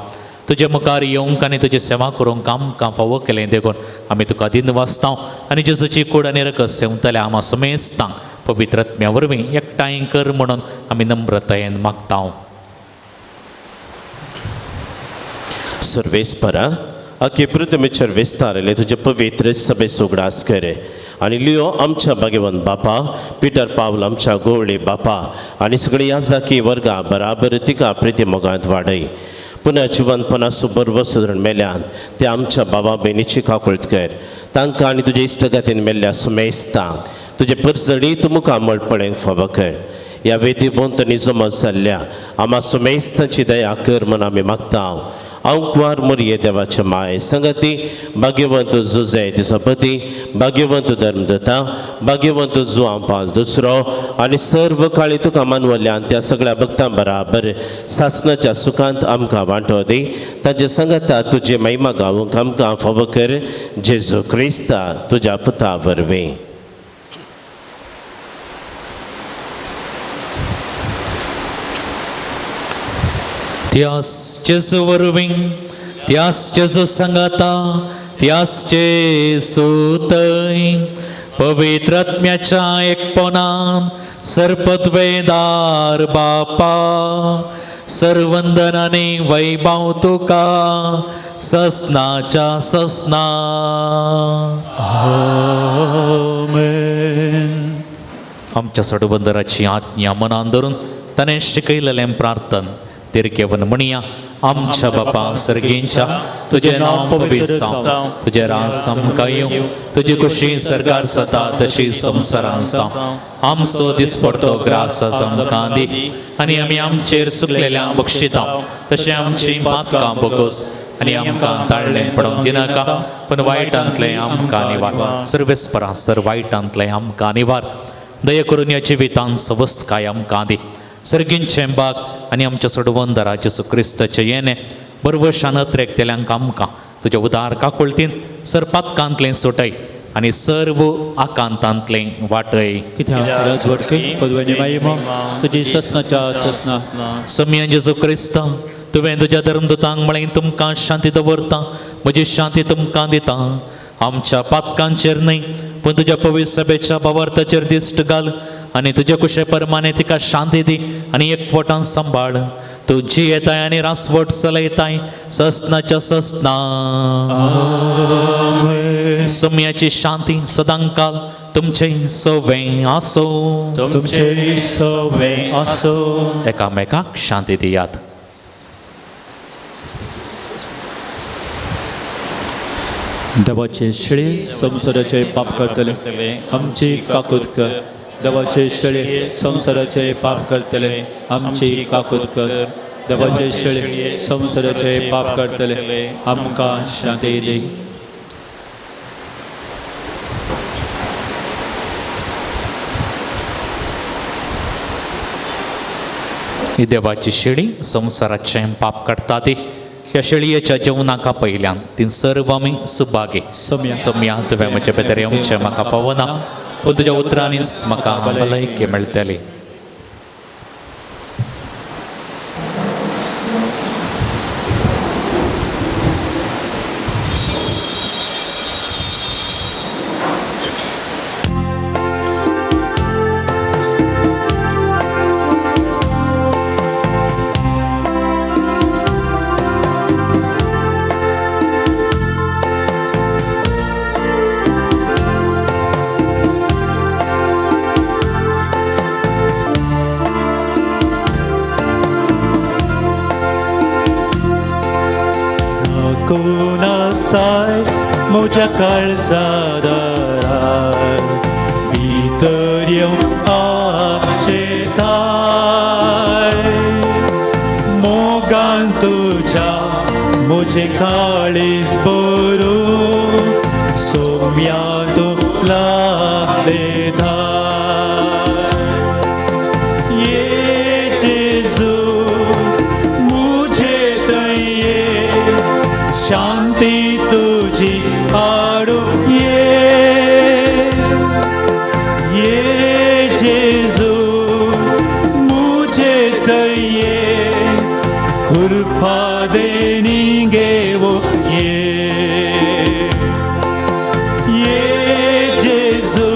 तुजे मुखार येवंक आनी तुजी सेवा करूंक आमकां फावो केलें देखून आमी तुका दिन वाचता आनी जेजूची कूड आनी रगत सेवतल्या आमा समेस्तांक पवित्र आत्म्या वरवीं एकठांय कर म्हणून आमी नम्रतायेन मागता. सर्वेस्परा अखे पृथ्वीचेर विस्तारले तुजे पवित्र सभे उगडास करे आनी लियो आमच्या भाग्यवंत बापा पिटर पावल आमच्या गोवळे बापा आनी सगळी याजाकी वर्गा बराबर तिका प्रिती मोगांत वाडय. पुन्हा जिवनपणा सुबर्व सुदरण मेल्यान ते आमच्या बाबा भयणीची काकुळट कर, तांकां आनी तुजे इश्टगातीन मेल्ल्या सुमेस्तांक तुजे परजळी तुमकां मळपळेंक फावो कर. ह्या वेदी भोंवतणी जमा जाल्ल्या आमा सुमेस्तांची दया कर म्हूण आमी मागता. अंकवार मोरये देवाचे माय संगती भाग्यवंत जुजे दिसपती भाग्यवंत धर्मदता भाग्यवंत जुआं पाल दुसरो आनी सर्व काळी तुका मानवल्यान त्या सगळ्या भक्तां बराबर सासनाच्या सुखांत आमकां वांटो दी. ताजे संगता तुजी महिमा गावंक आमकां फावो कर, जेजू क्रिस्ता तुज्या पुता वरवीं. त्यास जेजू वरवीं, त्यास जेजू सांगाता, त्यास जेजू पवित्र आत्म्याच्या एकपणान सर्पद्वेदार बापा सर्वंदनाने वैभव तुका ससनाच्या ससना. आमेन. आमच्या सडबंदराची आज्ञा मनान धरून ताणें शिकयलेलें प्रार्थन तिरकेवन म्हणया. आमच्या बापा सर्गींच्या तुजें नांव पवित्र जावं, तुजें राज आमकां येवं, तुजी खुशी सरकार जाता तशी संवसारांत जावं. आमचो दिसपडतो ग्रास आमकां दी आनी आमी आमचेर सुकलेल्या बक्षिता तशें आमची पातकां बोगोस आनी आमकां ताळ्ळें पडोवंक दिनाका, पूण वायटांतलें आमकां निवार. सर्वेस्परा सर वायटांतलें आमकां निवार. दया करून ह्या जिवितांत सवस्काय आमकां दी. सर्गींचें बाग आनी आमच्या सोडवंदरा जेजू क्रिस्ताचें येणें बरवशान अत्रेकतेल्यांक आमकां तुज्या उदार काकुळतीन सरपातकांतलें सोटय आनी सर्व आकांतांतलें वाटय. कित्याक राजवटके पदवनी माई तुजी ससनाच्या ससना. सोमया जेजू क्रिस्ता, तुवें तुज्या धर्मदूतांक म्हळें तुमकां शांती दवरता, म्हजी शांती तुमकां दिता. आमच्या पातकांचेर न्हय पूण तुज्या पवित्र सभेच्या भावार्थाचेर दिश्ट घाल आनी तुज्या कुशे परमाने तिका शांती दी आनी एकवटान सांबाळ. तूं जियेताय आनी रासवट चलयताय ससनाच्या ससना. सोमयाची शांती सदांकाल तुमचें सवें आसो. तुमचे सवें आसो. एकामेकाक शांती दियात. देवाचे शेळे संवसाराचे पाप करतले आमची काकूत कर. देवाचे शेळे संवसाराचे पाप करतले आमची काकूत कर. देवाचे शेळे संवसाराचे पाप करतले आमकां शांती दी. ही देवाची शेळी संवसाराचें पाप काडटा ती ह्या शेळयेच्या जेवणाका पयल्यान ती सर्व आमी सुभागी. सोमया तुवें म्हजे भितर येवचें म्हाका पावना पूण तुज्या उतरांनीच म्हाका भलायकी मेळटली. म्हज्या काळजा दारार भितर येवंक आशेताय मोगान तुज्या म्हजें काळीज भरून सोम्या तूं लायता. ये जेजू मुझे तये शांती तुझी हाडू ये. ये जेजू मुझे तये कृपा देणी घेवो ये. ये जेजू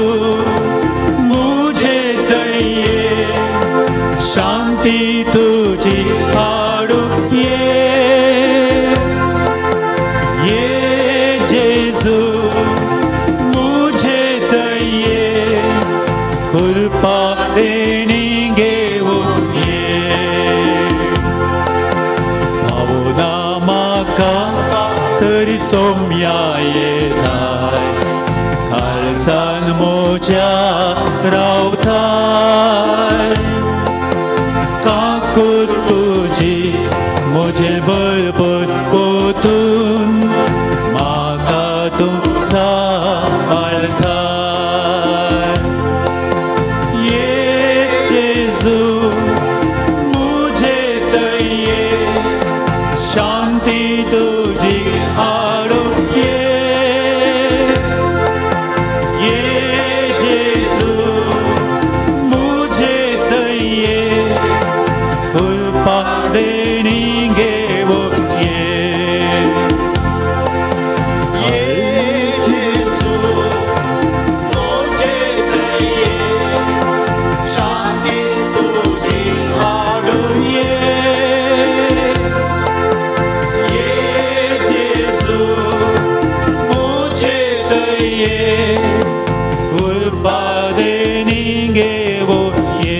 मुझे तये शांती तुझी हाडू ये. ये जेजू मुझे तये कृपा देणी घेवो ये. भावना म्हाका तरी सोम्या येताय काळजान म्हज्या रावताय काकूत तुजी म्हजे बरोबर पोतून म्हाका तूं सांबाळताय. ये जेजू मुझे तये शांती तुजी हाडू ये. ये जेजू मुझे तये कृपा देणी घेवो ये. ये जेजू मुझे तये शांती तुजी हाडू ये. ये जेजू मुझे तये कृपा देणी घेवो ये.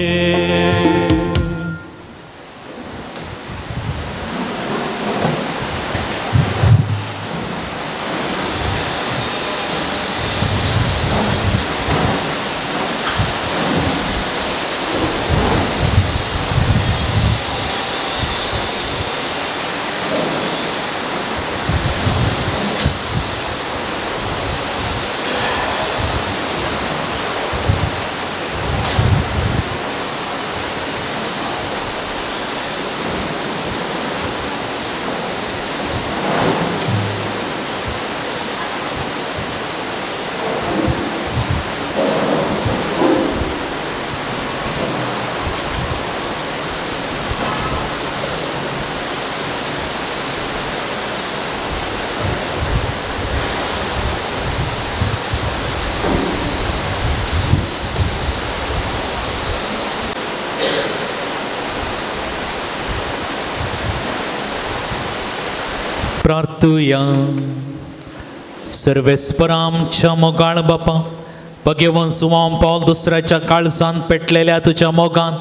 प्रार्थुया. सर्वेस्परा आमच्या मोगाळ बापा, भगेवन जुवांव पावल दुसऱ्याच्या काळजान पेटलेल्या तुज्या मोगान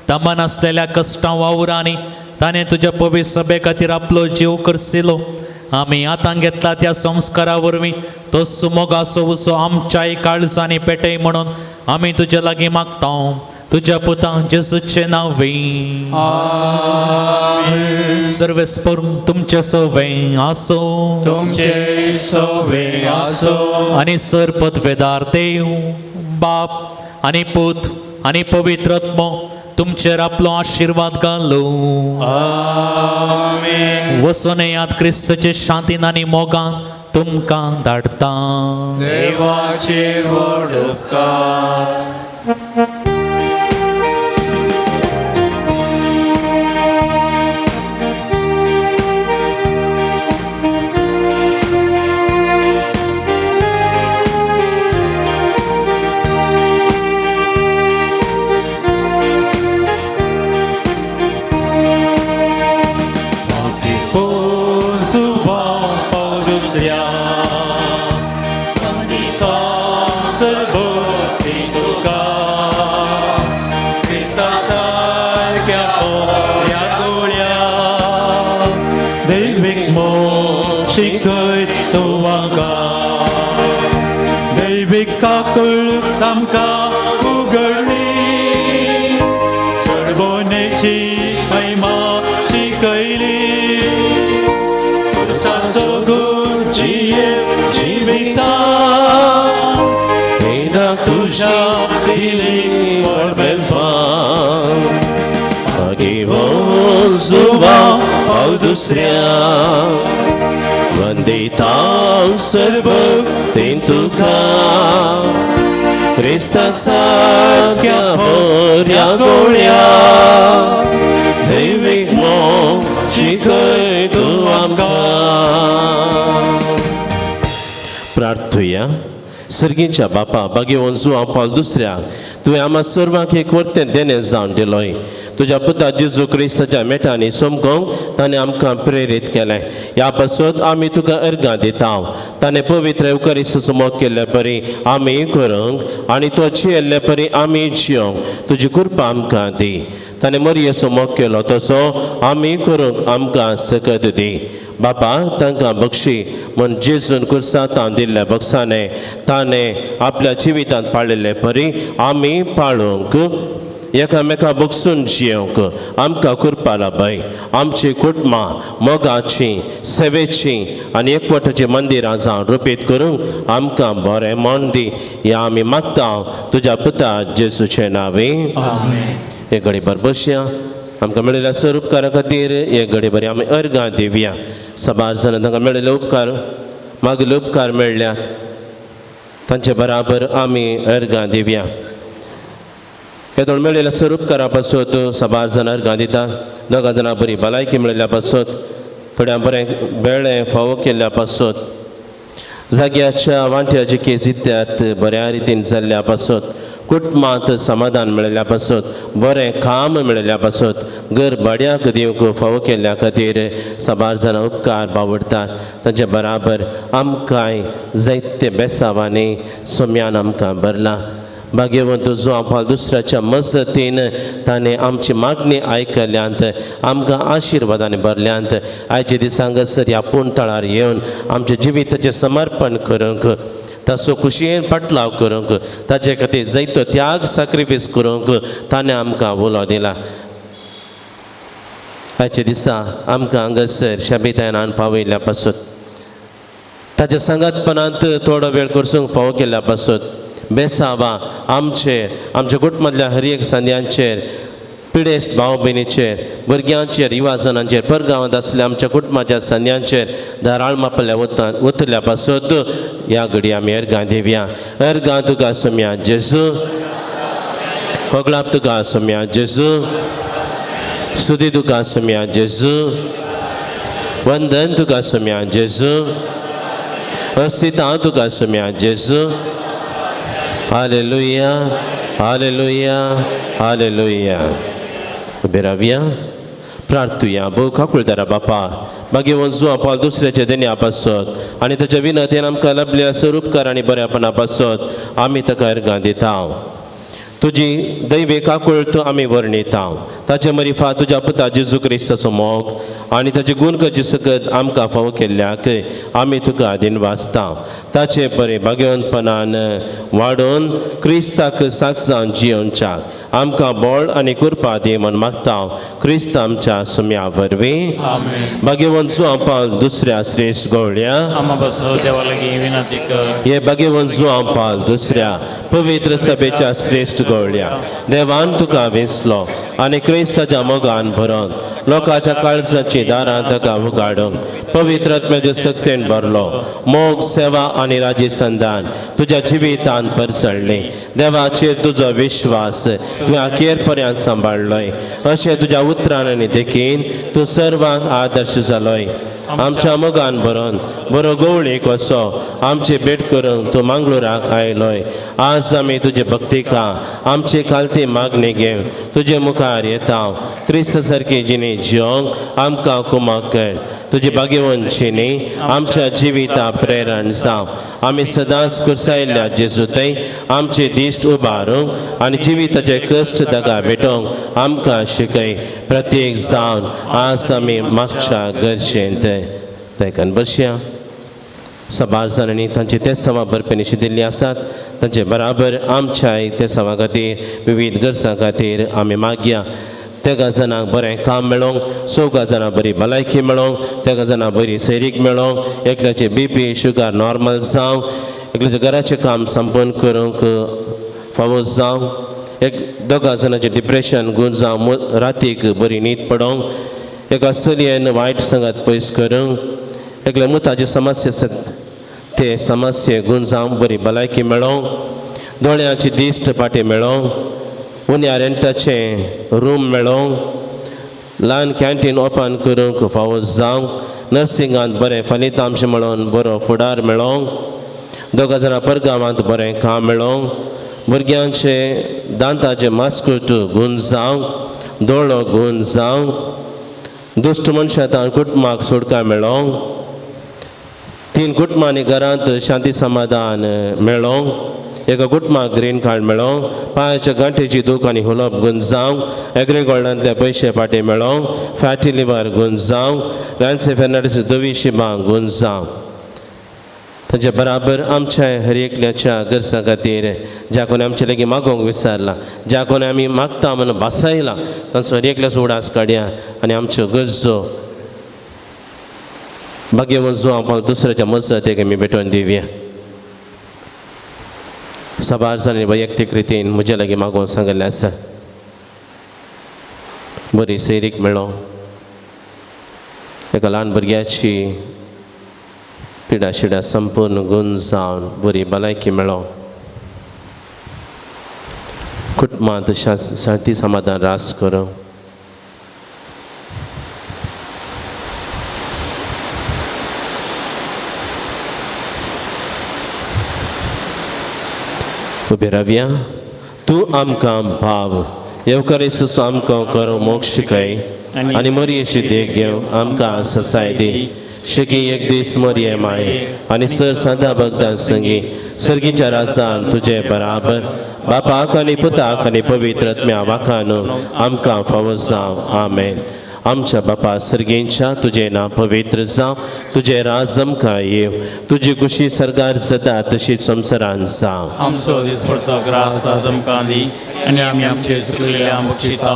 दमन आसलेल्या कश्टां वावरांनी ताणें तुज्या पवित्र सभे खातीर आपलो जीव करसिलो. आमी आतां घेतला त्या संस्कारा वरवीं तोच मोगाचो उजो आमच्याय काळजांनी पेटय म्हणून आमी तुज्या लागीं मागता, तुज्या पुता जेजूचे नांवे. सर्वेस्पर तुमचे सवे आसो. तुमचे सवे आसो. आनी सर पदवेदार देव बाप आनी पूत आनी पवित्र आत्मो तुमचेर आपलो आशिर्वाद घालू. वचून येयात, क्रिस्तचे शांतीन आनी मोगान तुमकां धाडटा. देवाचे व्हड उपकार. शिकय तूं आमकां, दैवीक काकूळ आमकां उगडली, सडबोनेची महिमा शिकयली, पुरसाचो गूण जिये जिविता तुज्या दिली भगेवन जुवांव पावल दुसऱ्या वंदिता सर्वभक्तीन तुका, क्रिस्ता सारक्या बऱ्या गोळ्या दैवीक मोग शिकय तूं आमकां. प्रार्थुया. सर्गीच्या बापा, भाग्यवंत जुवांव पावल दुसऱ्याक तुवें आमा सर्वांक एक वर्तें देणें जावन दिलोय. तुज्या पुता जेजू क्रिस्ताच्या मेटांनी समकोंक ताणें आमकां प्रेरीत केलें. ह्या पासत आमी तुका अर्गां दिता. ताणें पवित्र येवकारिस्तचो मोग केल्ले परी आमी करूंक आनी तो जियेल्ले परी आमी जियोंक तुजी कृपा आमकां दी. ताणें मरयेचो मोग केलो तसो आमी करूंक आमकां सकत दी. बापा, तांकां बक्षी म्हूण जेजून कुर्सांत दिल्ल्या बक्षाने ताणें आपल्या जिवितांत पाळिल्ले परी आमी पाळूंक, एकामेका बगसून जियोंक आमकां कृपा लाभय. आमची कुटुंबां मोगाची, सेवेची आनी एकवटाची मंदिरां जावन रुपीत करूंक आमकां बरें मन दी. ह्या आमी मागता तुज्या पुता जेजूचे नांवे. एक घडी भर बसया. आमकां मेळिल्ल्या सर उपकारा खातीर एक घडी बरी आमी अर्गां दिवया. सबार जाणां तांकां मेळिल्ले उपकार, मागिल्ले उपकार मेळ्ळ्यात, तांचे बराबर आमी अर्गां दिवया. हे थोडे मेळिल्ल्या सर उपकारा पासत सबार जाणां अर्गां दितात. दोगां जाणां बरी भलायकी मेळिल्ल्या पासत, थोड्या बरें बेळें फावो केल्ल्या पासत, जाग्याच्या वांट्याची केस इत्यात बऱ्या रितीन जाल्ल्या पासत, कुटुंबांत समाधान मेळिल्ल्या पासत, बरें काम मेळिल्ल्या पासत, घर भाड्याक दिवंक फावो केल्ल्या खातीर साबार जाणां उपकार बावडटात. तांचे बराबर आमकांय जायते बेसावांनी सोम्यान आमकां भरला. भाग्यवंत जुवांव पावल दुसऱ्याच्या मजतीन ताणें आमची मागणी आयकल्यांत, आमकां आशिर्वादांनी भरल्यांत. आयचे दिसा हांगासर ह्या पूण तळार येवन आमच्या जिविताचें समर्पण करूंक, ताचो खुशयेन पाटलाव करूंक, ताचे खातीर जायतो त्याग साक्रिफीस करूंक ताणें आमकां उलो दिला. आयच्या दिसा आमकां हांगासर शाबितायनान पावयल्ल्या पासत, ताच्या सांगातपणांत थोडो वेळ करसूंक फावो केल्ल्या पासत, बेसावा आमचेर, आमच्या कुटुंबांतल्या हर एक सांद्यांचेर, पिडेस्त भाव भयणीचेर, भुरग्यांचेर, युवाजनांचेर, परगांवांत आसल्या आमच्या कुटुंबाच्या सांद्यांचेर धाराळ मापल्या वतल्या पासत ह्या घडी आमी अर्गां दिवया. अर्गां तुका सोम्या जेजू, कोगळाप तुका सोम्या जेजू, सुदी तुका सोम्या जेजू, वंदन तुका सोम्या जेजू, अस्तिता तुका सोम्या जेजू. Hallelujah, hallelujah, hallelujah. उबे रावया, प्रार्थुया. भोव काकुळदारा बापा, भाग्यवंत जुआ पावल दुसऱ्याच्या देण्या पासत आनी ताच्या विनंतीन आमकां लाभल्या स्वरूपकार आनी बऱ्यापणा पासत आमी ताका अर्गां दिता. तुजी दैवी काकुळट आमी वर्णिता. ताचे मरिफा तुज्या पुता जेजू क्रिस्ताचो मोग आनी ताची गुण करची सकत आमकां फावो केल्ल्याक आमी तुका दिनवासता. ताचे बरे भाग्यवंतपणान वाडोवन क्रिस्ताक साक्ष जावन जियोवच्याक आमकां बळ आनी कृपा दी म्हूण मागता क्रिस्त आमच्या सुम्या वरवीं. भाग्यवंत जुआ पावल दुसऱ्या श्रेश्ठ गवळ्या हे भाग्यवंत जुआ पावल दुसऱ्या पवित्र सभेच्या श्रेश्ठ गवळ्या देवान तुका वेंचलो आनी क्रिस्ताच्या मोगान भरोन लोकांच्या काळजाची दारां ताका उगाडूंक पवित्र आत्म्याच्या शक्तेन भरलो. मोग सेवा आनी राजी संदान तुज्या जिवितान परसळ्ळी. देवाचेर तुजो विश्वास तुवें अखेर पर्यंत सांबाळ्ळोय. अशें तुज्या उतरान आनी देखीन तूं सर्वांक आदर्श जालोय. आमच्या मोगान भरोन बरो गवळी कसो आमची भेट करूंक तूं मंगळुराक आयलोय. आज आमी तुजे भक्तिका आमची खालती मागणी घेवन तुजे मुखार येता. क्रिस्त सारकी जिणे जियोंक आमकां कुमक कर. तुजी भाग्यवंत जिणी आमच्या जिविता प्रेरण जावं. आमी सदांच कुर्सायल्ल्या जेजू थंय आमची दिश्ट उबारूंक आनी जिविताचे कश्ट दगा भेटोवंक आमकां शिकय. प्रत्येक जावन आज आमी मागच्या गरजेंत तेकान बसया. सबार जाणांनी तांची ते सवा बरपे दिल्ली आसात. तांचे बराबर आमच्याय ते सवा खातीर विविध गरजां खातीर आमी मागया. तेगा जाणांक बरें काम मेळोंक, चौगा जाणां बरी भलायकी मेळोंक, तेगा जाणां बरी सैरीक मेळोंक, एकल्याचे बीपी शुगर नॉर्मल जावं, एकल्याचें घराचें काम संपन्न करूंक फावो जावं, एक दोगा जाणांचें डिप्रेशन गूण जावं, रातीक बरी न्हीद पडोंक, एका चलयेन वायट संगात पयस करूंक, एकल्या मुताची समस्या आसात ते समस्ये गूण जावं, बरी भलायकी मेळोंक, दोळ्यांची दिश्ट फाटी मेळोंक, उन्या रेंटाचें रूम मेळोंक, ल्हान कॅन्टीन ओपन करूंक फावो जावंक, नर्सिंगांत बरें फलितांश मेळोवन बरो फुडार मेळोंक, दोगा जाणां परगांवांत बरें काम मेळोंक, भुरग्यांचे दांताचे मास्कूट गूण जावंक, दोळो गूण जावंक, दुश्ट मनशां कुटुंबाक सोडकां मेळोंक, 3 कुटुंबांनी घरांत शांती समाधान मेळोंक, एका कुटुंबाक ग्रीन कार्ड मेळोंक, पांयाच्या गांठीची दूख आनी हुलोप गूण जावंक, एग्रीगोल्डांतले पयशे फाटीं मेळोंक, फॅटी लिवर गूण जावंक, रॅन्सी फेर्नांडीस धवी शिबां गूण जावंक. ताचे बराबर आमच्या हर एकल्याच्या गरजां खातीर ज्या कोणी आमचे लागीं मागोवंक विसरला, ज्या कोणी आमी मागता म्हणून भासायला, तांचो हर एकल्याचो उडास काडया आनी आमच्यो गरजो भाग्यवंत जुआ दुसऱ्याच्या मजतीक आमी भेटोवन दिवया. सबार जाणांनी वैयक्तीक रितीन म्हजे लागीं मागोवन सांगिल्लें आसा. बरी सैरीक मेळ्ळो, एका ल्हान भुरग्याची पिडा शिडा संपूर्ण गूण जावन बरी भलायकी मेळ्ळो, कुटुंबांत शांती समाधान रास करूं. उबे रावया. तूं आमकां भाव येवकार आमकां करूं मोक्ष शिकय आनी मरयेची देख घेवंक आमकां ससाय दी. शेकी एक दीस मरये माये आनी सर सदां भक्तां संगी सर्गीच्या रासान तुजे बराबर बापाक आनी पुताक आनी पवित्र आत्म्या वाखानू आमकां फावो जावं. आमेन. आमच्या बापा सर्गेंच्या तुजें नांव पवित्र जावं, तुजें राज आमकां येवं, तुजी खुशी सरकार जाता तशीच संवसारान जावं. आमचो दिसपडतो ग्रास आज आमकां दी आनी आमी आमचे चुकलेल्या बक्षिता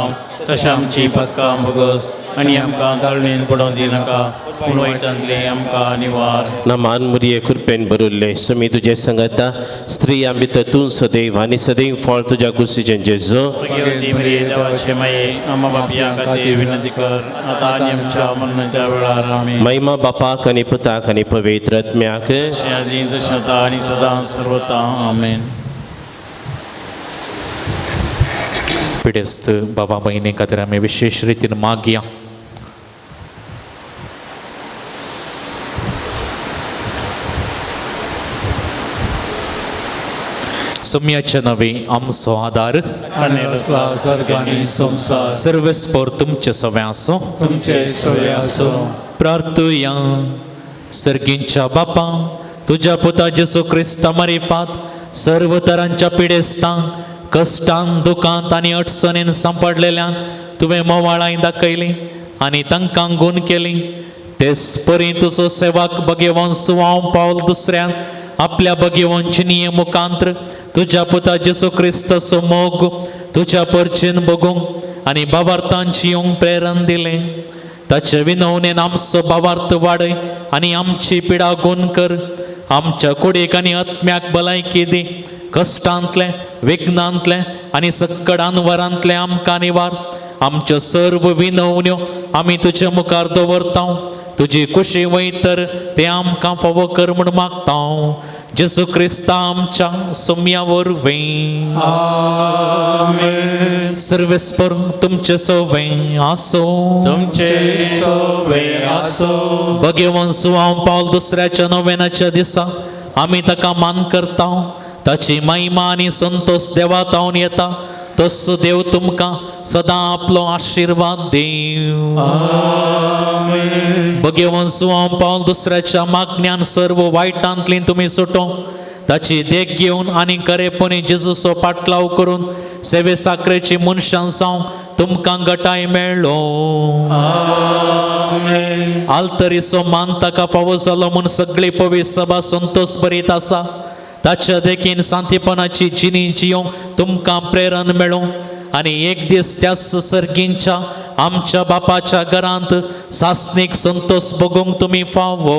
तशें आमची पदकां भोगस आनी आमकां ताळणेन पडोवंक दिनाका पूण वायटांतलें आमकां निवार. नमान मुरये कृपेन भरिल्ले समी तुजें संगता, स्त्रियां भितर तूं सदैव आनी सदैव फळ तुज्या कुशीचें जेजू. देवाचे माये आमा बापयां खातीर विनंती कर आतां आनी आमच्या मरणाच्या वेळार. आमेन. महिमा बापाक आनी पुताक आनी पवित्र आत्म्याक, आदी तशें आतां आनी सदां सर्वता. आमेन. पिडेस्त बाबा भयणी खातीर आमी विशेश रितीन मागया. सम्याचे नवे आमचो आदार संसार सर्वेस्पर तुमचे सवे आसो. तुमचे सवे आसो. प्रार्थुया. सर्गींच्या बापा, तुज्या पुता जेजू क्रिस्ता मारिफात सर्व तरांच्या पिडेस्तांक, कश्टांक, दुखांत आनी अडचणीन सांपडलेल्यांक तुवें मोवाळाय दाखयली आनी तांकां गूण केली. तेच परी तुजो सेवक भगेवन सुवांव पावल दुसऱ्यान आपल्या भगेवन चिनिये मुखांत्र तुज्या पुता जेजू क्रिस्ताचो मोग तुज्या परचेन बगूंक आनी भावार्थान जियोंक प्रेरण दिलें. ताचे विनवणेन आमचो भावार्थ वाडय आनी आमची पिडा गूण कर. आमच्या कुडीक आनी आत्म्याक भलायकी दी. कश्टांतलें, विघ्नांतलें आनी सक्कड अनवरांतलें आमकां निवार. आमच्यो सर्व विनवण्यो आमी तुजे मुखार दवरता. तुजी कुशी वयतर ते आमकां फावो कर म्हूण मागता. जेजू क्रिस्ता आमच्या सोम्या वरवीं. सर्वेस्पर तुमचे सोवे आसो. तुमचे सोवे आसो. भगेवन सुवांव पावल दुसऱ्याच्या नोवेनाच्या दिसा आमी ताका मान करता. ताची महिमा आनी संतोष देवा तावन येता. तसो देव तुमकां सदां आपलो आशिर्वाद देव. भगेवन सुवांव पावल दुसऱ्याच्या मागण्यान सर्व वायटांतली तुमी सुटो. ताची देख घेवन आनी खरेपणी जेजूचो पाटलाव करून सेवे साकरेची मनशां जावं तुमकां गटाय मेळ्ळो. आल्तरीचो मान ताका फावो जालो म्हूण सगळी पवित्र सभा संतोष भरीत आसा. ताच्या देखीन शांतीपणाची जिणी जियोंक तुमकां प्रेरण मेळूं आनी एक दीस त्याच सर्गींच्या आमच्या बापाच्या घरांत सासणीक संतोष भोगूंक तुमी फावो.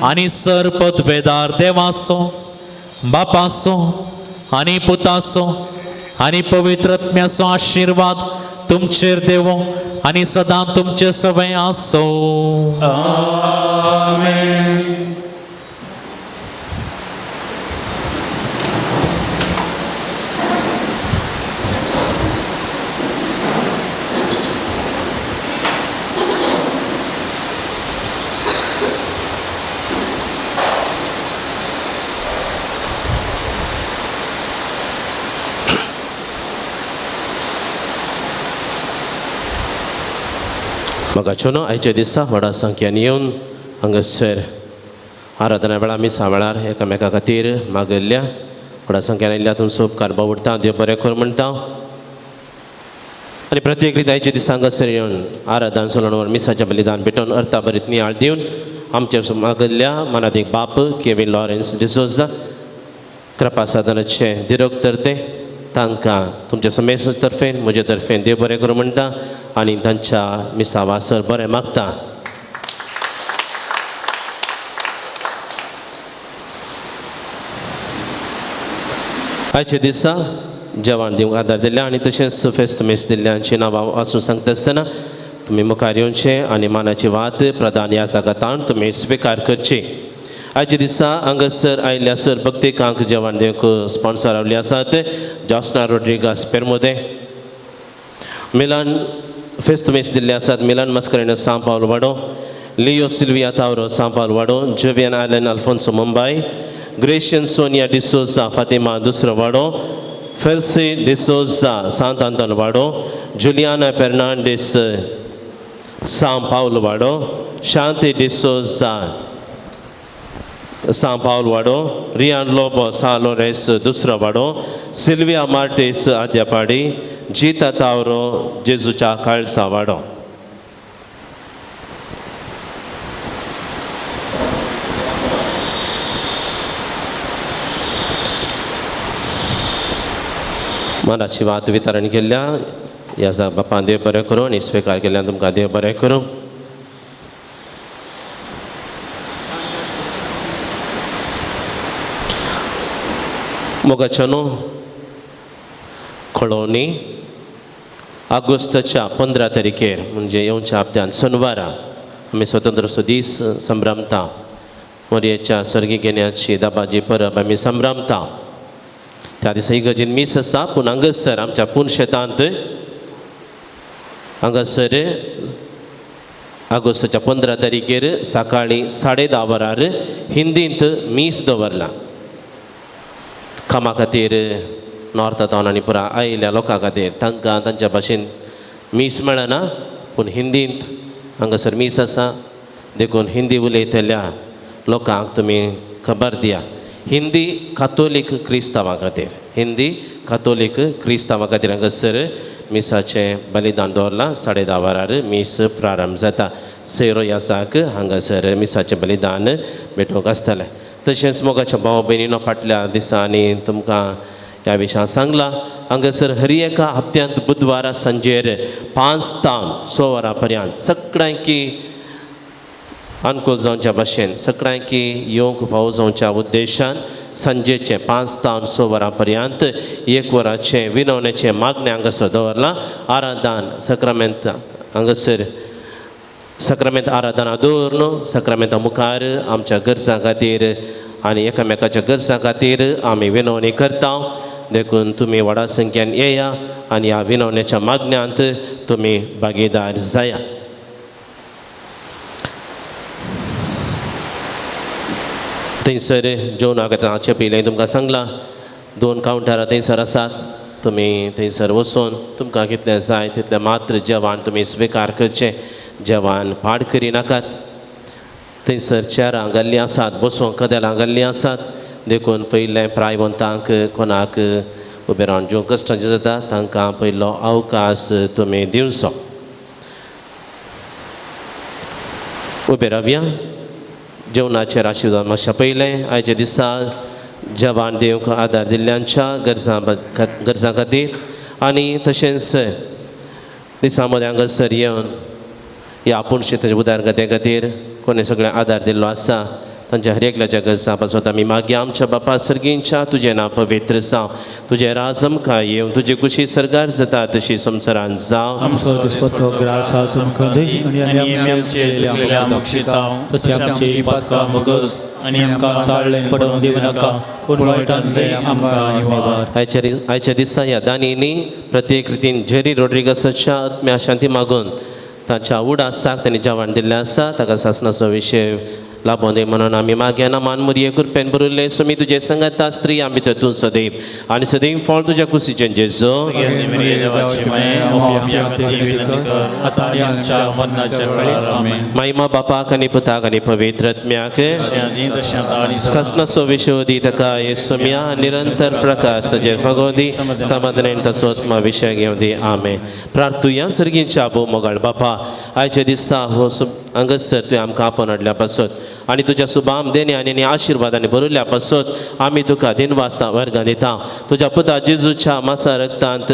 आनी सर पदवेदार देवाचो, बापाचो आनी पुताचो आनी पवित्र आत्म्याचो आशिर्वाद तुमचेर देवो आनी सदां तुमचे सवय आसो. म्हाका आयच्या दिसा व्हडा संख्यान येवन हांगासर आराधना वेळार मिसा वेळार एकामेका खातीर मागयल्ल्या व्हडा संख्यान आयिल्ल्या तुमचो उपकार बावडटा. देव बरें कर म्हणटा. आनी प्रत्येक रित आयच्या दिसा हांगासर येवन आराधन सोलोवन मिसाचें बलिदान भेटोवन अर्था बरीत नियाळ दिवन आमच्या मागयल्ल्या मनादीक बाप केवीन लॉरेन्स डिसोजा कृपा साधनाचे दिरोग तर ते तांकां तुमच्या समेस्त तर्फेन म्हजे तर्फेन देव बरें करूं म्हणटा आनी तांच्या मिसा वासर बरें मागता. आयच्या दिसा जेवण दिवंक आदार दिल्या आनी तशेंच फेस्त मेस दिल्ल्यांची नांवां वाचून सांगता आसतना तुमी मुखार येवचें आनी मानाची वात प्रधान ह्या जागातान तुमी स्विकार करची. आयच्या दिसा हांगासर आयिल्ल्या सर भक्तिकांक जेवण दिवंक स्पॉन्सर आवडली आसात जॉस्ना रोड्रिगास पेरमोदे, मिलन फेस्त मेस दिल्ले आसात मिलन मस्करेन सां पावल वाडो, लियो सिल्विया तावरो सां पावल वाडो, Jovian Allen Alfonso Mumbai, Gracian Sonia D'Souza Fatima दुसरो वाडो, फेल्सी डिसोजा सांत आंतोन वाडो, जुलियाना फेर्नांडीस सां पावल वाडो, शांती डिसोजा सां पावल वाडो, रियान लोबो सां लोरेस दुसरो वाडो, सिल्विया मार्टीस आद्यापाडी, जीता तावरो जेजूच्या काळसा वाडो. मनाची वात वितरण केल्ल्या ह्या बापान देव बरें करूं आनी स्विकार केल्ल्यान तुमकां देव बरें करूं. मोगाच्यानो कळोवणी ऑगस्टाच्या 15 तारखेर म्हणजे येवच्या हप्त्यान सोनवारा आमी स्वतंत्र दीस संभ्रमता. मोरयेच्या सर्गी घेण्याची दाबाजी परब आमी संभ्रमता. त्या दिसा इगर्जेन मीस आसा पूण हांगासर आमच्या पूर्ण शेतांत हांगासर ऑगस्टाच्या 15 तारखेर सकाळीं 10:30 वरार हिंदींत मीस दवरला. कामा खातीर नॉर्था तावन आनी पुरा आयिल्ल्या लोकां खातीर तांकां तांच्या भाशेन मीस मेळना पूण हिंदींत हांगासर मीस आसा, देखून हिंदी उलयतल्या लोकांक तुमी खबर दिया। हिंदी कातोलीक क्रिस्तांवां खातीर, हिंदी कातोलीक क्रिस्तांवां खातीर हांगासर मिसाचें बलिदान दवरलां। 10:30 वरार मीस प्रारंभ जाता। सैरो यासाक हांगासर मिसाचें बलिदान भेटोवंक आसतलें। तशेंच मोगाच्या भाव भयणीनो, फाटल्या दिसांनी तुमकां ह्या विशयान सांगलां, हांगासर हर एका हप्त्यांत बुधवारा सांजेर 5 तावन 6 वरां पर्यंत सगळ्यांकी अनुकूल जावच्या भाशेन, सगळ्यांकी येवंक फावो जावच्या उद्देशान सांजेचें 5 तावन 6 वरां पर्यंत 1 वराचें विनवणेचें मागणें हांगासर दवरलां। आराधन सक्रामेंत हांगासर सक्रामेंत आराधना दवरून सक्रामेंता मुखार आमच्या गरजां खातीर आनी एकामेकाच्या गरजां खातीर आमी विनवणी करता। देखून तुमी व्हडा संख्येन येया आनी ह्या विनवणेच्या मागण्यांत तुमी भागीदार जाया। थंयसर जेवणाक हाचे पयलीं तुमकां सांगलां, 2 कावंटरां थंयसर आसात, तुमी थंयसर वचून तुमकां कितलें जाय तितलें मात्र जेवण तुमी स्विकार करचें, जेवण पाड करिनाकात। थंयसर चेरां घाल्लीं आसात, बसूंक कदेलां घाल्लीं आसात, देखून पयलें प्रायवंतांक कोणाक उबें रावन जेवंक कश्टांचें जाता तांकां पयलो अवकाश तुमी दिवचो। उबें रावया, जेवणाचेर आशिर्वाद मातशें पयलें। आयच्या दिसा जेवण दिवंक आदार दिल्ल्यांच्या गरजां खातीर आनी तशेंच दिसा मदें हांगासर येवन ह्या आपूण शेताच्या उदरगते खातीर कोणें सगळें आदार दिल्लो आसा तांच्या हर एकल्याच्या गरजां पासत आमी मागीर आमच्या बापा सर्गींच्या तुजें नांव पवित्र जावं, तुजें राज आमकां येवं, तुजी खुशी सरकार जाता तशी संवसारांत जावं। आमचो दिसपट्टो ग्रास आज आमकां दी आनी आमी आमचे चुकलेल्या बक्षितांव तशी आमची पातकां मोगस आनी आमकां ताळ्ळें पडोवंक दिवं नाका, पूण वायटांतलें आमकां निवार। आयच्या दिसा ह्या दानींनी प्रत्येक रितीन जेरी रोड्रिगसाच्या आत्म्या शांती मागून ताच्या उडासाक तांणी जेवण दिल्लें आसा, ताका सासणाचो विशय लाभोन दी म्हणून आमी मागया। मानमुरये कृपेन बरयल्लें सुमी तुजे संगता स्त्रियां भितर तूं सदैव आनी सदैव फळ तुज्या कुशीचें जेजो। महिमा बापाक आनी पुताक आनी पवित्र आत्म्याक सासणाचो विशय दी ताका येसुम्या निरंतर प्रकाश ताजेर फागोवं दी, समाधानान ताचो आत्मा विशय घेवं दी। आमेन। प्रार्थुया सर्गींच्या भोव मोगाळ बापा, आयच्या दिसा हो हांगासर तुवें आमकां आपोवन हाडल्या पासत आनी तुज्या सुबाम देणे आनी आशिर्वादांनी भरिल्ल्या पासत आमी तुका दिनवासता वर्गां दिता। तुज्या पुता जेजूच्या मासा रक्तांत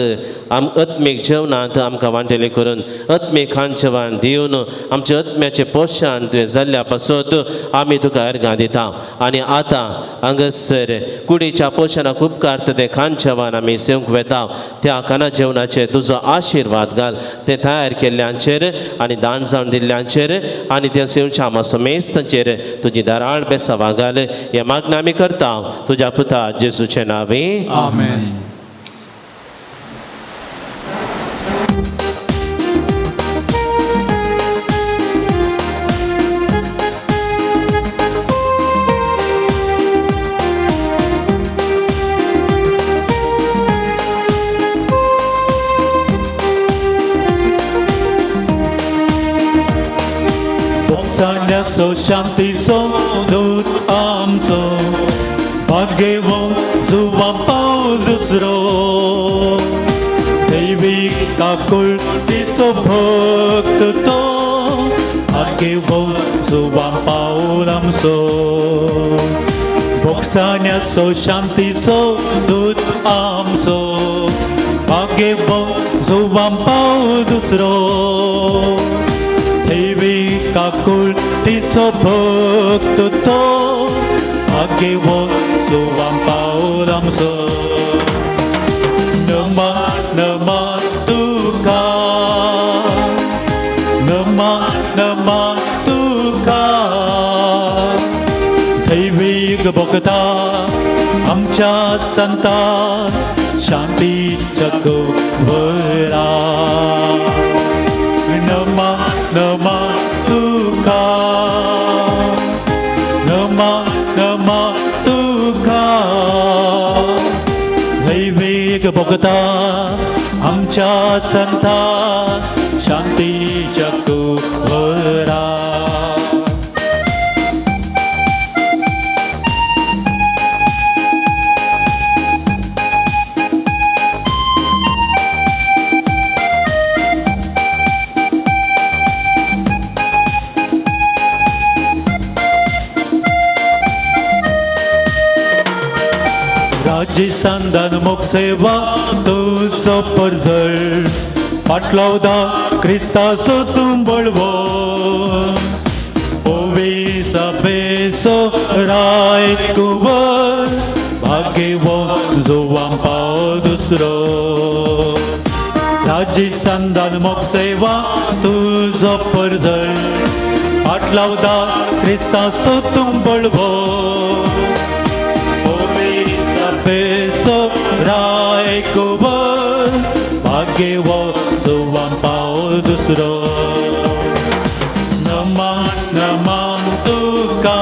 आत्मीक जेवणांत आमकां वांटेले करून आत्मीक खाण जेवण दिवन आमच्या आत्म्याचें पोशण तुवें जाल्ल्या पासत आमी तुका अर्गां दिता। आनी आतां हांगासर कुडीच्या पोशणाक उपकारता तें खाण जेवण आमी सेवंक वेता, त्या खाणा जेवणाचेर तुजो आशिर्वाद घाल, तें तयार केल्ल्यांचेर आनी दान जावन दिल्ल्यांचेर आनी त्या सेवच्या आमा समेस्तांचेर तुजी दाराळ बेसावां घाल। हें मागणें आमी करता तुज्या पुता जेजूचे नांवे, आमेन। सांड्याचो शांतीचो दूत आमचो भाग्यवंत जुवां पावल दुसरो, दैवीक काकुळटीचो भक्त तो भाग्यवंत जुवां पावल आमचो। भोगसाण्याचो शांतीचो दूत आमचो भाग्यवंत जुवां पावल दुसरो, दैवीक काकुळटीचो भक्त तो भाग्यवंत जुवां पावल आमचो। नमा नमा तुका, नमा नमा तुका, दैवीक भक्ता आमच्या संता शांतीच्या गौरा। नमा नमा तुका, नमा नमा तुका, दैवीक भक्ता आमच्या संता शांतीच्या कुंवरा. राजस्थान मोग सेवा तुजो परजळ पाटलावदा क्रिस्ताचो तूं बळवो ओवी सभेचो राय कुंवर भाग्यवो जुवां पाव दुसरो. राजस्थान मोग सेवा तुजो परजळ पाटलावदा क्रिस्ताचो तूं बळवो राय कुंवर भाग्यवो जुवां पाव दुसरो. नमान नमान तुका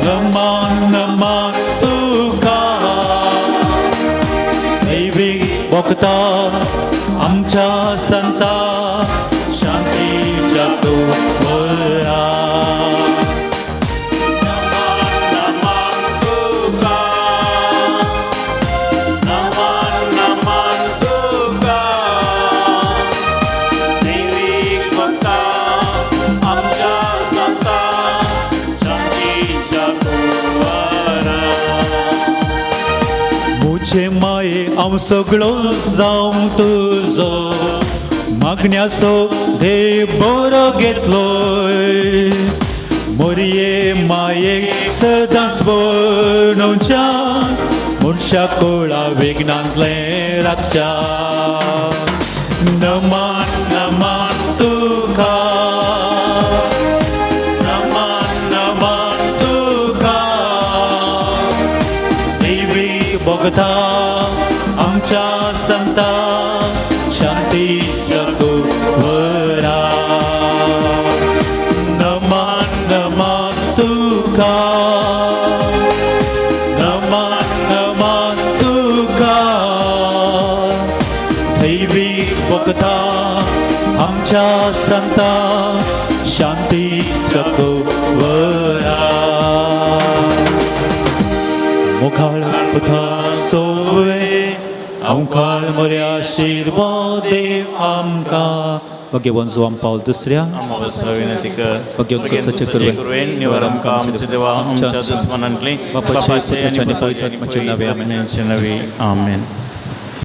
नमान नमान तुका दैवी वखदा आमच्या संता शांतीच्या कुंवरा. माये हांव सगळो जावं तुजो मागण्याचो देव बरो घेतलोय मोरये मायेक सदांच बनोवच्या मनशा कोळा विघ्नांतलें राखच्या. नमान नमान तुका नमान नमान तुका देवी भगता आमच्या संता शांतीच्या कुंवरा. नमान नमान तुका नमान नमान तुका दैवी भगता आमच्या संता शांतीच्या कुंवरा. मुखाळ पुता सोवे आमकाळ मोऱ्या आशिर्वाद देव आमकां. भगवान जुवान पावल दुसऱ्या भगवंत सचे कृपेन निवार आमकां आमच्या देवा आमच्या दुस्मनांतली बापाचे पुताचे आनी पवित्र आत्म्याचे नावे आमेन. नवे आमेन.